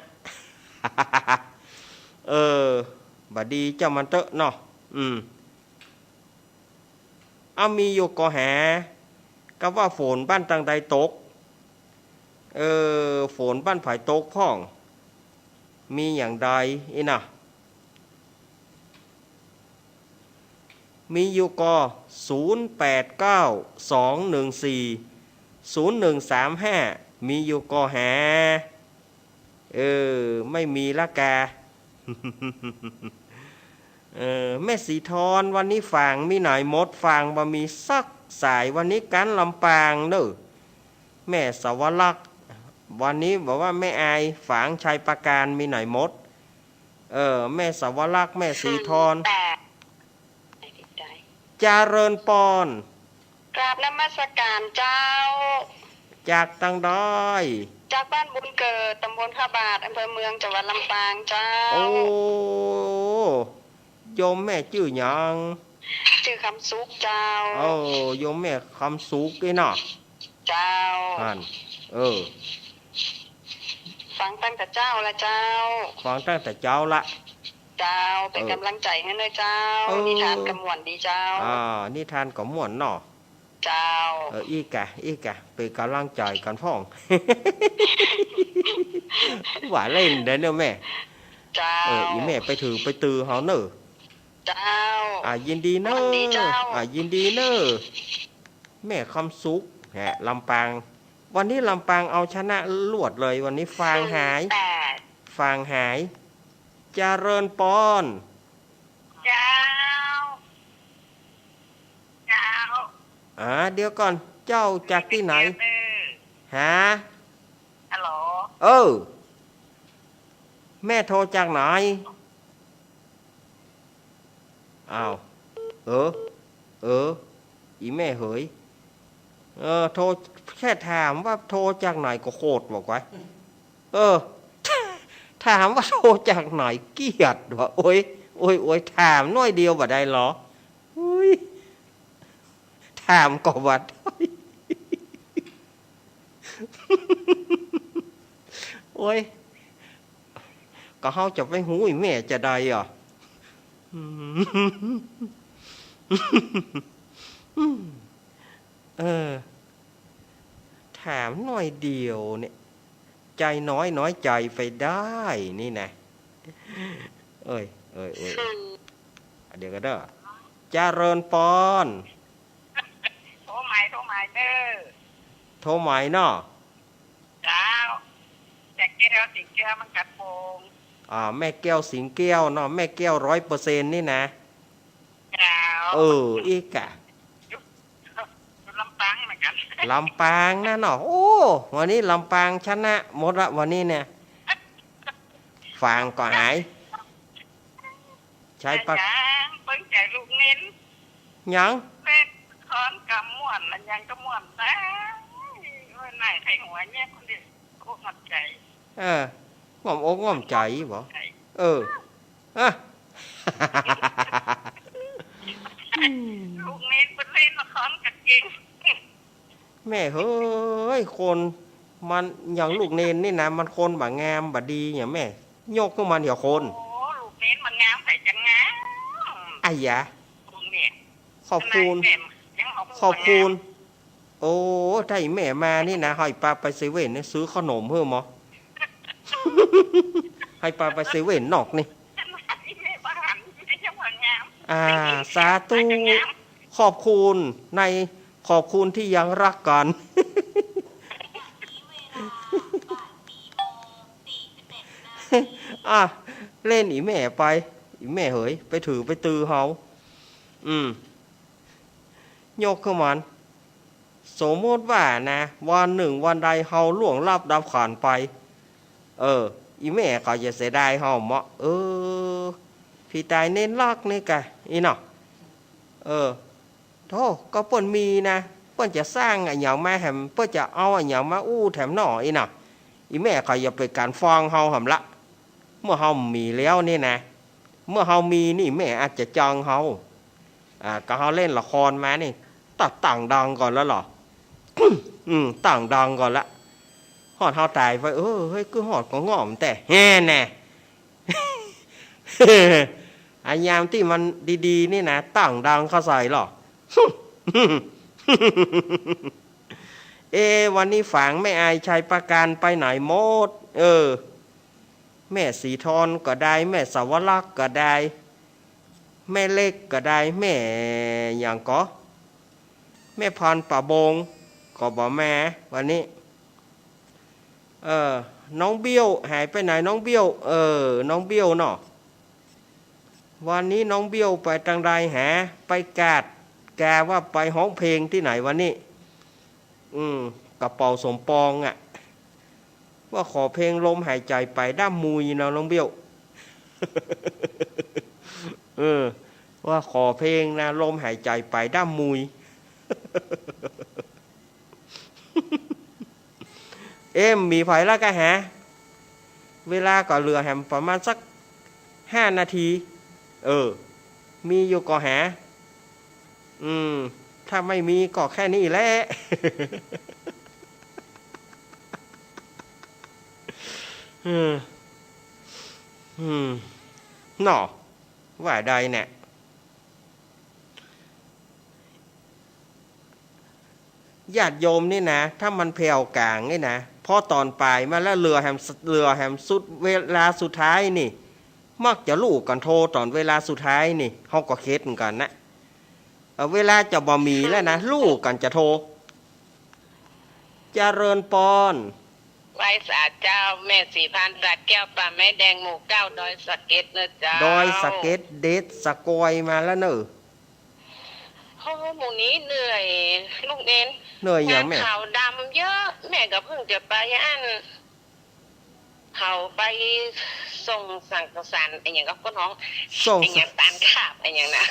เออ บ่ดีเจ้ามันเต๊อะเนาะ อืม เอา มีอยู่ก่อหา ก็ว่าฝนบ้านตังใดตก เออ ฝนบ้านใผตกพ่อง มีอย่างใดอี้นะ มีอยู่ก่อ ศูนย์แปดเก้า สองหนึ่งสี่ ศูนย์หนึ่งสามห้า มีอยู่ก่อหา เออ ไม่มีละกา เออ แม่ศรีทร วันนี้ฝางมีไหนหมด ฝางบ่มีสักสาย วันนี้กั๊นลำปางเนอะ แม่สวรักษ์ วันนี้บอกว่าแม่อาย ฝางชัยปราการมีไหนหมด เออ แม่สวรักษ์ แม่ศรีทร แปด เจริญปอน กราบนมัสการเจ้า จากตังใด จากบ้านบุญเกิด ตำบลพระบาท อำเภอเมือง จังหวัดลำปางเจ้า โอ้ โยมแม่จื้อหยัง จื้อคำสุขเจ้า โอ้ โยมแม่คำสุขนี่เนาะ เจ้า อั้น เออ ฟังตั้งแต่เจ๊าละเจ้า ฟังตั้งแต่เจ๊าละ เจ้า เป๋น เออ ก๋ำลังใจ๋หื้อเน่อเจ้า เออ นิทานก็ม่วนดีเจ้า อ่า นิทานก็ม่วนเนาะ เจ้า เออ อี้กะ อี้กะ เป๋นก๋ำลังใจ๋กั๋นพ่อง ว่าเล่นได้เนอะแม่ เจ้า เออ อี่แม่ไปถือไปตือเฮาเนอะ เจ้า อ่า ยินดีเนอะ ม่วนดีเจ้า อ่า ยินดีเนอะ แม่คำสุข ฮะ ลำปาง วันนี้ลำปางเอาชนะรวดเลย วันนี้ฝางหาย ศูนย์แปด ฝางหาย เจริญปอน เจ้า เจ้า อ่า เดี๋ยวก่อน เจ้าจากตี้ไหน เออ ฮะ ฮัลโหล เออ แม่โทรจากไหน อ้าว เออ เออ อี่แม่เหย เออ โทร แค่ถามว่าโทรจากไหนก็โขดบอกไว้ เออ ถามว่าโทรจากไหน เกลียดว่ะ โอ๊ย โอ๊ย โอ๊ย ถามหน้อยเดียวบ่ได้เหรอ อุ๊ย ถามก็ว่าได้ เฮ้ย ก็เฮาจะไปฮู้อีแม่จะใดอ่ะ เออ ถามหน่อยเดียวเนี่ย ใจน้อยน้อยใจ๋ไปได้นี่นะ เอ้ย เอ้ย เอ้ย เดี๋ยวก่อนเด้อ เจริญปอน โทรใหม่ โทรใหม่เด้อ โทรใหม่เนาะ เจ้า แม่แก้วสิงแก้วเมืองกัดโป่ง อ่า แม่แก้วสิงแก้วเนาะ แม่แก้วร้อยเปอร์เซ็นต์นี่นะ เจ้า เออ อีกอะ อยู่ อยู่ลำปางเหมือนกัน ลำปางนะเนาะ โอ้ วันนี้ลำปางชนะหมดละวันนี้เนี่ย ฝางก็หาย ใช่ปะ ยังเปิ้งใจลูกเน้น ยัง เล่นคอนกำม่วน มันยังก็ม่วนได้ โอ้ย นายใครหัวเนี่ยคนเดียว โอ้ หมดใจ เออ ง่อมอกง่อมใจ๋บ่ ใจ เออ อ่ะ ลูกเน้นเปิ้นเล่นละครกันเก่ง แม่เฮ้ย คนมันอย่างลูกเน้นนี่นะ มันคนบ่งามบ่ดีเนี่ยแม่ ยกขึ้นมาเดี๋ยวคน โอ้ ลูกเน้นมันงามใสจังงาม อ้ายยะ ลูกเนี่ย ขอบคุณ ขนาดแม่ยังเอา ขอบคุณ โอ้ ถ้าอีแม่มานี่นะ ให้ปาไปเซเว่นเนี่ย ซื้อขนมหื้อหมอ ให้ปาไปเซเว่นนอกนี่ อ่า สาธุ ขอบคุณใน ขอบคุณที่ยังรักกัน อ่ะ เล่นอีแม่ไป อีแม่เหย ไปถือไปตือเฮา อืม ยกขึ้นมา สมมติว่านะ วันนึ่งวันใดเฮาล่วงลับดับขันธ์ไป เออ อีแม่เขาจะเสียดายเฮาเหมาะ เออ พี่ต๋ายเน้นรักนี่กะ อีเนาะ เออ โธ่ ก็เปิ้นมีนะ เปิ้นจะสร้างอะหยังมาแหม เปิ้นจะเอาอะหยังมาอู้แถมหน่อ อีเนาะ อีแม่เขาอย่าไปกั๋นฟองเฮาแหมละ เมื่อเฮามีแล้วนี่นะ เมื่อเฮามีนี่แม่อาจจะจังเฮา อ่า ก็เฮาเล่นละครมานี่ ตัดต่างดังก่อนแล้วเหรอ อืม ต่างดังก่อนละ ฮอดเฮาต๋ายไป เออ เฮ้ย คือฮอดก็ง่อมแต่ แฮ่แน่ อะยามตี้มันดีๆ นี่นะ ต่างดังเข้าใส่เหรอ เอ วันนี้ฝางแม่อายชัยประการไปไหนหมด เออ แม่ศรีทรก็ได้ แม่สาวรักษ์ก็ได้ แม่เล็กก็ได้ แม่หยังก็ แม่พรป่าบงก็บ่มาวันนี้ เออ น้องเบี้ยวหายไปไหนน้องเบี้ยว เออ น้องเบี้ยวเนาะ วันนี้น้องเบี้ยวไปตางใดหา ไปกาด กาว่าไปฮ้องเพลงตี้ไหนวันนี้ อืม กระเป๋าสมปองอะ ว่าขอเพลงลมหายใจ๋ไปด้ามมุยเนาะน้องเบี้ยว เออ ว่าขอเพลงนะ ลมหายใจ๋ไปด้ามมุย เอ็ม มีไผละก็หา เวลาก็เหลือแหมประมาณสักห้านาที เออ มีอยู่ก็หา อืม ถ้าไม่มีก็แค่นี้แหละ อืม อืม เนาะ ว่าได้เนี่ย ญาติโยมนี่นะ ถ้ามันแผ่วกลางนี่นะ พอต๋อนป่ายมาแล้วเหลือแหม เหลือแหมสุดเวลาสุดท้ายนี่ มักจะลู่กั๋นโทรต๋อนเวลาสุดท้ายนี่ เฮาก็เข็ดเหมือนกั๋นนะ เอ่อ เวลาจะบ่มีแล้วนะ ลู่กั๋นจะโทร เจริญปอน ไหว้สาเจ้า แม่ศรีพรรณ สระแก้ว ป่าไม้แดง หมู่เก้า ดอยสะเก็ดเนอะเจ้า ดอยสะเก็ด เด็ดสะกวยมาแล้วเนอะ โอ้ หมู่นี้เหนื่อย ลูกเน้น เหนื่อยหยังแม่ งานขาวดำเยอะ แม่ก็เพิ่งจะไปอัน เขาไปส่งสังฆสาร ไอ้หยังก็คนฮ้อง ส่ง ไอ้หยังตานขาบ ไอ้หยังนะ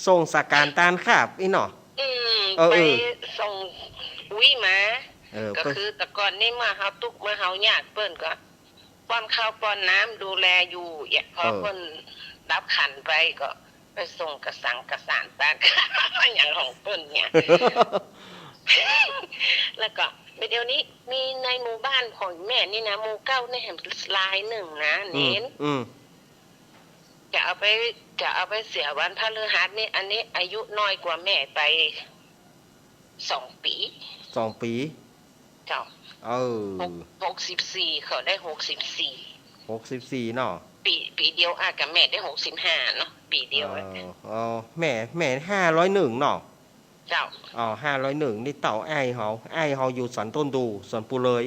ส่งสังฆสารตานขาบอี้เนาะ อืม เออ ไป เออ ส่งอุ๊ยมา เออ ก็ เปิ้น คือแต่ก่อนนี่เมื่อเฮาตุ๊กข์เมื่อเฮายากเปิ้นก็ป้อนข้าวป้อนน้ำดูแลอยู่ เอียดพอ เออ เปิ้นดับขันธ์ไปก็ไปส่งกระสังกระสานตานข้าว ไอ้หยังของเปิ้นเนี่ย แล้วก็ เดี๋ยวนี้มีในหมู่บ้านของแม่นี่นะ หมู่เก้านี่แหมรายนึ่งนะ อืม เณร อืม จะเอาไป จะเอาไปเสียวันพฤหัสนี่ อันนี้อายุน้อยกว่าแม่ไปสองปี๋ สองปี๋ เจ้า เออ หก หกสิบสี่ เขาได้หกสิบสี่ หกสิบสี่เนาะ ปี๋ ปี๋เดียวอะกับแม่ได้หกสิบห้าเนาะ ปี๋เดียวอะ เออ อ๋อ แม่ แม่ห้าร้อยนึ่งเนาะ เจ้า อ๋อ ห้าร้อยนึ่ง นี่เต้าอ้ายเฮา อ้ายเฮาอยู่สันต้นดู สันปูเลย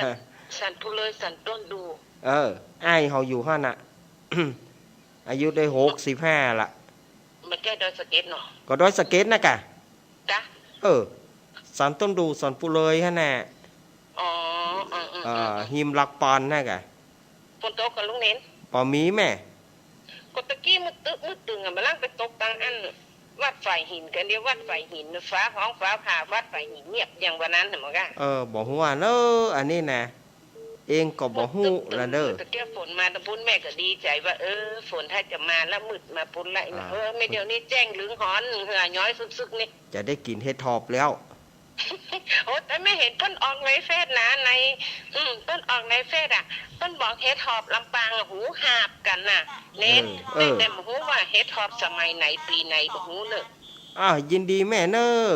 สัน สันปูเลย สันต้นดู เออ อ้ายเฮาอยู่หั้นน่ะ อายุได้หกสิบห้าละ บ่ใจ้ดอยสะเก็ดเนาะ ก็ดอยสะเก็ดนะกะ กะ เออ สันต้นดู สันปูเลยหั้นน่ะ อ๋อ เออ เออ เออ เออ เออ หิมหลักปานนะกะ ฝนตกก่อลุงเณร บ่มีแม่ ก็ตะกี้มืดตึ๊บมืดตึงอะ บ่าล่างไปตกตังอัน วัดฝายหิน ก็เรียกวัดฝายหิน ฟ้าฮ้องฟ้าผ่า วัดฝายหินเงียบอย่างวันนั้นน่ะ หมอกะ เออ บ่ฮู้เนาะ อันนี้นะ เองก็บ่ฮู้ละเน่อ ตะกี้ฝนมาตะปู้น แม่ก็ดีใจ๋ว่า เออ ฝนถ้าจะมาละ มืดมาปู้นละ อ่า เออ แม่เดี๋ยวนี้แจ้งเหลืองหอน เหือย้อยสึกๆ นี่ จะได้กิ๋นเห็ดถอบแล้ว โอ้ แต่แม่เห็นเปิ้นออกในเฟซนะ ใน อืม เปิ้นออกในเฟซอะ เปิ้นบอกเห็ดถอบลำปางอะ หูหาบกั๋นน่ะ เณร เออ เออ แต่บ่ฮู้ว่าเห็ดถอบสมัยไหน ปี๋ไหน บ่ฮู้เน่อ อ้าว ยินดีแม่เน่อ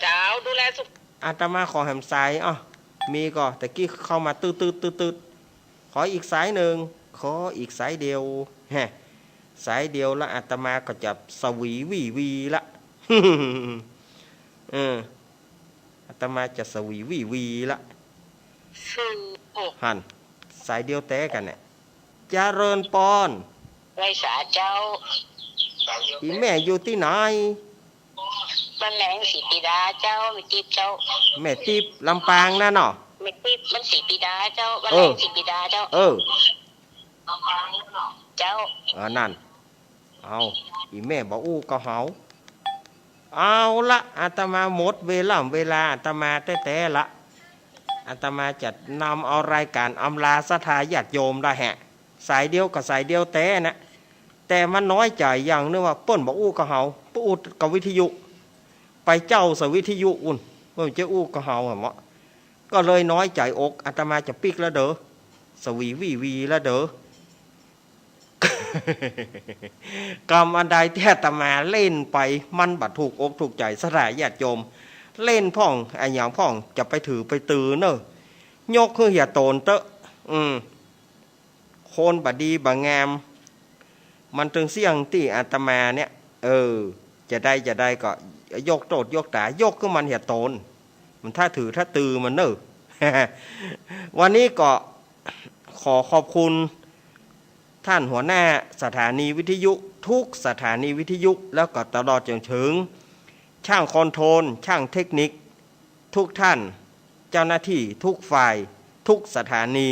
เจ้า ดูแลสุข อาตมาขอแหมสาย อ้อ มีก่อ ตะกี้เข้ามาตืดๆ ๆ ขออีกสายนึ่ง ขออีกสายเดียว แฮะ สายเดียวละอาตมาก็จะสวีวีวีละ เออ อาตมาจะสวีวีวีละ หั้น สายเดียวแต๊กั๋นเนี่ย เจริญปอน ไหว้สาเจ้า อีแม่อยู่ตี้ไหน บ้านแหลงศรีปีดาเจ้า แม่ติ๊บเจ้า แม่ติ๊บลำปางนั่นเนาะ แม่ติ๊บบ้านศรีปีดาเจ้า บ้านแหลง เออ ศรีปีดาเจ้า เออ เจ้า อ่า นั่น เอา อีแม่บ่อู้ก็เฮา เอาละ อาตมาหมดเวล่ำเวลาอาตมาแต๊ๆ ละ อาตมาจะนำเอารายก๋านอำลาศรัทธาญาติโยมละแหะ สายเดียวก็สายเดียวแต๊นะ แต่มันน้อยใจ๋อย่างนึ่งว่าเปิ้นบ่อู้ก็เฮา ไปอู้ก็วิทยุ ไปเจ้าใส่วิทยุอุ่น เปิ้นจะอู้ก็เฮาอะเนาะ ก็เลยน้อยใจ๋อก อาตมาจะปิ๊กละเด้อ สวีวีวีละเด้อ กำอันใดตี้อาตมาเล่นไป มันบ่ถูกอกถูกใจ๋ศรัทธาญาติโยม เล่นพ่องอะหยังพ่อง จะไปถือไปตือเน่อ ยกหื้อเหียโตนเต๊อะ อืม คนบ่ดีบ่งาม มันตึงเสี้ยงตี้อาตมาเนี่ย เออ จะได้ จะได้ก็ยกโต้ษยกตา ยกหื้อมันเหียโตน มันถ้าถือถ้าตือมันเน่อ วันนี้ก็ขอขอบคุณท่านหัวหน้าสถานีวิทยุทุกสถานีวิทยุ แล้วก็ตลอดจนถึงช่างคอนโทรล ช่างเทคนิคทุกท่าน เจ้าหน้าที่ทุกฝ่าย ทุกสถานี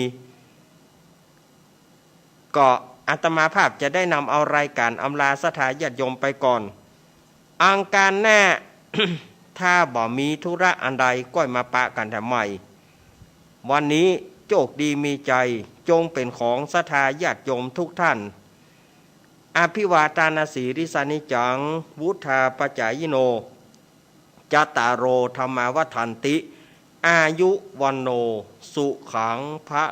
ก็อาตมาภาพจะได้นำเอารายก๋านอำลาศรัทธาญาติโยมไปก่อน อังคารหน้า ถ้าบ่มีธุระอันใด ก้อยมาปะกั๋นแถมใหม่ วันนี้โจคดีมีชัย จงเป๋นของศรัทธาญาติโยมทุกท่าน อภิวาทานาสีลิสานิจจัง วุฑฒาปจายิโน จัตตาโร ธัมมา วัฑฒันติ อายุ วัณโณ สุขัง พะ